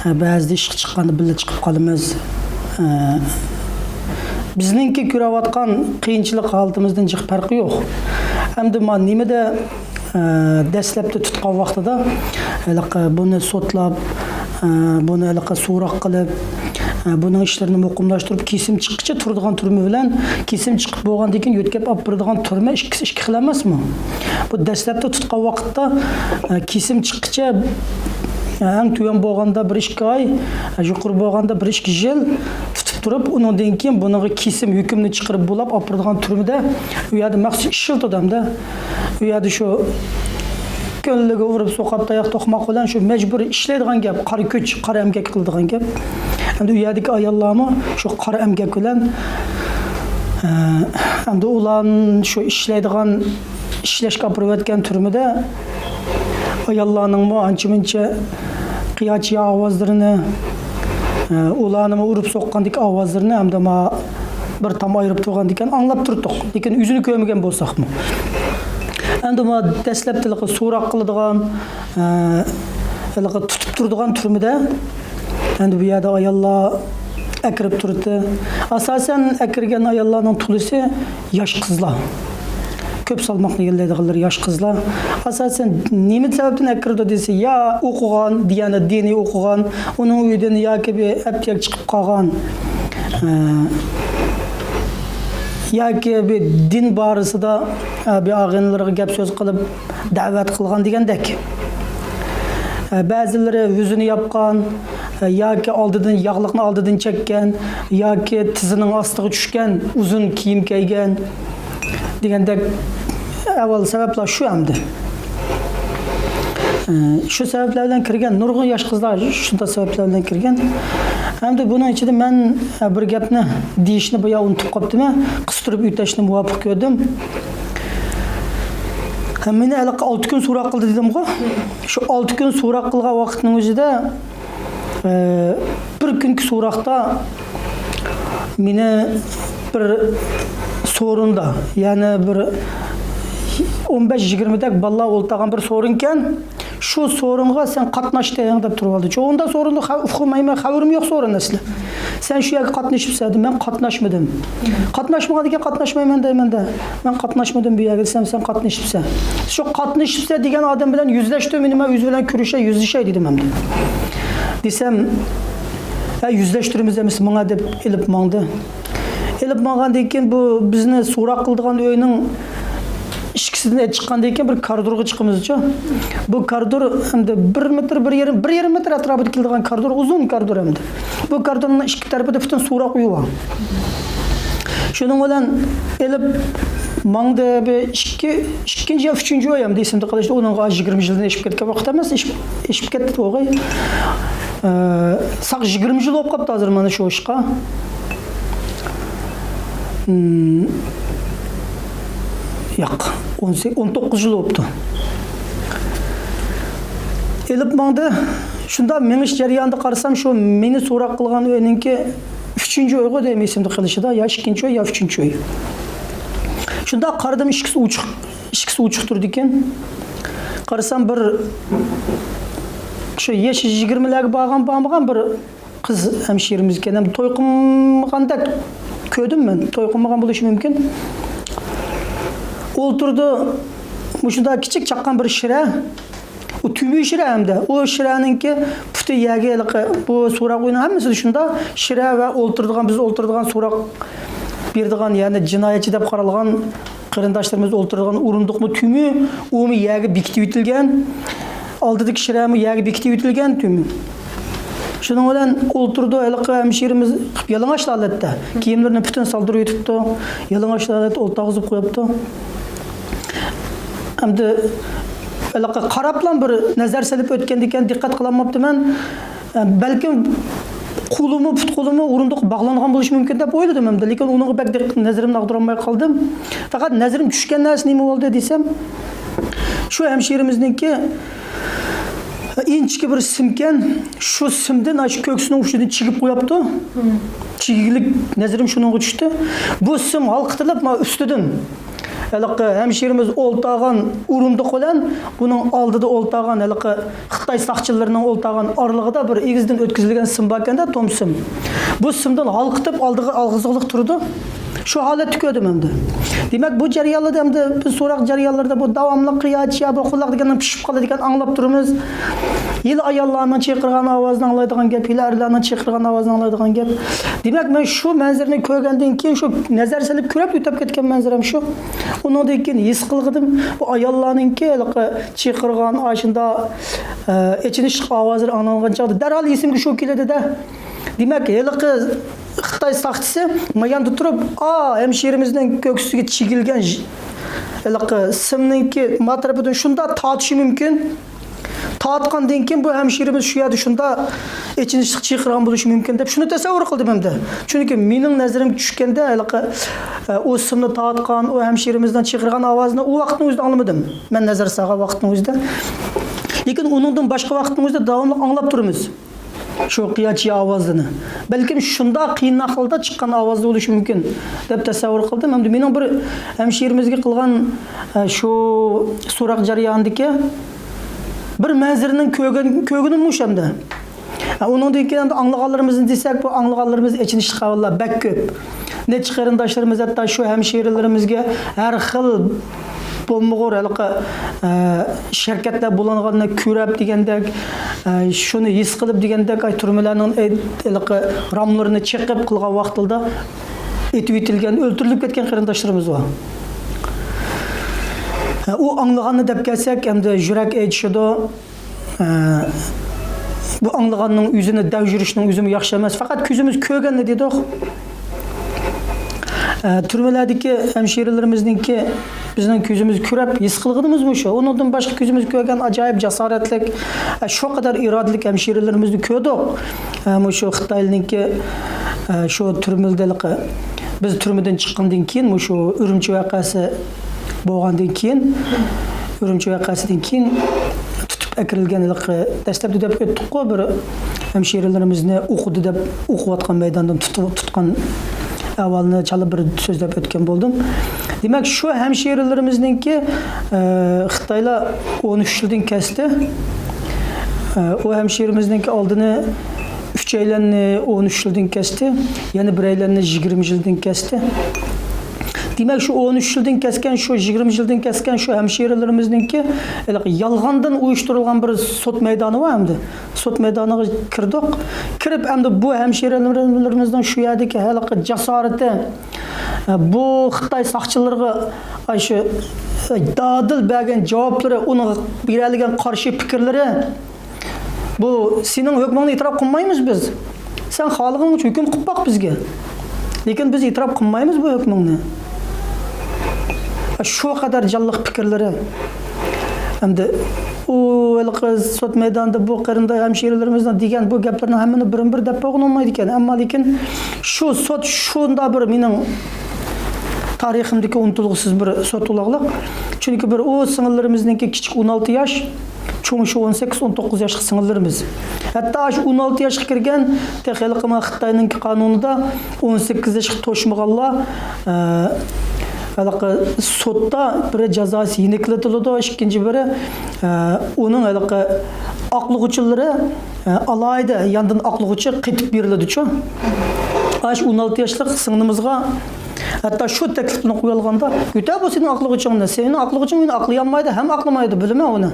ئە، بەزىدە ئىشقا چىققاندا بىللە چىقىپ قالىمىز. ئە، بىزنىڭكى كۆرۈۋاتقان قىيىنچىلىق ھالىتىمىزدىن جىق پەرقى يوق. ئەمدى ما نېمىدە ئە، دەسلەپتە تۇتقان ۋاقتىدا ھېلىقى بۇنى سوتلاپ، ئە، بۇنى ھېلىقى سوراق قىلىپ، ئە، بۇنىڭ ئىشلىرىنى مۇقىملاشتۇرۇپ، كېسىم چىققىچە تۇرىدىغان تۈرمە بىلەن كېسىم چىقىپ بولغاندىن كېيىن يۆتكەپ ئاپىرىدىغان تۈرمە ئىككىسى ئىككى خىل ئەمەسمۇ؟ بۇ دەسلەپتە تۇتقان ۋاقىتتا، ئە، كېسىم چىققىچە، ئە، ئەڭ تۆۋەن بولغاندا بىر ئىككى ئاي، ئە، يۇقىرى بولغاندا بىر ئىككى يىل تۇتۇپ تۇرۇپ، ئۇنىڭدىن كېيىن بۇنىڭغا كېسىم ھۆكۈمنى چىقىرىپ بولۇپ ئاپىرىدىغان تۈرمىدە ئۇ يەردە مەخسۇس ئىشلىتىدۇ ھەمدە. ئۇ يەردە شۇ كۆڭلىگە ئۇرۇپ سوقاپ تاياق توقماق بىلەن شۇ مەجبۇرىي ئىشلەيدىغان گەپ، قارا كۈچ، قارا ئەمگەك قىلىدىغان گەپ. ئەمدى ئۇ يەردىكى ئاياللارمۇ شۇ قارا ئەمگەك بىلەن، ئە، ئەمدى ئۇلار شۇ ئىشلەيدىغان، ئىشلەشكە ئاپىرىۋەتكەن تۈرمىدە ئاياللارنىڭمۇ ئانچە-مۇنچە قىياچىيا ئاۋازلىرىنى، ئە، ئۇلارنىمۇ ئۇرۇپ سوققاندىكى ئاۋازلىرىنى ھەمدە ما بىر تام ئايرىپ تۇرغاندىكىن ئاڭلاپ تۇردۇق. لېكىن ئۆزىنى كۆرمىگەن بولساقمۇ. ئەمدى ما دەسلەپتە ھېلىقى سوراق قىلىدىغان، ئە، ھېلىقى تۇتۇپ تۇرىدىغان تۈرمىدە، ئەمدى بۇ يەردە ئاياللار ئەكىرىپ تۇرىدۇ. ئاساسەن ئەكىرگەن ئاياللارنىڭ تولىسى ياش قىزلار. كۆپ سالماقنى يوللايدىغانلىرى ياش قىزلار. ئاساسەن نېمە سەۋەبتىن ئەكىرىدۇ دېسە، يا ئوقۇغان، دىيانەت دىنىي ئوقۇغان، ئۇنىڭ ئۆيىدىن ياكى بىر ئەپتىياك چىقىپ قالغان، ئە، ياكى بىر دىن بارىسىدا، ئە، بىر ئاغىنىلىرىغا گەپ سۆز قىلىپ دەۋەت قىلغان دېگەندەك. ئە، بەزىلىرى يۈزىنى ياپقان، ئە، ياكى ئالدىدىن، ياغلىقنى ئالدىدىن چەككەن، ياكى تىزىنىڭ ئاستىغا چۈشكەن، ئۇزۇن كىيىم كىيگەن دېگەندەك ئەھۋال سەۋەبلەر شۇ ئەمدى. ئە، شۇ سەۋەبلەر بىلەن كىرگەن نۇرغۇن ياش قىزلار شۇنداق سەۋەبلەر بىلەن كىرگەن. ئەمدى بۇنىڭ ئىچىدە مەن، ئە، بىر گەپنى دېيىشنى بايا ئۇنتۇپ قاپتىمەن. قىستۇرۇپ ئۆتەشنى مۇۋاپىق كۆردۈم. ھە، مېنى ھېلىقى ئالتە كۈن سوراق قىلدى دېدىمغۇ. شۇ ئالتە كۈن سوراق قىلغان ۋاقىتنىڭ ئۆزىدە، ئە، بىر كۈنكى سوراقتا مېنى بىر سورۇندا، يەنى بىر ئون بەش يىگىرمىدەك بالىلار ئولتۇرغان بىر سورۇنكەن، شۇ سورۇنغا سەن قاتناشتىڭ دەپ تۇرۇۋالدى. چوغۇندا سورۇندا خە-، ئۇقمايمەن، خەۋىرىم يوق سورۇن ئەسلى. سەن شۇ يەرگە قاتنىشىپسەن دېدى. مەن قاتناشمىدىم. قاتناشمىغاندىكىن قاتناشمايمەن دەيمەن-دە. مەن قاتناشمىدىم بۇ يەرگە دېسەم، سەن قاتنىشىپسەن. شۇ قاتنىشىپسەن دېگەن ئادەم بىلەن يۈزلەشتۈرمىدى، مەن ئۆزى بىلەن كۆرۈشەي، يۈزلىشەي دېدىم ئەمدى. دېسەم، ھە، يۈزلەشتۈرىمىز ئەمىسە ماڭا دەپ ئېلىپ ماڭدى. ئېلىپ ماڭغاندىن كېيىن بۇ بىزنى سوراق قىلىدىغان ئۆينىڭ ئىشىكىسىدىن چىققاندىن كېيىن بىر كارىدورغا چىقىمىزچۇ. بۇ كارىدور ئەمدى بىر مېتىر، بىر يېرىم، بىر يېرىم مېتىر ئەتراپىدا كېلىدىغان كارىدور، ئۇزۇن كارىدور ئەمدى. بۇ كارىدورنىڭ ئىككى تەرىپىدە پۈتۈن سوراق ئۆيى بار. شۇنىڭ بىلەن ئېلىپ ماڭدى. بىر ئىككى، ئىككىنچى يا ئۈچىنچى ئۆي ئەمدى ئېسىمدە قېلىشتا، ئۇنىڭغا يىگىرمە يىلدىن ئېشىپ كەتكەن ۋاقىت ئەمەس، ئېشىپ، ئېشىپ كەتتى بۇ ئوغاي. ئە، ساق يىگىرمە يىل بولۇپ قاپتۇ ھازىر مانا شۇ ئىشقا. ھىم. ياق، ئون سەككىز، ئون توققۇز يىل بوپتۇ. ئېلىپ ماڭدى. شۇنداق مېڭىش جەريانىدا قارىسام، شۇ مېنى سوراق قىلغان ئۆينىڭكى ئۈچىنچى ئۆيغۇ دەيمەن، ئېسىمدە قېلىشىدا، يا ئىككىنچى ئۆي، يا ئۈچىنچى ئۆي. شۇنداق قارىدىم، ئىككىسى ئوچۇق، ئىككىسى ئوچۇق تۇرىدىكەن. قارىسام، بىر شۇ يېشى يىگىرمىلەرگە بارغان، بارمىغان بىر قىز ھەمشىرىمىزكەن، ھەم توي قىلمىغاندەك كۆردۈم مەن. توي قىلمىغان بولۇشى مۇمكىن. ئولتۇرىدۇ، مۇشۇنداق كىچىك چاققان بىر شىرە. ئۇ تۈمۈ شىرە ئەمدى. ئۇ شىرەنىڭكى پۇتى يەرگە ھېلىقى، بۇ سوراق ئۆينىڭ ھەممىسىدە شۇنداق شىرە ۋە ئولتۇرىدىغان، بىز ئولتۇرىدىغان سوراق بېرىدىغان، يەنى جىنايەتچى دەپ قارالغان قېرىنداشلىرىمىز ئولتۇرىدىغان ئورۇندۇقمۇ تۈمۈ، ئۇمۇ يەرگە بېكىتىۋېتىلگەن. ئالدىدىكى شىرەمۇ يەرگە بېكىتىۋېتىلگەن تۈمۈ. شۇنىڭ بىلەن ئولتۇرىدۇ، ھېلىقى ھەمشىرىمىز يالىڭاچ ھالەتتە، كىيىملىرىنى پۈتۈن سالدۇرۇۋېتىپتۇ، يالىڭاچ ھالەتتە ئولتۇرغۇزۇپ قويۇپتۇ. ئەمدى ھېلىقى قاراپلا بىر نەزەر سېلىپ ئۆتكەندىكىن دىققەت قىلالماپتىمەن. بەلكىم قولىمۇ، پۇت قولىمۇ ئورۇندۇققا باغلانغان بولۇشى مۇمكىن دەپ ئويلىدىم ئەمدى، لېكىن ئۇنىڭغا بەك دىق-، نەزىرىمنى ئاغدۇرالماي قالدىم. پەقەت نەزىرىم چۈشكەن نەرسە نېمە بولدى دېسەم، شۇ ھەمشىرىمىزنىڭكى ئىنچىكە بىر سىمكەن، شۇ سىمدىن ئاشۇ كۆكسىنىڭ ئۇچىدىن چىگىپ قويۇپتۇ. چىگىكلىك نەزىرىم شۇنىڭغا چۈشتى. بۇ سىم ھالقىتىلىپ، مانا ئۈستىدىن ھېلىقى ھەمشىرىمىز ئولتۇرغان ئورۇندۇق بىلەن بۇنىڭ ئالدىدا ئولتۇرغان ھېلىقى خىتاي ساقچىلىرىنىڭ ئولتۇرغان ئارىلىقىدا بىر ئېگىزدىن ئۆتكۈزۈلگەن سىم باركەن-دە، توم سىم. بۇ سىمدىن ھالقىتىپ ئالدىغا ئالغۇزۇقلۇق تۇرىدۇ. شۇ ھالەتتە كۆردۈم ئەمدى. دېمەك، بۇ جەريانلاردا ئەمدى بىز سوراق جەريانلىرىدا بۇ داۋاملىق قىياچ يا بۇ قۇلاق دېگەننىڭ پىشىپ قالىدىكەن ئاڭلاپ تۇرىمىز. ھېلى ئاياللارنىڭ چىقىرغان ئاۋازىنى ئاڭلايدىغان گەپ، ھېلى ئەرلەرنىڭ چىقىرغان ئاۋازىنى ئاڭلايدىغان گەپ. دېمەك، مەن شۇ مەنزىرىنى كۆرگەندىن كېيىن، شۇ نەزەر سېلىپ كۆرۈپ ئۆتۈپ كەتكەن مەنزىرەم شۇ. ئۇنىڭدىن كېيىن ھېس قىلغىنىم، بۇ ئاياللارنىڭكى ھېلىقى چىقىرغان ئاشۇنداق، ئە، ئېچىنىشلىق ئاۋازلىرى ئاڭلانغان چاغدا دەرھال ئېسىمگە شۇ كېلىدۇ-دە. دېمەك، ھېلىقى خىتاي ساقچىسى ماياندا تۇرۇپ، ئا، ھەمشىرىمىزنىڭ كۆكسىگە چىگىلگەن ژ-، ھېلىقى سىمنىڭكى ما تەرىپىدىن شۇنداق تارتىشى مۇمكىن. تارتقاندىن كېيىن بۇ ھەمشىرىمىز شۇ يەردە شۇنداق ئېچىنىشلىق چىقىرغان بولۇشى مۇمكىن دەپ شۇنى تەسەۋۋۇر قىلدىم ئەمدى. چۈنكى مېنىڭ نەزىرىمگە چۈشكەندە ھېلىقى، ئە، ئۇ سىمنى تارتقان، ئۇ ھەمشىرىمىزنىڭ چىقىرغان ئاۋازىنى ئۇ ۋاقىتنىڭ ئۆزىدە ئاڭلىمىدىم. مەن نەزەر سالغان ۋاقىتنىڭ ئۆزىدە. لېكىن ئۇنىڭدىن باشقا ۋاقىتنىڭ ئۆزىدە داۋاملىق ئاڭلاپ تۇرىمىز شۇ قىياچى ئاۋازىنى. بەلكىم شۇنداق قىيىن ئەھۋالدا چىققان ئاۋازدا بولۇشى مۇمكىن دەپ تەسەۋۋۇر قىلدىم. ئەمدى مېنىڭ بىر ھەمشىرىمىزگە قىلغان، ئە، شۇ سوراق جەريانىدىكى بىر مەنزىرىنىڭ كۆرگەن، كۆرگىنىم مۇشۇ ئەمدى. ئە، ئۇنىڭدىن كېيىن ئەمدى ئاڭلىغانلىرىمىزنى دېسەك، بۇ ئاڭلىغانلىرىمىز ئېچىنىشلىق ئەھۋاللار بەك كۆپ. نەچچە قېرىنداشلىرىمىز ھەتتا شۇ ھەمشىرىلىرىمىزگە ھەر خىل بولمىغۇر ھېلىقى، ئە، شەركەتلەر بۇلانغاننى كۆرۈپ دېگەندەك، ئە، شۇنى ھېس قىلىپ دېگەندەك، ئاي، تۈرمىلەرنىڭ، ئەي، ھېلىقى راملىرىنى چېقىپ قىلغان ۋاقتىدا ئېتىۋېتىلگەن، ئۆلتۈرۈلۈپ كەتكەن قېرىنداشلىرىمىز بار. ئە، ئۇ ئاڭلىغاننى دەپ كەلسەك، ئەمدى يۈرەك ئېچىشىدۇ. ئە، بۇ ئاڭلىغاننىڭ ئۆزىنى دەۋجۈرۈشنىڭ ئۆزىمۇ ياخشى ئەمەس. پەقەت كۆزىمىز كۆرگەننى دېدۇق. ئە، تۈرمىلەردىكى ھەمشىرىلىرىمىزنىڭكى بىزنىڭ كۆزىمىز كۆرۈپ ھېس قىلغىنىمىزمۇ شۇ. ئۇنىڭدىن باشقا كۆزىمىز كۆرگەن ئاجايىپ جاسارەتلىك، ئە، شۇ قەدەر ئىرادىلىك ھەمشىرىلىرىمىزنى كۆردۇق. ئە، مۇشۇ خىتايلىنىڭكى، ئە، شۇ تۈرمىدە ھېلىقى بىز تۈرمىدىن چىققاندىن كېيىن، مۇشۇ ئۈرۈمچى ۋەقەسى بولغاندىن كېيىن، ئۈرۈمچى ۋەقەسىدىن كېيىن تۇتۇپ ئەكىرىلگەن ھېلىقى دەسلەپتە دەپ ئۆتتۇققۇ، بىر ھەمشىرىلىرىمىزنى ئوقۇدى دەپ، ئوقۇۋاتقان مەيداندىن تۇتۇپ، تۇتقان ئەھۋالنى چالا بىر سۆزلەپ ئۆتكەن بولدۇم. دېمەك، شۇ ھەمشىرىلىرىمىزنىڭكى، ئە، خىتايلار ئون ئۈچ يىلدىن كەستى. ئە، ئۇ ھەمشىرىمىزنىڭكى ئالدىنى ئۈچەيلەننى ئون ئۈچ يىلدىن كەستى، يەنە بىرەيلەننى يىگىرمە يىلدىن كەستى. دېمەك، شۇ ئون ئۈچ يىلدىن كەسكەن، شۇ يىگىرمە يىلدىن كەسكەن شۇ ھەمشىرىلىرىمىزنىڭكى ھېلىقى يالغاندىن ئۇيۇشتۇرۇلغان بىر سوت مەيدانى بار ئەمدى. سوت مەيدانىغا كىردۇق. كىرىپ، ئەمدى بۇ ھەمشىرىلىرىمىزنىڭ شۇ يەردىكى ھېلىقى جاسارىتى، بۇ خىتاي ساقچىلىرىغا ئاشۇ دادىل بەرگەن جاۋابلىرى، ئۇنىڭغا بېرەلىگەن قارشى پىكىرلىرى، بۇ سېنىڭ ھۆكمۈڭنى ئېتىراپ قىلمايمىز بىز. سەن خالىغىنىڭچە ھۆكۈم قىلىپ باق بىزگە. لېكىن بىز ئېتىراپ قىلمايمىز بۇ ھۆكمۈڭنى. شۇ قەدەر جانلىق پىكىرلىرى. ئەمدى ئۇ ھېلىقى سوت مەيدانىدا بۇ قېرىنداش ھەمشىرىلىرىمىزنىڭ دېگەن بۇ گەپلىرىنىڭ ھەممىنى بىرمۇ بىر دەپ بولغىلى بولمايدىكەن. ئەمما لېكىن شۇ سوت شۇنداق بىر مېنىڭ تارىخىمدىكى ئۇنتۇلغۇسىز بىر سوت بولغانلىق. چۈنكى بىر ئۇ سىڭىللىرىمىزنىڭكى كىچىك ئون ئالتە ياش، چوڭى شۇ ئون سەككىز، ئون توققۇز ياشلىق سىڭىللىرىمىز. ھەتتا شۇ ئون ئالتە ياشقا كىرگەن، تېخى ھېلىقى مانا خىتاينىڭكى قانۇنىدا ئون سەككىز ياشقا توشمىغانلار، ئە، ھېلىقى سوتتا بىرى جازاسى يېنىكلىتىلىدۇ، ئىككىنچى بىرى، ئە، ئۇنىڭ ھېلىقى ئاقلىغۇچىلىرى، ئە، ئالاھىدە ياندىن ئاقلىغۇچى قېتىپ بېرىلىدۇچۇ. ئاشۇ ئون ئالتە ياشلىق سىڭلىمىزغا ھەتتا شۇ تەكلىپنى قويۇلغاندا، كۆتەر بۇ سېنىڭ ئاقلىغۇچىڭنى، سېنىڭ ئاقلىغۇچىڭ مېنى ئاقلىيالمايدۇ ھەم ئاقلىمايدۇ، بىلىمەن ئۇنى.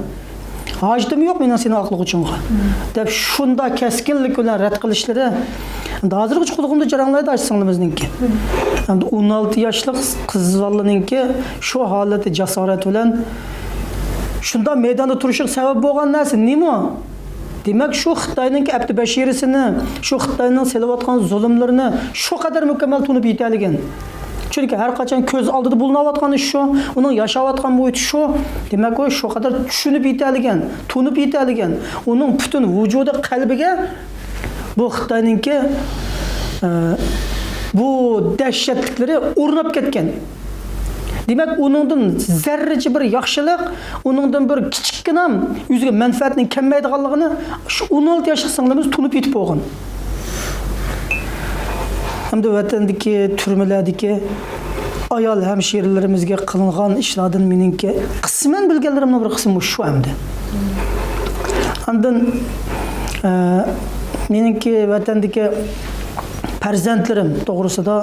ھاجىتىم يوق مېنىڭ سېنىڭ ئاقلىغۇچۇڭغا، دەپ شۇنداق كەسكىنلىك بىلەن رەت قىلىشلىرى ھازىرغىچە قۇلىقىمدا جاراڭلايدۇ ئاشۇ سىڭلىمىزنىڭكى. ئەمدى ئون ئالتە ياشلىق قىز بالىنىڭكى شۇ ھالەتتە جاسارەت بىلەن شۇنداق مەيداندا تۇرۇشىغا سەۋەب بولغان نەرسە نېمە؟ دېمەك، شۇ خىتاينىڭكى ئەپتى بەشىرىسىنى، شۇ خىتاينىڭ سېلىۋاتقان زۇلۇملىرىنى شۇ قەدەر مۇكەممەل تونۇپ يېتەلىگەن. چۈنكى ھەر قاچان كۆز ئالدىدا بۇلىنىۋاتقان ئىش شۇ، ئۇنىڭ ياشاۋاتقان مۇھىتى شۇ. دېمەك، ئۇ شۇ قەدەر چۈشىنىپ يېتەلىگەن، تونۇپ يېتەلىگەن. ئۇنىڭ پۈتۈن ۋۇجۇدى، قەلبىگە بۇ خىتاينىڭكى، ئە، بۇ دەھشەتلىكلىرى ئورناپ كەتكەن. دېمەك، ئۇنىڭدىن زەررىچە بىر ياخشىلىق، ئۇنىڭدىن بىر كىچىككىنە ئۆزىگە مەنپەئەتنىڭ كەلمەيدىغانلىقىنى شۇ ئون ئالتە ياشلىق سىڭلىمىز تونۇپ يېتىپ بولغان. ھەمدە ۋەتەندىكى تۈرمىلەردىكى ئايال ھەمشىرىلىرىمىزگە قىلىنغان ئىشلاردىن مېنىڭكى قىسمەن بىلگەنلىرىمنىڭ بىر قىسمى مۇشۇ ئەمدى. ئاندىن، ئە، مېنىڭكى ۋەتەندىكى پەرزەنتلىرىم توغرىسىدا،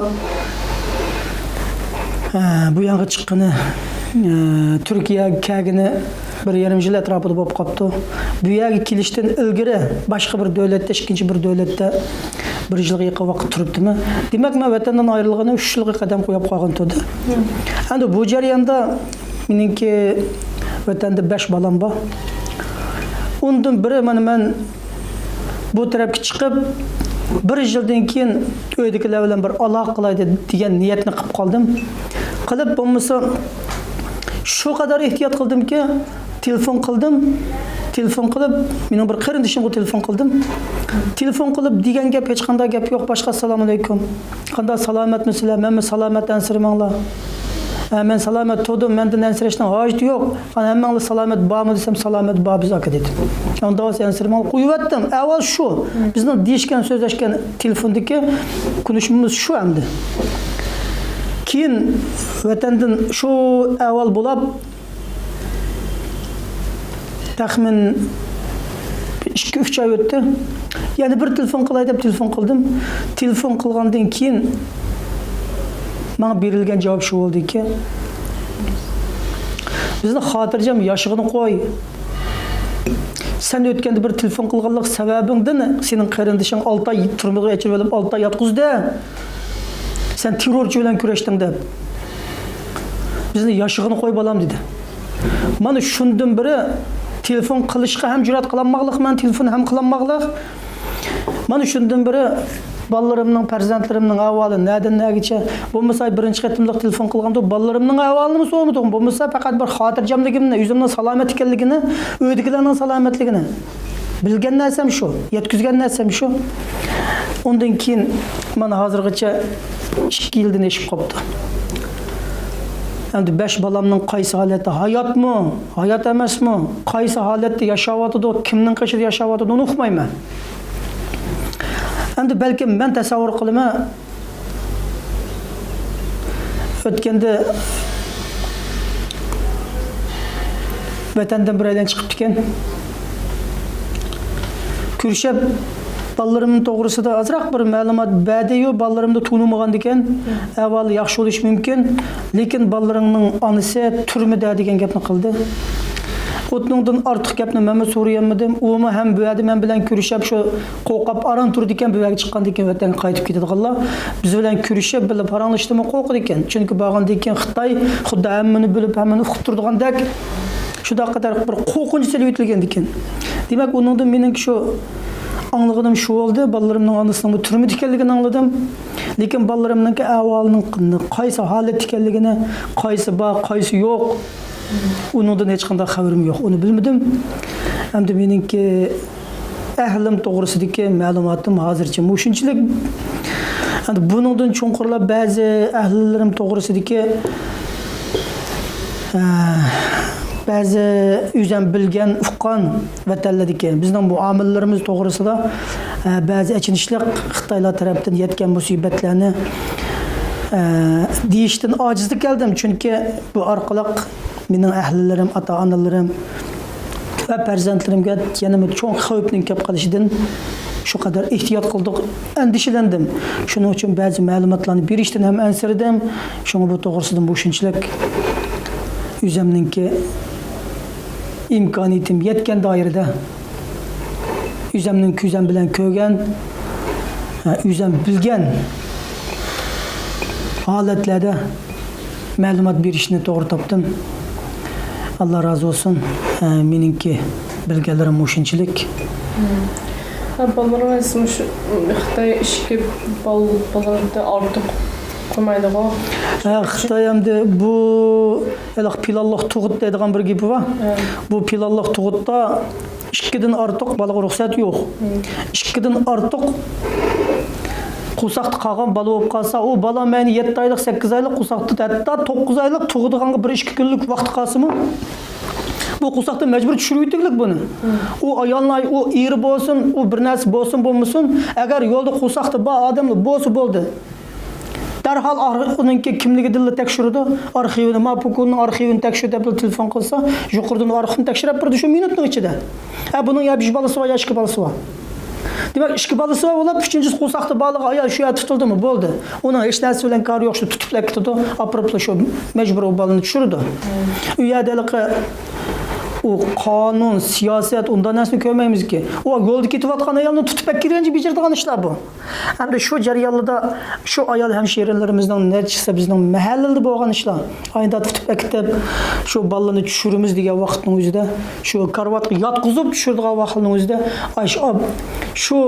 ئە، بۇ يانغا چىققىنى، ئە، تۈركىيەگە كەلگىنى بىر يېرىم يىل ئەتراپىدا بولۇپ قاپتۇ. بۇ يەرگە كېلىشتىن ئىلگىرى باشقا بىر دۆلەتتە، ئىككىنچى بىر دۆلەتتە بىر يىلغا يېقىن ۋاقىت تۇرۇپتىمەن. دېمەك، مەن ۋەتەندىن ئايرىلغىنى ئۈچ يىلغا قەدەم قويۇپ قالغان تۇردى. ئەمدى بۇ جەرياندا مېنىڭكى ۋەتەندە بەش بالام بار. ئۇندىن بىرى، مانا، مەن بۇ تەرەپكە چىقىپ، بىر يىلدىن كېيىن ئۆيدىكىلەر بىلەن بىر ئالاقە قىلاي دېگەن نىيەتنى قىلىپ قالدىم. قىلىپ بولمىسا، شۇ قەدەر ئېھتىيات قىلدىمكى، تېلېفون قىلدىم. تېلېفون قىلىپ، مېنىڭ بىر قېرىندىشىمغا تېلېفون قىلدىم. تېلېفون قىلىپ دېگەن گەپ، ھېچقانداق گەپ يوق، باشقا. ئەسسالامۇئەلەيكۇم. قانداق، سالامەتمىسىلەر؟ مەنمۇ سالامەت، ئەنسىرىمەڭلار. ھە، مەن سالامەت تۇردۇم، مەندىن ئەنسىرەشنىڭ ھاجىتى يوق. قانا، ھەممەڭلار سالامەت بارمۇ دېسەم، سالامەت بار بىز، ئاكا، دېدى. ئۇنداق بولسا ئەنسىرىمەڭلار، قويۇۋەتتىم. ئەھۋال شۇ. بىزنىڭ دېيىشكەن، سۆزلەشكەن تېلېفوندىكى كۆنۈشۈمىز شۇ ئەمدى. كېيىن ۋەتەندىن شۇ ئەھۋال بولاپ، تەخمىن ئىككى، ئۈچ ئاي ئۆتتى. يەنە بىر تېلېفون قىلاي دەپ تېلېفون قىلدىم. تېلېفون قىلغاندىن كېيىن ماڭا بېرىلگەن جاۋاب شۇ بولدىكى، بىزنى خاتىرجەم ياشىغىنى قوي. سەن ئۆتكەندە بىر تېلېفون قىلغانلىق سەۋەبىڭدىن سېنىڭ قېرىندىشىڭ ئالتە ئاي تۈرمىگە ئېچىرىۋېلىپ، ئالتە ئاي ياتقۇزدى. سەن تېررورچى بىلەن كۈرەشتىڭ دەپ. بىزنى ياشىغىنى قوي، بالام، دېدى. مانا شۇندىن بېرى تېلېفون قىلىشقا ھەم جۈرئەت قىلالماقلىق، مەن تېلېفون ھەم قىلالماقلىق. مانا شۇندىن بېرى بالىلىرىمنىڭ، پەرزەنتلىرىمنىڭ ئەھۋالى نەدىن نەگىچە، بولمىسا بىرىنچى قېتىملىق تېلېفون قىلغاندا بالىلىرىمنىڭ ئەھۋالىنىمۇ سورىمىدىم. بولمىسا پەقەت بىر خاتىرجەملىكىمنى، ئۆزۈمنىڭ سالامەت ئىكەنلىكىنى، ئۆيدىكىلەرنىڭ سالامەتلىكىنى. بىلگەن نەرسەم شۇ، يەتكۈزگەن نەرسەم شۇ. ئۇندىن كېيىن مانا ھازىرغىچە ئىككى يىلدىن ئېشىپ قاپتۇ. ئەمدى بەش بالامنىڭ قايسى ھالەتتە، ھاياتمۇ، ھايات ئەمەسمۇ، قايسى ھالەتتە ياشاۋاتىدۇ، كىمنىڭ قېشىدا ياشاۋاتىدۇ، ئۇنى ئۇقمايمەن. ئەمدى بەلكىم مەن تەسەۋۋۇر قىلىمەن، ئۆتكەندە ۋەتەندىن بىرەيلەن چىقىپتىكەن. كۈرشەپ بالىلىرىم توغرىسىدا ئازراق بىر مەلۇمات بەردىيۇ، بالىلىرىمدا تونۇمىغاندىكەن، ئەھۋالى ياخشى بولۇشى مۇمكىن، لېكىن بالىلىرىڭنىڭ ئانىسى تۈرمىدە دېگەن گەپنى قىلدى. ئۇنىڭدىن ئارتۇق گەپنى مەنمۇ سورىيالمىدىم. ئۇمۇ ھەم بۇ يەردە مەن بىلەن كۆرۈشۈپ، شۇ قورقۇپ ئاران تۇرىدىكەن، بۇ يەرگە چىققاندىن كېيىن ۋەتەنگە قايتىپ كېتىدىغانلار. بىز بىلەن كۆرۈشۈپ، بىللە پاراڭلىشىشتىنمۇ قورقىدىكەن. چۈنكى بارغاندىن كېيىن خىتاي خۇددى ھەممىنى بىلىپ، ھەممىنى ئۇقۇپ تۇرىدىغاندەك، شۇنداق قەدەر بىر قورقۇنچ سېلىۋېتىلگەندىكەن. دېمەك، ئۇنىڭدىن مېنىڭكى شۇ ئاڭلىغىنىم شۇ بولدى. بالىلىرىمنىڭ ئانىسىنىڭ بۇ تۈرمىدە ئىكەنلىكىنى ئاڭلىدىم. لېكىن بالىلىرىمنىڭكى ئەھۋالىنىڭ قايسى ھالەتتە ئىكەنلىكىنى، قايسى بار، قايسى يوق، ئۇنىڭدىن ھېچقانداق خەۋىرىم يوق، ئۇنى بىلمىدىم. ئەمدى مېنىڭكى ئەھلىم توغرىسىدىكى مەلۇماتىم ھازىرچە مۇشۇنچىلىك. ئەمدى بۇنىڭدىن چوڭقۇرلاپ بەزى ئەھلىلىرىم توغرىسىدىكى، ئە، بەزى ئۆزۈم بىلگەن، ئۇققان ۋەتەنلەردىكى بىزنىڭ مۇئامىلىلىرىمىز توغرىسىدا، ئە، بەزى ئېچىنىشلىق خىتايلار تەرەپتىن يەتكەن مۇسىبەتلەرنى، ئە، دېيىشتىن ئاجىزلىق كەلدىم. چۈنكى بۇ ئارقىلىق مېنىڭ ئەھلىلىرىم، ئاتا-ئانىلىرىم ۋە پەرزەنتلىرىمگە يەنىمۇ چوڭ خەۋپنىڭ كېلىپ قېلىشىدىن شۇ قەدەر ئېھتىيات قىلدۇق، ئەندىشىلەندىم. شۇنىڭ ئۈچۈن بەزى مەلۇماتلارنى بېرىشتىن ھەم ئەنسىرىدىم. شۇڭا بۇ توغرىسىدا مۇشۇنچىلىك ئۆزۈمنىڭكى ئىمكانىيىتىم يەتكەن دائىرىدە، ئۆزۈمنىڭ كۆزۈم بىلەن كۆرگەن، ئۆزۈم بىلگەن ھالەتلەردە مەلۇمات بېرىشنى توغرا تاپتىم. ئاللا رازى بولسۇن. ئە، مېنىڭكى بىلگەنلىرىم مۇشۇنچىلىك. ھە، بالىلارغا مۇشۇ خىتاي ئىككى بال-، بالىدىن ئارتۇق قويمايدىغۇ. ھە، خىتاي ئەمدى بۇ ھېلىقى پىلانلىق تۇغۇت دەيدىغان بىر گېپى بار. ھە. بۇ پىلانلىق تۇغۇتتا ئىككىدىن ئارتۇق بالىغا رۇخسەت يوق. ھە. ئىككىدىن ئارتۇق قورساقتا قالغان بالا بولۇپ قالسا، ئۇ بالا مەيلى يەتتە ئايلىق، سەككىز ئايلىق قورساقتا، ھەتتا توققۇز ئايلىق تۇغىدىغانغا بىر ئىككى كۈنلۈك ۋاقتى قالسىمۇ، بۇ قورساقتا مەجبۇر چۈشۈرۈۋېتىگلىك بۇنى. ئۇ ئايالنى، ئۇ ئېرى بولسۇن، ئۇ بىر نەرسە بولسۇن بولمىسۇن، ئەگەر يولدا قورساقتا بار ئادەملا بولسا بولدى. دەرھال ئار-، ئۇنىڭكى كىملىكىدىنلا تەكشۈرىدۇ. ئارخىۋىنى، ما پۇكۇننىڭ ئارخىۋىنى تەكشۈر دەپلا تېلېفون قىلسا، يۇقىرىدىن ئارخىۋنى تەكشۈرۈپ بېرىدۇ، شۇ مىنۇتنىڭ ئىچىدە. ھە، بۇنىڭ يا بىر بالىسى بار، يا ئىككى بالىسى بار. دېمەك، ئىككى بالىسى بار بولۇپ، ئۈچىنچىسى قورساقتا بارلىقى ئايال شۇ يەردە تۇتۇلدىمۇ بولدى. ئۇنىڭ ھېچ نەرسە بىلەن كارى يوق، شۇ تۇتۇپ ئەكېتىدۇ، ئاپىرىپلا شۇ مەجبۇر ئۇ بالىنى چۈشۈرىدۇ. ئۇ يەردە ھېلىقى ئۇ قانۇن، سىياسەت، ئۇنداق نەرسىنى كۆرمەيمىزكى. ئۇ يولدا كېتىۋاتقان ئايالنى تۇتۇپ ئەكىرگەنچە بېجىرىدىغان ئىشلار بۇ. ئەمدى شۇ جەريانلىرىدا شۇ ئايال ھەمشىرىلىرىمىزنىڭ نەچچىسى بىزنىڭ مەھەللىدە بولغان ئىشلار. ئايدا تۇتۇپ ئەكېتىپ، شۇ بالىلارنى چۈشۈرىمىز دېگەن ۋاقىتنىڭ ئۆزىدە، شۇ كارىۋاتقا ياتقۇزۇپ چۈشۈرىدىغان ۋاقىتنىڭ ئۆزىدە، ئاي، شۇ، شۇ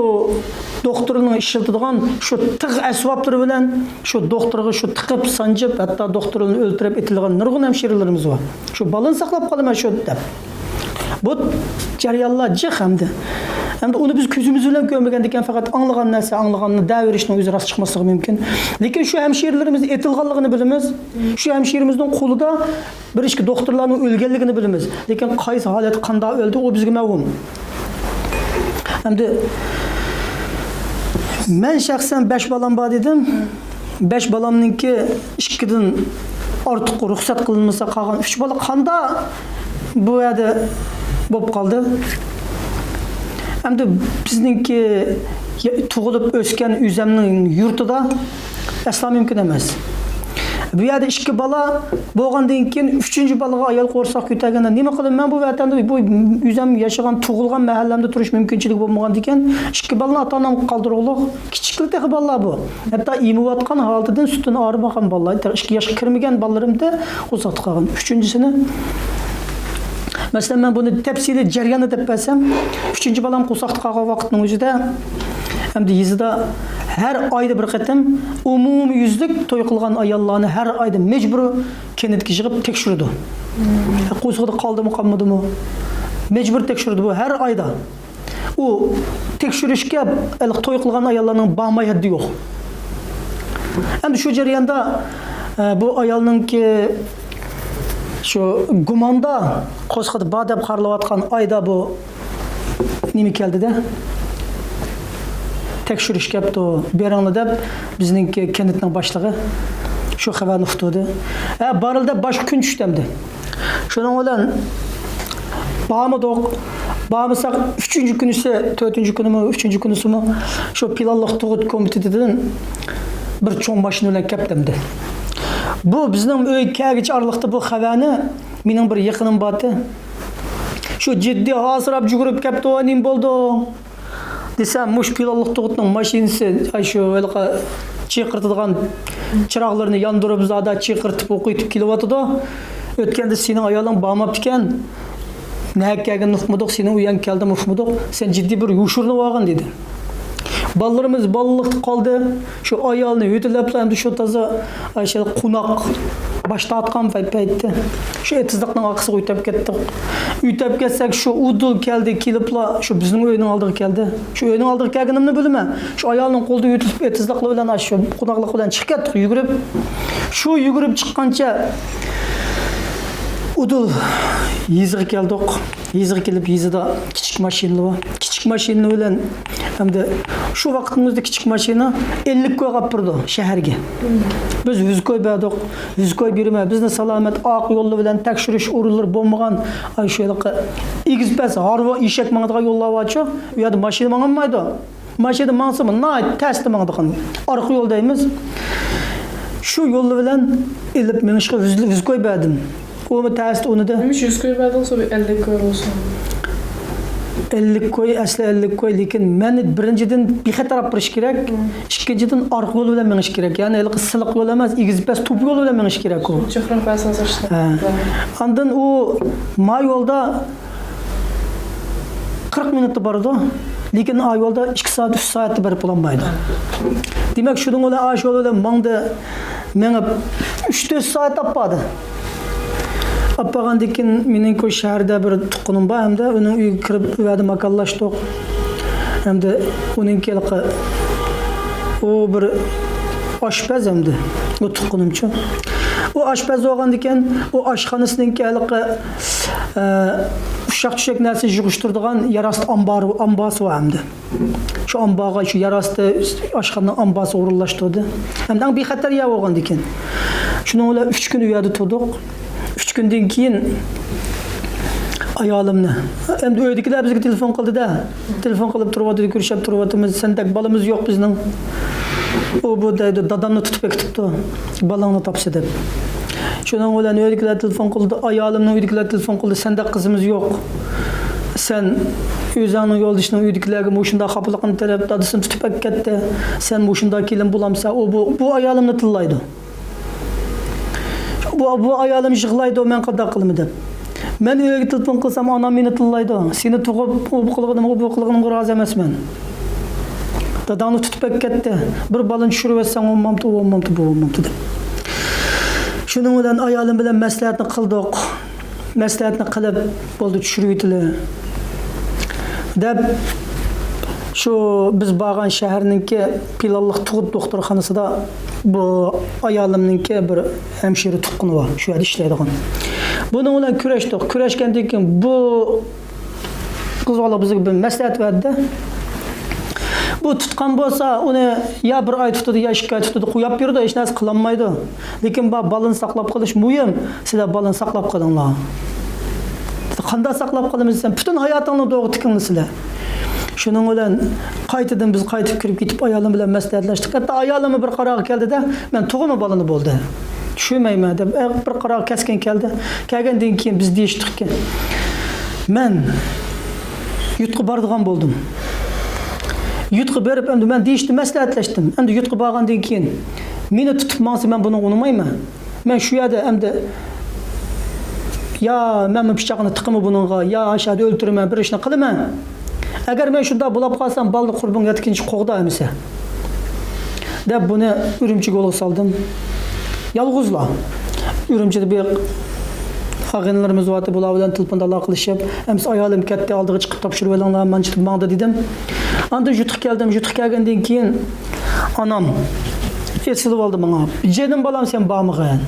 دوختۇرنىڭ ئىشلىتىدىغان شۇ تىغ ئەسۋابلىرى بىلەن شۇ دوختۇرغا شۇ تىقىپ، سانجىپ، ھەتتا دوختۇرنى ئۆلتۈرۈپ ئېتىلغان نۇرغۇن ھەمشىرىلىرىمىز بار. شۇ بالىنى ساقلاپ قالىمەن شۇ دەپ. بۇ جەريانلار جىق ئەمدى. ئەمدى ئۇنى بىز كۆزىمىز بىلەن كۆرمىگەندىكىن، پەقەت ئاڭلىغان نەرسە، ئاڭلىغاننى دەۋېرىشنىڭ ئۆزى راست چىقماسلىقى مۇمكىن. لېكىن شۇ ھەمشىرىلىرىمىز ئېتىلغانلىقىنى بىلىمىز. شۇ ھەمشىرىمىزنىڭ قولىدا بىر ئىككى دوختۇرلارنىڭ ئۆلگەنلىكىنى بىلىمىز. لېكىن قايسى ھالەتتە قانداق ئۆلدى، ئۇ بىزگە مەلۇم. ئەمدى مەن شەخسەن بەش بالام بار دېدىم. بەش بالامنىڭكى ئىككىدىن ئارتۇق رۇخسەت قىلىنمىسا، قالغان ئۈچ بالا قانداق بۇ يەردە بولۇپ قالدى؟ ئەمدى بىزنىڭكى تۇغۇلۇپ ئۆسكەن ئۆزەمنىڭ يۇرتىدا ئەسلا مۇمكىن ئەمەس. بۇ يەردە ئىككى بالا بولغاندىن كېيىن، ئۈچىنچى بالىغا ئايال قورساق كۆتەرگەندە نېمە قىلىمەن؟ بۇ ۋەتەندە، بۇ ئۆزەم ياشىغان، تۇغۇلغان مەھەللەمدە تۇرۇش مۇمكىنچىلىكى بولمىغاندىكىن، ئىككى بالىنى ئاتا-ئانامغا قالدۇرغۇلۇق. كىچىكلا تېخى بالىلار بۇ. ھەتتا ئېمىۋاتقان ھالىتىدىن سۈتىدىن ئايرىلمىغان بالىلار، تېخى ئىككى ياشقا كىرمىگەن بالىلىرىمدە قورساقتا قالغان. ئۈچىنچىسىنى، مەسىلەن، مەن بۇنى تەپسىلىي جەرياننى دەپ بەرسەم، ئۈچىنچى بالام قورساقتا قالغان ۋاقىتنىڭ ئۆزىدە، ئەمدى يېزىدا ھەر ئايدا بىر قېتىم ئومۇميۈزلۈك توي قىلغان ئاياللارنى ھەر ئايدا مەجبۇر كەنتكە يىغىپ تەكشۈرىدۇ. قورسىقىدا قالدىمۇ، قالمىدىمۇ؟ مەجبۇر تەكشۈرىدۇ بۇ ھەر ئايدا. ئۇ تەكشۈرۈشكە ھېلىقى توي قىلغان ئاياللارنىڭ بارماي ھەددى يوق. ئەمدى شۇ جەرياندا، ئە، بۇ ئايالنىڭكى شۇ گۇماندا قورسىقىدا بار دەپ قارىلىۋاتقان ئايدا بۇ نېمە كەلدى-دە؟ تەكشۈرۈش كەپتۇ، بېرىڭلار دەپ بىزنىڭكى كەنتنىڭ باشلىقى شۇ خەۋەرنى ئۇقتۇردى. ھە، بارىلى دەپ باشقا كۈن چۈشتى ئەمدى. شۇنىڭ بىلەن بارمىدۇق. بارمىساق، ئۈچىنچى كۈنىسى، تۆتىنچى كۈنىمۇ، ئۈچىنچى كۈنىسىمۇ شۇ پىلانلىق تۇغۇت كومىتېتىدىن بىر چوڭ ماشىنا بىلەن كەپتىمدى. بۇ بىزنىڭ ئۆيگە كەلگۈچە ئارىلىقتا بۇ خەۋەرنى مېنىڭ بىر يېقىنىم بارتى. شۇ جىددىي ھاسىراپ يۈگۈرۈپ كەپتۇ، نېمە بولدۇڭ؟ دېسەم، مۇشۇ پىلانلىق تۇغۇتنىڭ ماشىنىسى، ئاي، شۇ ھېلىقى چىقىرتىدىغان چىراغلىرىنى ياندۇرۇپ، زادى چىقىرتىپ، ئوقۇۋېتىپ كېلىۋاتىدۇ. ئۆتكەندە سېنىڭ ئايالىڭ بارماپتىكەن. نەگە كەلگىنىنى ئۇقمىدۇق، سېنىڭ ئۆيۈڭگە كەلدىمۇ ئۇقمىدۇق. سەن جىددىي بىر يوشۇرۇنۇۋالغىن، دېدى. بالىلىرىمىز بالىلىقتا قالدى. شۇ ئايالنى ھۆددىلەپلا ئەمدى شۇ تازا، ئاشۇ قوناق باش تارتقان پەي-، پەيتتە شۇ ئېتىزلىقنىڭ ئارقىسىغا ئۆتۈپ كەتتۇق. ئۆتۈپ كەتسەك، شۇ ئۇدۇل كەلدى، كېلىپلا شۇ بىزنىڭ ئۆينىڭ ئالدىغا كەلدى. شۇ ئۆينىڭ ئالدىغا كەلگىنىمنى بىلىمەن. شۇ ئايالنىڭ قولىدا ئۆتۈلۈپ، ئېتىزلىقلار بىلەن، ئاشۇ قوناقلىق بىلەن چىقىپ كەتتۇق يۈگۈرۈپ. شۇ يۈگۈرۈپ چىققانچە ئۇدۇل يېزىغا كەلدۇق. يېزىغا كېلىپ، يېزىدا كىچىك ماشىنىلار بار. كىچىك ماشىنا بىلەن، ئەمدى شۇ ۋاقىتنىڭ ئۆزىدە كىچىك ماشىنا ئەللىك كويغا ئاپىرىدۇ شەھەرگە. بىز يۈز كوي بەردۇق. يۈز كوي بېرىمەن. بىزنى سالامەت ئاق يوللار بىلەن تەكشۈرۈش ئورۇنلىرى بولمىغان، ئاي، شۇ ھېلىقى ئېگىز پەس، ھارۋا، ئېشەك ماڭىدىغان يوللار بارچۇ؟ ئۇ يەردە ماشىنا ماڭالمايدۇ. ماشىنا ماڭسىمۇ ناھايىتى تەستە ماڭىدىغان، ئارقا يول دەيمىز. شۇ يوللار بىلەن ئېلىپ مېڭىشقا يۈز، يۈز كوي بەردىم. ئۇمۇ تەستە ئۇنىدى. نېمە ئۈچۈن يۈز كوي بەردىڭىز، ئەللىك كوي بولسۇن؟ ئەللىك كوي، ئەسلى ئەللىك كوي، لېكىن مەن بىرىنچىدىن بىخەتەر ئاپىرىش كېرەك. مم. ئىككىنچىدىن ئارقا يول بىلەن مېڭىش كېرەك. يەنى ھېلىقى سىلىق يول ئەمەس، ئېگىز پەس توپا يول بىلەن مېڭىش كېرەك ئۇ. ھە. ئاندىن ئۇ ما يولدا قىرىق مىنۇتتا بارىدۇ، لېكىن ئايۋالدا ئىككى سائەت، ئۈچ سائەتتە بېرىپ بولالمايدۇ. دېمەك، شۇنىڭ بىلەن ئاشۇ يول بىلەن ماڭدى، مېڭىپ، ئۈچ تۆت سائەت ئاپ باردى. ئاپ بارغاندىن كېيىن، مېنىڭكى شەھەردە بىر تۇغقىنىم بار، ھەمدە ئۇنىڭ ئۆيىگە كىرىپ، ئۇ يەردە ماكانلاشتۇق. ھەمدە ئۇنىڭكى ھېلىقى، ئۇ بىر ئاشپەز ئەمدى، ئۇ تۇغقىنىمچۇ. ئۇ ئاشپەز بولغاندىكىن، ئۇ ئاشخانىسىنىڭكى ھېلىقى، ئە، ئۇششاق چۈششەك نەرسە يىغىشتۇرىدىغان يەر ئاستى ئامبارى، ئامباسى بار ئەمدى. شۇ ئامبارغا، شۇ يەر ئاستى ئاشخانىنىڭ ئامباسىغا ئورۇنلاشتۇردى. ھەمدە ئەڭ بىخەتەر يەر بولغاندىكىن. شۇنىڭ بىلەن ئۈچ كۈن ئۇ يەردە تۇردۇق. ئۈچ كۈندىن كېيىن ئايالىمنى، ئەمدى ئۆيدىكىلەر بىزگە تېلېفون قىلدى-دە. تېلېفون قىلىپ تۇرۇۋاتىدۇ، كۆرۈشۈپ تۇرۇۋاتىمىز. سەندەك بالىمىز يوق بىزنىڭ. ئۇ بۇ دەيدۇ، دادامنى تۇتۇپ ئەكېتىپتۇ، بالىڭنى تاپسا دەپ. شۇنىڭ بىلەن ئۆيدىكىلەر تېلېفون قىلدى، ئايالىمنىڭ ئۆيدىكىلەر تېلېفون قىلدى، سەندەك قىزىمىز يوق. سەن ئۆزۈڭنىڭ يولدىشىنىڭ ئۆيدىكىلەرگە مۇشۇنداق خاپىلىقىنى تىلەپ، دادىسىنى تۇتۇپ ئەكەتتى. سەن مۇشۇنداق كېلىن بولامسەن؟ ئۇ بۇ، بۇ ئايالىمنى تىللايدۇ. بۇ، بۇ ئايالىم يىغلايدۇ، مەن قانداق قىلىمەن دەپ. مەن ئۆيگە تېلېفون قىلسام، ئانام مېنى تىللايدۇ. سېنى تۇغۇپ، ئۇ بۇ قىلغىنىمغا، بۇ قىلغىنىمغا رازى ئەمەسمەن. داداڭنى تۇتۇپ ئەكەتتى. بىر بالىنى چۈشۈرۈۋەتسەڭ بولمامتۇ، بولمامتۇ، بولمامتۇ دەپ. شۇنىڭ بىلەن ئايالىم بىلەن مەسلىھەتنى قىلدۇق. مەسلىھەتنى قىلىپ، بولدى، چۈشۈرۈۋېتىلى دەپ، شۇ بىز بارغان شەھەرنىڭكى پىلانلىق تۇغۇت دوختۇرخانىسىدا بۇ ئايالىمنىڭكى بىر ھەمشىرە تۇغقىنى بار، شۇ يەردە ئىشلەيدىغان. بۇنىڭ بىلەن كۆرۈشتۇق. كۆرۈشكەندىن كېيىن بۇ قىز بالا بىزگە بىر مەسلىھەت بەردى. بۇ تۇتقان بولسا، ئۇنى يا بىر ئاي تۇتىدۇ، يا ئىككى ئاي تۇتىدۇ، قويۇپ بېرىدۇ، ھېچ نەرسە قىلالمايدۇ. لېكىن بار بالىنى ساقلاپ قېلىش مۇھىم. سىلەر بالىنى ساقلاپ قېلىڭلار. قانداق ساقلاپ قالىمىز دېسەم، پۈتۈن ھاياتىڭنى دوغا تىكىڭلار سىلەر. شۇنىڭ بىلەن قايتىدىن بىز قايتىپ كىرىپ كېتىپ، ئايالىم بىلەن مەسلىھەتلەشتۇق. ھەتتا ئايالىممۇ بىر قارارغا كەلدى-دە، مەن تۇغىمەن بالىنى بولدى. چۈشۈرمەيمەن دەپ، بىر قارارغا كەسكىن كەلدى. كەلگەندىن كېيىن بىز دېيىشتۇقكى، مەن يۇرتقا بارىدىغان بولدۇم. يۇرتقا بېرىپ، ئەمدى مەن دېيىشتى، مەسلىھەتلەشتىم. ئەمدى يۇرتقا بارغاندىن كېيىن مېنى تۇتۇپ ماڭسا، مەن بۇنىڭغا ئۇنىمايمەن. مەن شۇ يەردە ئەمدى يا مەنمۇ پىچاقنى تىقىمەن بۇنىڭغا، يا ئاشۇ يەردە ئۆلتۈرىمەن، بىر ئىشنى قىلىمەن. ئەگەر مەن شۇنداق بولاپ قالسام، بالىنى قۇربان يەتكىنىچە قوغدا ئەمىسە دەپ، بۇنى ئۈرۈمچىگە يولغا سالدىم. يالغۇزلا. ئۈرۈمچىدە بىر ئاغىنىلىرىمىز بارتى، بۇلار بىلەن تېلېفوندا ئالاقىلىشىپ، ئەمىسە ئايالىم كەتتى، ئالدىغا چىقىپ تاپشۇرۇۋېلىڭلار، مانا چىقىپ ماڭدى دېدىم. ئاندىن يۇرتقا كەلدىم. يۇرتقا كەلگەندىن كېيىن ئانام ئېسىلىۋالدى ماڭا. جېنىم بالام، سەن بارمىغىن.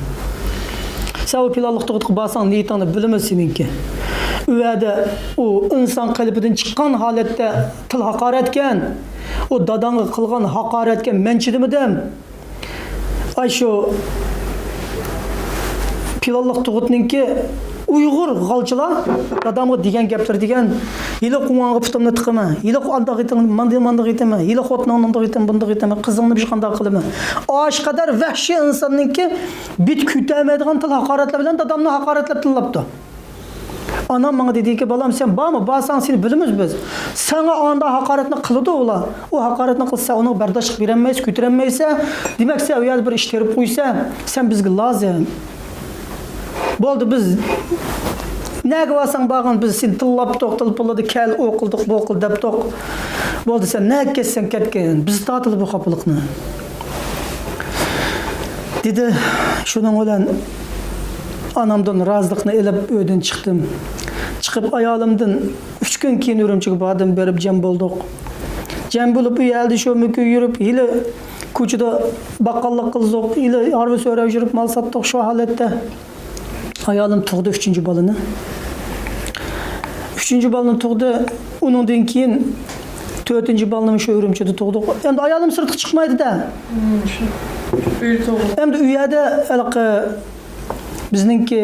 سەن ئۇ پىلانلىق تۇغۇتقا بارساڭ، نىيىتىڭنى بىلىمىز سېنىڭكى. ئۇ يەردە ئۇ ئىنسان قېلىپىدىن چىققان ھالەتتە تىل ھاقارەتكەن. ئۇ داداڭغا قىلغان ھاقارەتكە مەن چىدىمىدىم. ئاي، شۇ پىلانلىق تۇغۇتنىڭكى ئۇيغۇر غالچىلار دادامغا دېگەن گەپلىرى دېگەن، ھېلىقى ئۇڭاڭغا پۇتۇمنى تىقىمەن، ھېلىقى ئانداق ئېتىڭ، مانداق، مانداق ئېتىمەن، ھېلىقى خوتۇنۇڭنى مۇنداق ئېتىمەن، بۇنداق ئېتىمەن، قىزىڭنى بىر قانداق قىلىمەن. ئاشۇ قەدەر ۋەھشىي ئىنساننىڭكى بىت كۆتەرمەيدىغان تىل ھاقارەتلەر بىلەن دادامنى ھاقارەتلەپ تىللاپتۇ. ئانام ماڭا دېدىكى، بالام، سەن بارما؟ بارساڭ سېنى بىلىمىز بىز. ساڭا ئاندا ھاقارەتنى قىلىدۇ ئۇلار. ئۇ ھاقارەتنى قىلسا، سەن ئۇنىڭغا بەرداشلىق بېرەلمەيسەن، كۆتۈرەلمەيسەن. دېمەك، سەن ئۇ يەردە بىر ئىش تېرىپ قويىسەن. سەن بىزگە لازىم. بولدى، بىز نەگە بارساڭ بارغىن، بىز سېنى تىللاپتۇق، تېلېفونلاردا كەل، ئۇ قىلدۇق، بۇ قىل دەپتۇق. بولدى، سەن نەگە كەتسەڭ كەتكىن، بىز تارتىلى بۇ خاپىلىقنى دېدى. شۇنىڭ بىلەن ئانامدىن رازىلىقنى ئېلىپ ئۆيدىن چىقتىم. چىقىپ ئايالىمدىن ئۈچ كۈن كېيىن ئۈرۈمچىگە باردىم، بېرىپ جەم بولدۇق. جەم بولۇپ، ئۇ يەردە شۇ مۇكى يۈرۈپ، ھېلى كوچىدا باققاللىق قىلدۇق، ھېلى ھارۋا سۆرەپ يۈرۈپ مال ساتتۇق شۇ ھالەتتە. ئايالىم تۇغدى ئۈچىنچى بالىنى. ئۈچىنچى بالىنى تۇغدى. ئۇنىڭدىن كېيىن تۆتىنچى بالىنى شۇ ئۈرۈمچىدە تۇغدۇق. ئەمدى ئايالىم سىرتقا چىقمايدۇ-دە. ئەمدى ئۇ يەردە ھېلىقى بىزنىڭكى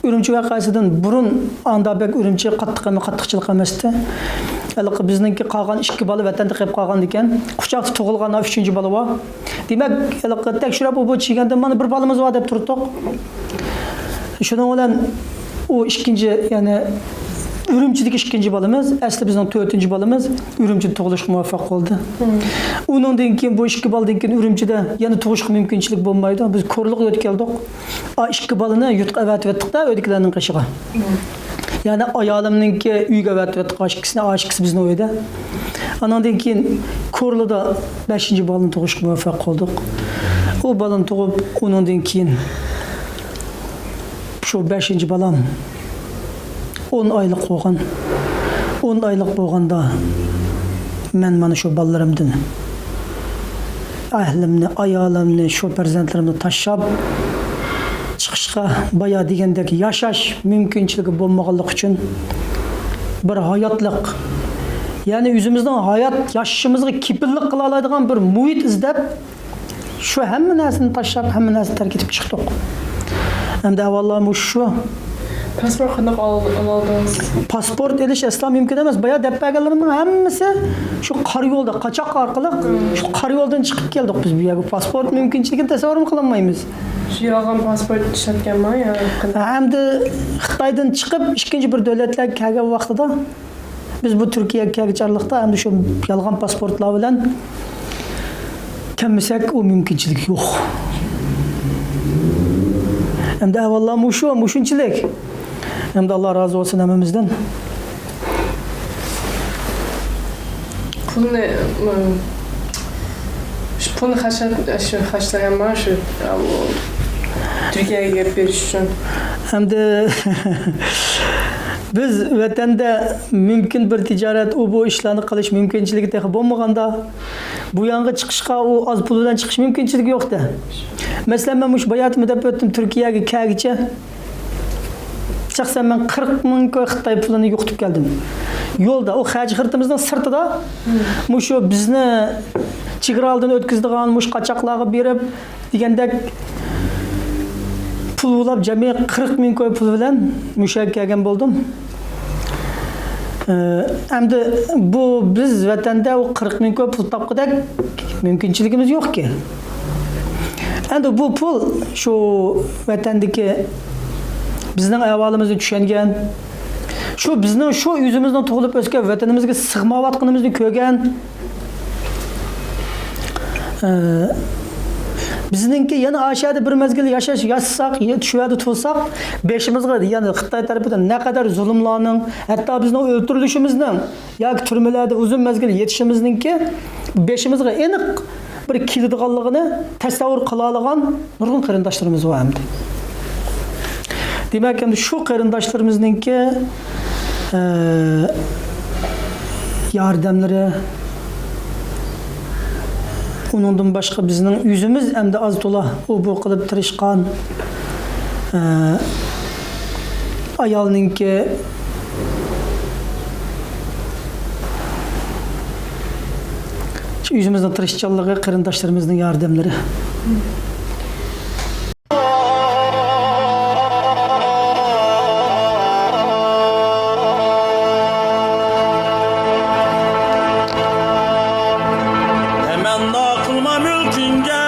ئۈرۈمچى ۋەقەسىدىن بۇرۇن ئاندا بەك ئۈرۈمچى قاتتىق ئەمە-، قاتتىقچىلىق ئەمەستى. ھېلىقى بىزنىڭكى قالغان ئىككى بالا ۋەتەندە قېلىپ قالغان ئىكەن. قۇچاقتا تۇغۇلغان ئۈچىنچى بالا بار. دېمەك، ھېلىقى تەكشۈرۈپ، ئۇ بۇ چىگەندە مانا بىر بالىمىز بار دەپ تۇردۇق. شۇنىڭ بىلەن ئۇ ئىككىنچى، يەنى ئۈرۈمچىدىكى ئىككىنچى بالىمىز، ئەسلى بىزنىڭ تۆتىنچى بالىمىز ئۈرۈمچىدە تۇغۇلۇشقا مۇۋەپپەق بولدى. ئۇنىڭدىن كېيىن، بۇ ئىككى بالىدىن كېيىن ئۈرۈمچىدە يەنە تۇغۇشقا مۇمكىنچىلىك بولمايدۇ. بىز كورلۇق يۆتكەلدۇق. ئا، ئىككى بالىنى يۇرتقا ئەۋەتىۋەتتۇق-دە، ئۆيدىكىلەرنىڭ قېشىغا. يەنى ئايالىمنىڭكى ئۆيگە ئەۋەتىۋەتتۇق ئاشىكىسىنى، ئاشىكىسى بىزنىڭ ئۆيدە. ئانىڭدىن كېيىن كورلىدا بەشىنچى بالىنى تۇغۇشقا مۇۋەپپەق بولدۇق. ئۇ بالىنى تۇغۇپ، ئۇنىڭدىن كېيىن شۇ بەشىنچى بالام ئون ئايلىق بولغان. ئون ئايلىق بولغاندا مەن مانا شۇ بالىلىرىمدىن ئەھلىمنى، ئايالىمنى، شۇ پەرزەنتلىرىمنى تاشلاپ چىقىشقا، بايا دېگەندەك ياشاش مۇمكىنچىلىكى بولمىغانلىقى ئۈچۈن بىر ھاياتلىق، يەنى ئۆزىمىزنىڭ ھايات ياشىشىمىزغا كېپىللىك قىلالايدىغان بىر مۇھىت ئىزدەپ، شۇ ھەممە نەرسىنى تاشلاپ، ھەممە نەرسىنى تەرك ئېتىپ چىقتۇق. ئەمدى ئەۋۋاللا مۇشۇ پاسپورت قانداق ئال-، ئالالدىڭىز؟ پاسپورت ئېلىش ئەسلا مۇمكىن ئەمەس. بايا دەپ بەرگەنلىرىمنىڭ ھەممىسى شۇ قارا يولدا، قاچاق ئارقىلىق شۇ قارا يولدىن چىقىپ كەلدۇق بىز بۇ يەرگە. پاسپورت مۇمكىنچىلىكىنى تەسەۋۋۇرمۇ قىلالمايمىز. شۇ يالغان پاسپورت ئىشلەتكەنما يا قانداق؟ ھەمدە خىتايدىن چىقىپ ئىككىنچى بىر دۆلەتلەرگە كەلگەن ۋاقتىدا، بىز بۇ تۈركىيەگە كەلگۈچى ئارىلىقتا ئەمدى شۇ يالغان پاسپورتلار بىلەن كەلمىسەك، ئۇ مۇمكىنچىلىك يوق. ئەمدى ئەۋۋاللا مۇشۇ، مۇشۇنچىلىك. ئەمدى ئاللا رازى بولسۇن ھەممىمىزدىن. پۇلنى، ئىم، شۇ پۇلنى خەجلەپ، شۇ خەجلىگەنما شۇ، ئاۋۇ، تۈركىيەگە كېلىپ بېرىش ئۈچۈن؟ ئەمدى بىز ۋەتەندە مۇمكىن بىر تىجارەت، ئۇ بۇ ئىشلارنى قىلىش مۇمكىنچىلىكى تېخى بولمىغاندا، بۇ يانغا چىقىشقا ئۇ ئاز پۇل بىلەن چىقىش مۇمكىنچىلىكى يوق-دە. مەسىلەن، مەن مۇشۇ باياتىمۇ دەپ ئۆتتۈم، تۈركىيەگە كەلگۈچە شەخسەن مەن قىرىق مىڭ كوي خىتاي پۇلىنى يوقىتىپ كەلدىم. يولدا، ئۇ خەجى خىرىتىمىزنىڭ سىرتىدا، مۇشۇ بىزنى چېگرا ئالدىن ئۆتكۈزىدىغان مۇشۇ قاچاقلارغا بېرىپ، دېگەندەك پۇل بۇلاپ، جەمئىي قىرىق مىڭ كوي پۇل بىلەن مۇشۇ يەرگە كەلگەن بولدۇم. ئە، ئەمدى بۇ بىز ۋەتەندە ئۇ قىرىق مىڭ كوي پۇل تاپقۇدەك مۇمكىنچىلىكىمىز يوقكى. ئەمدى بۇ پۇل شۇ ۋەتەندىكى بىزنىڭ ئەھۋالىمىزنى چۈشەنگەن، شۇ بىزنىڭ شۇ ئۆزىمىزنىڭ تۇغۇلۇپ ئۆسكەن ۋەتىنىمىزگە سىغمايۋاتقىنىمىزنى كۆرگەن، ئە، بىزنىڭكى يەنە ئاشۇ يەردە بىر مەزگىل ياشاش، ياشىساق، يا-، شۇ يەردە تۇرساق، بېشىمىزغا يەنە خىتاي تەرىپىدىن نەقەدەر زۇلۇملارنىڭ، ھەتتا بىزنىڭ ئۆلتۈرۈلۈشىمىزنىڭ ياكى تۈرمىلەردە ئۇزۇن مەزگىل يېتىشىمىزنىڭكى بېشىمىزغا ئېنىق بىر كېلىدىغانلىقىنى تەسەۋۋۇر قىلالىغان نۇرغۇن قېرىنداشلىرىمىز بار ئەمدى. دېمەك، ئەمدى شۇ قېرىنداشلىرىمىزنىڭكى، ئە، ياردەملىرى، ئۇنىڭدىن باشقا بىزنىڭ ئۆزىمىز ئەمدى ئاز تولا ئۇ بۇ قىلىپ تىرىشقان، ئە، ئايالنىڭكى، شۇ ئۆزىمىزنىڭ تىرىشچانلىقى، قېرىنداشلىرىمىزنىڭ ياردەملىرى. تەمەننا قىلما مۈلكۈڭگە،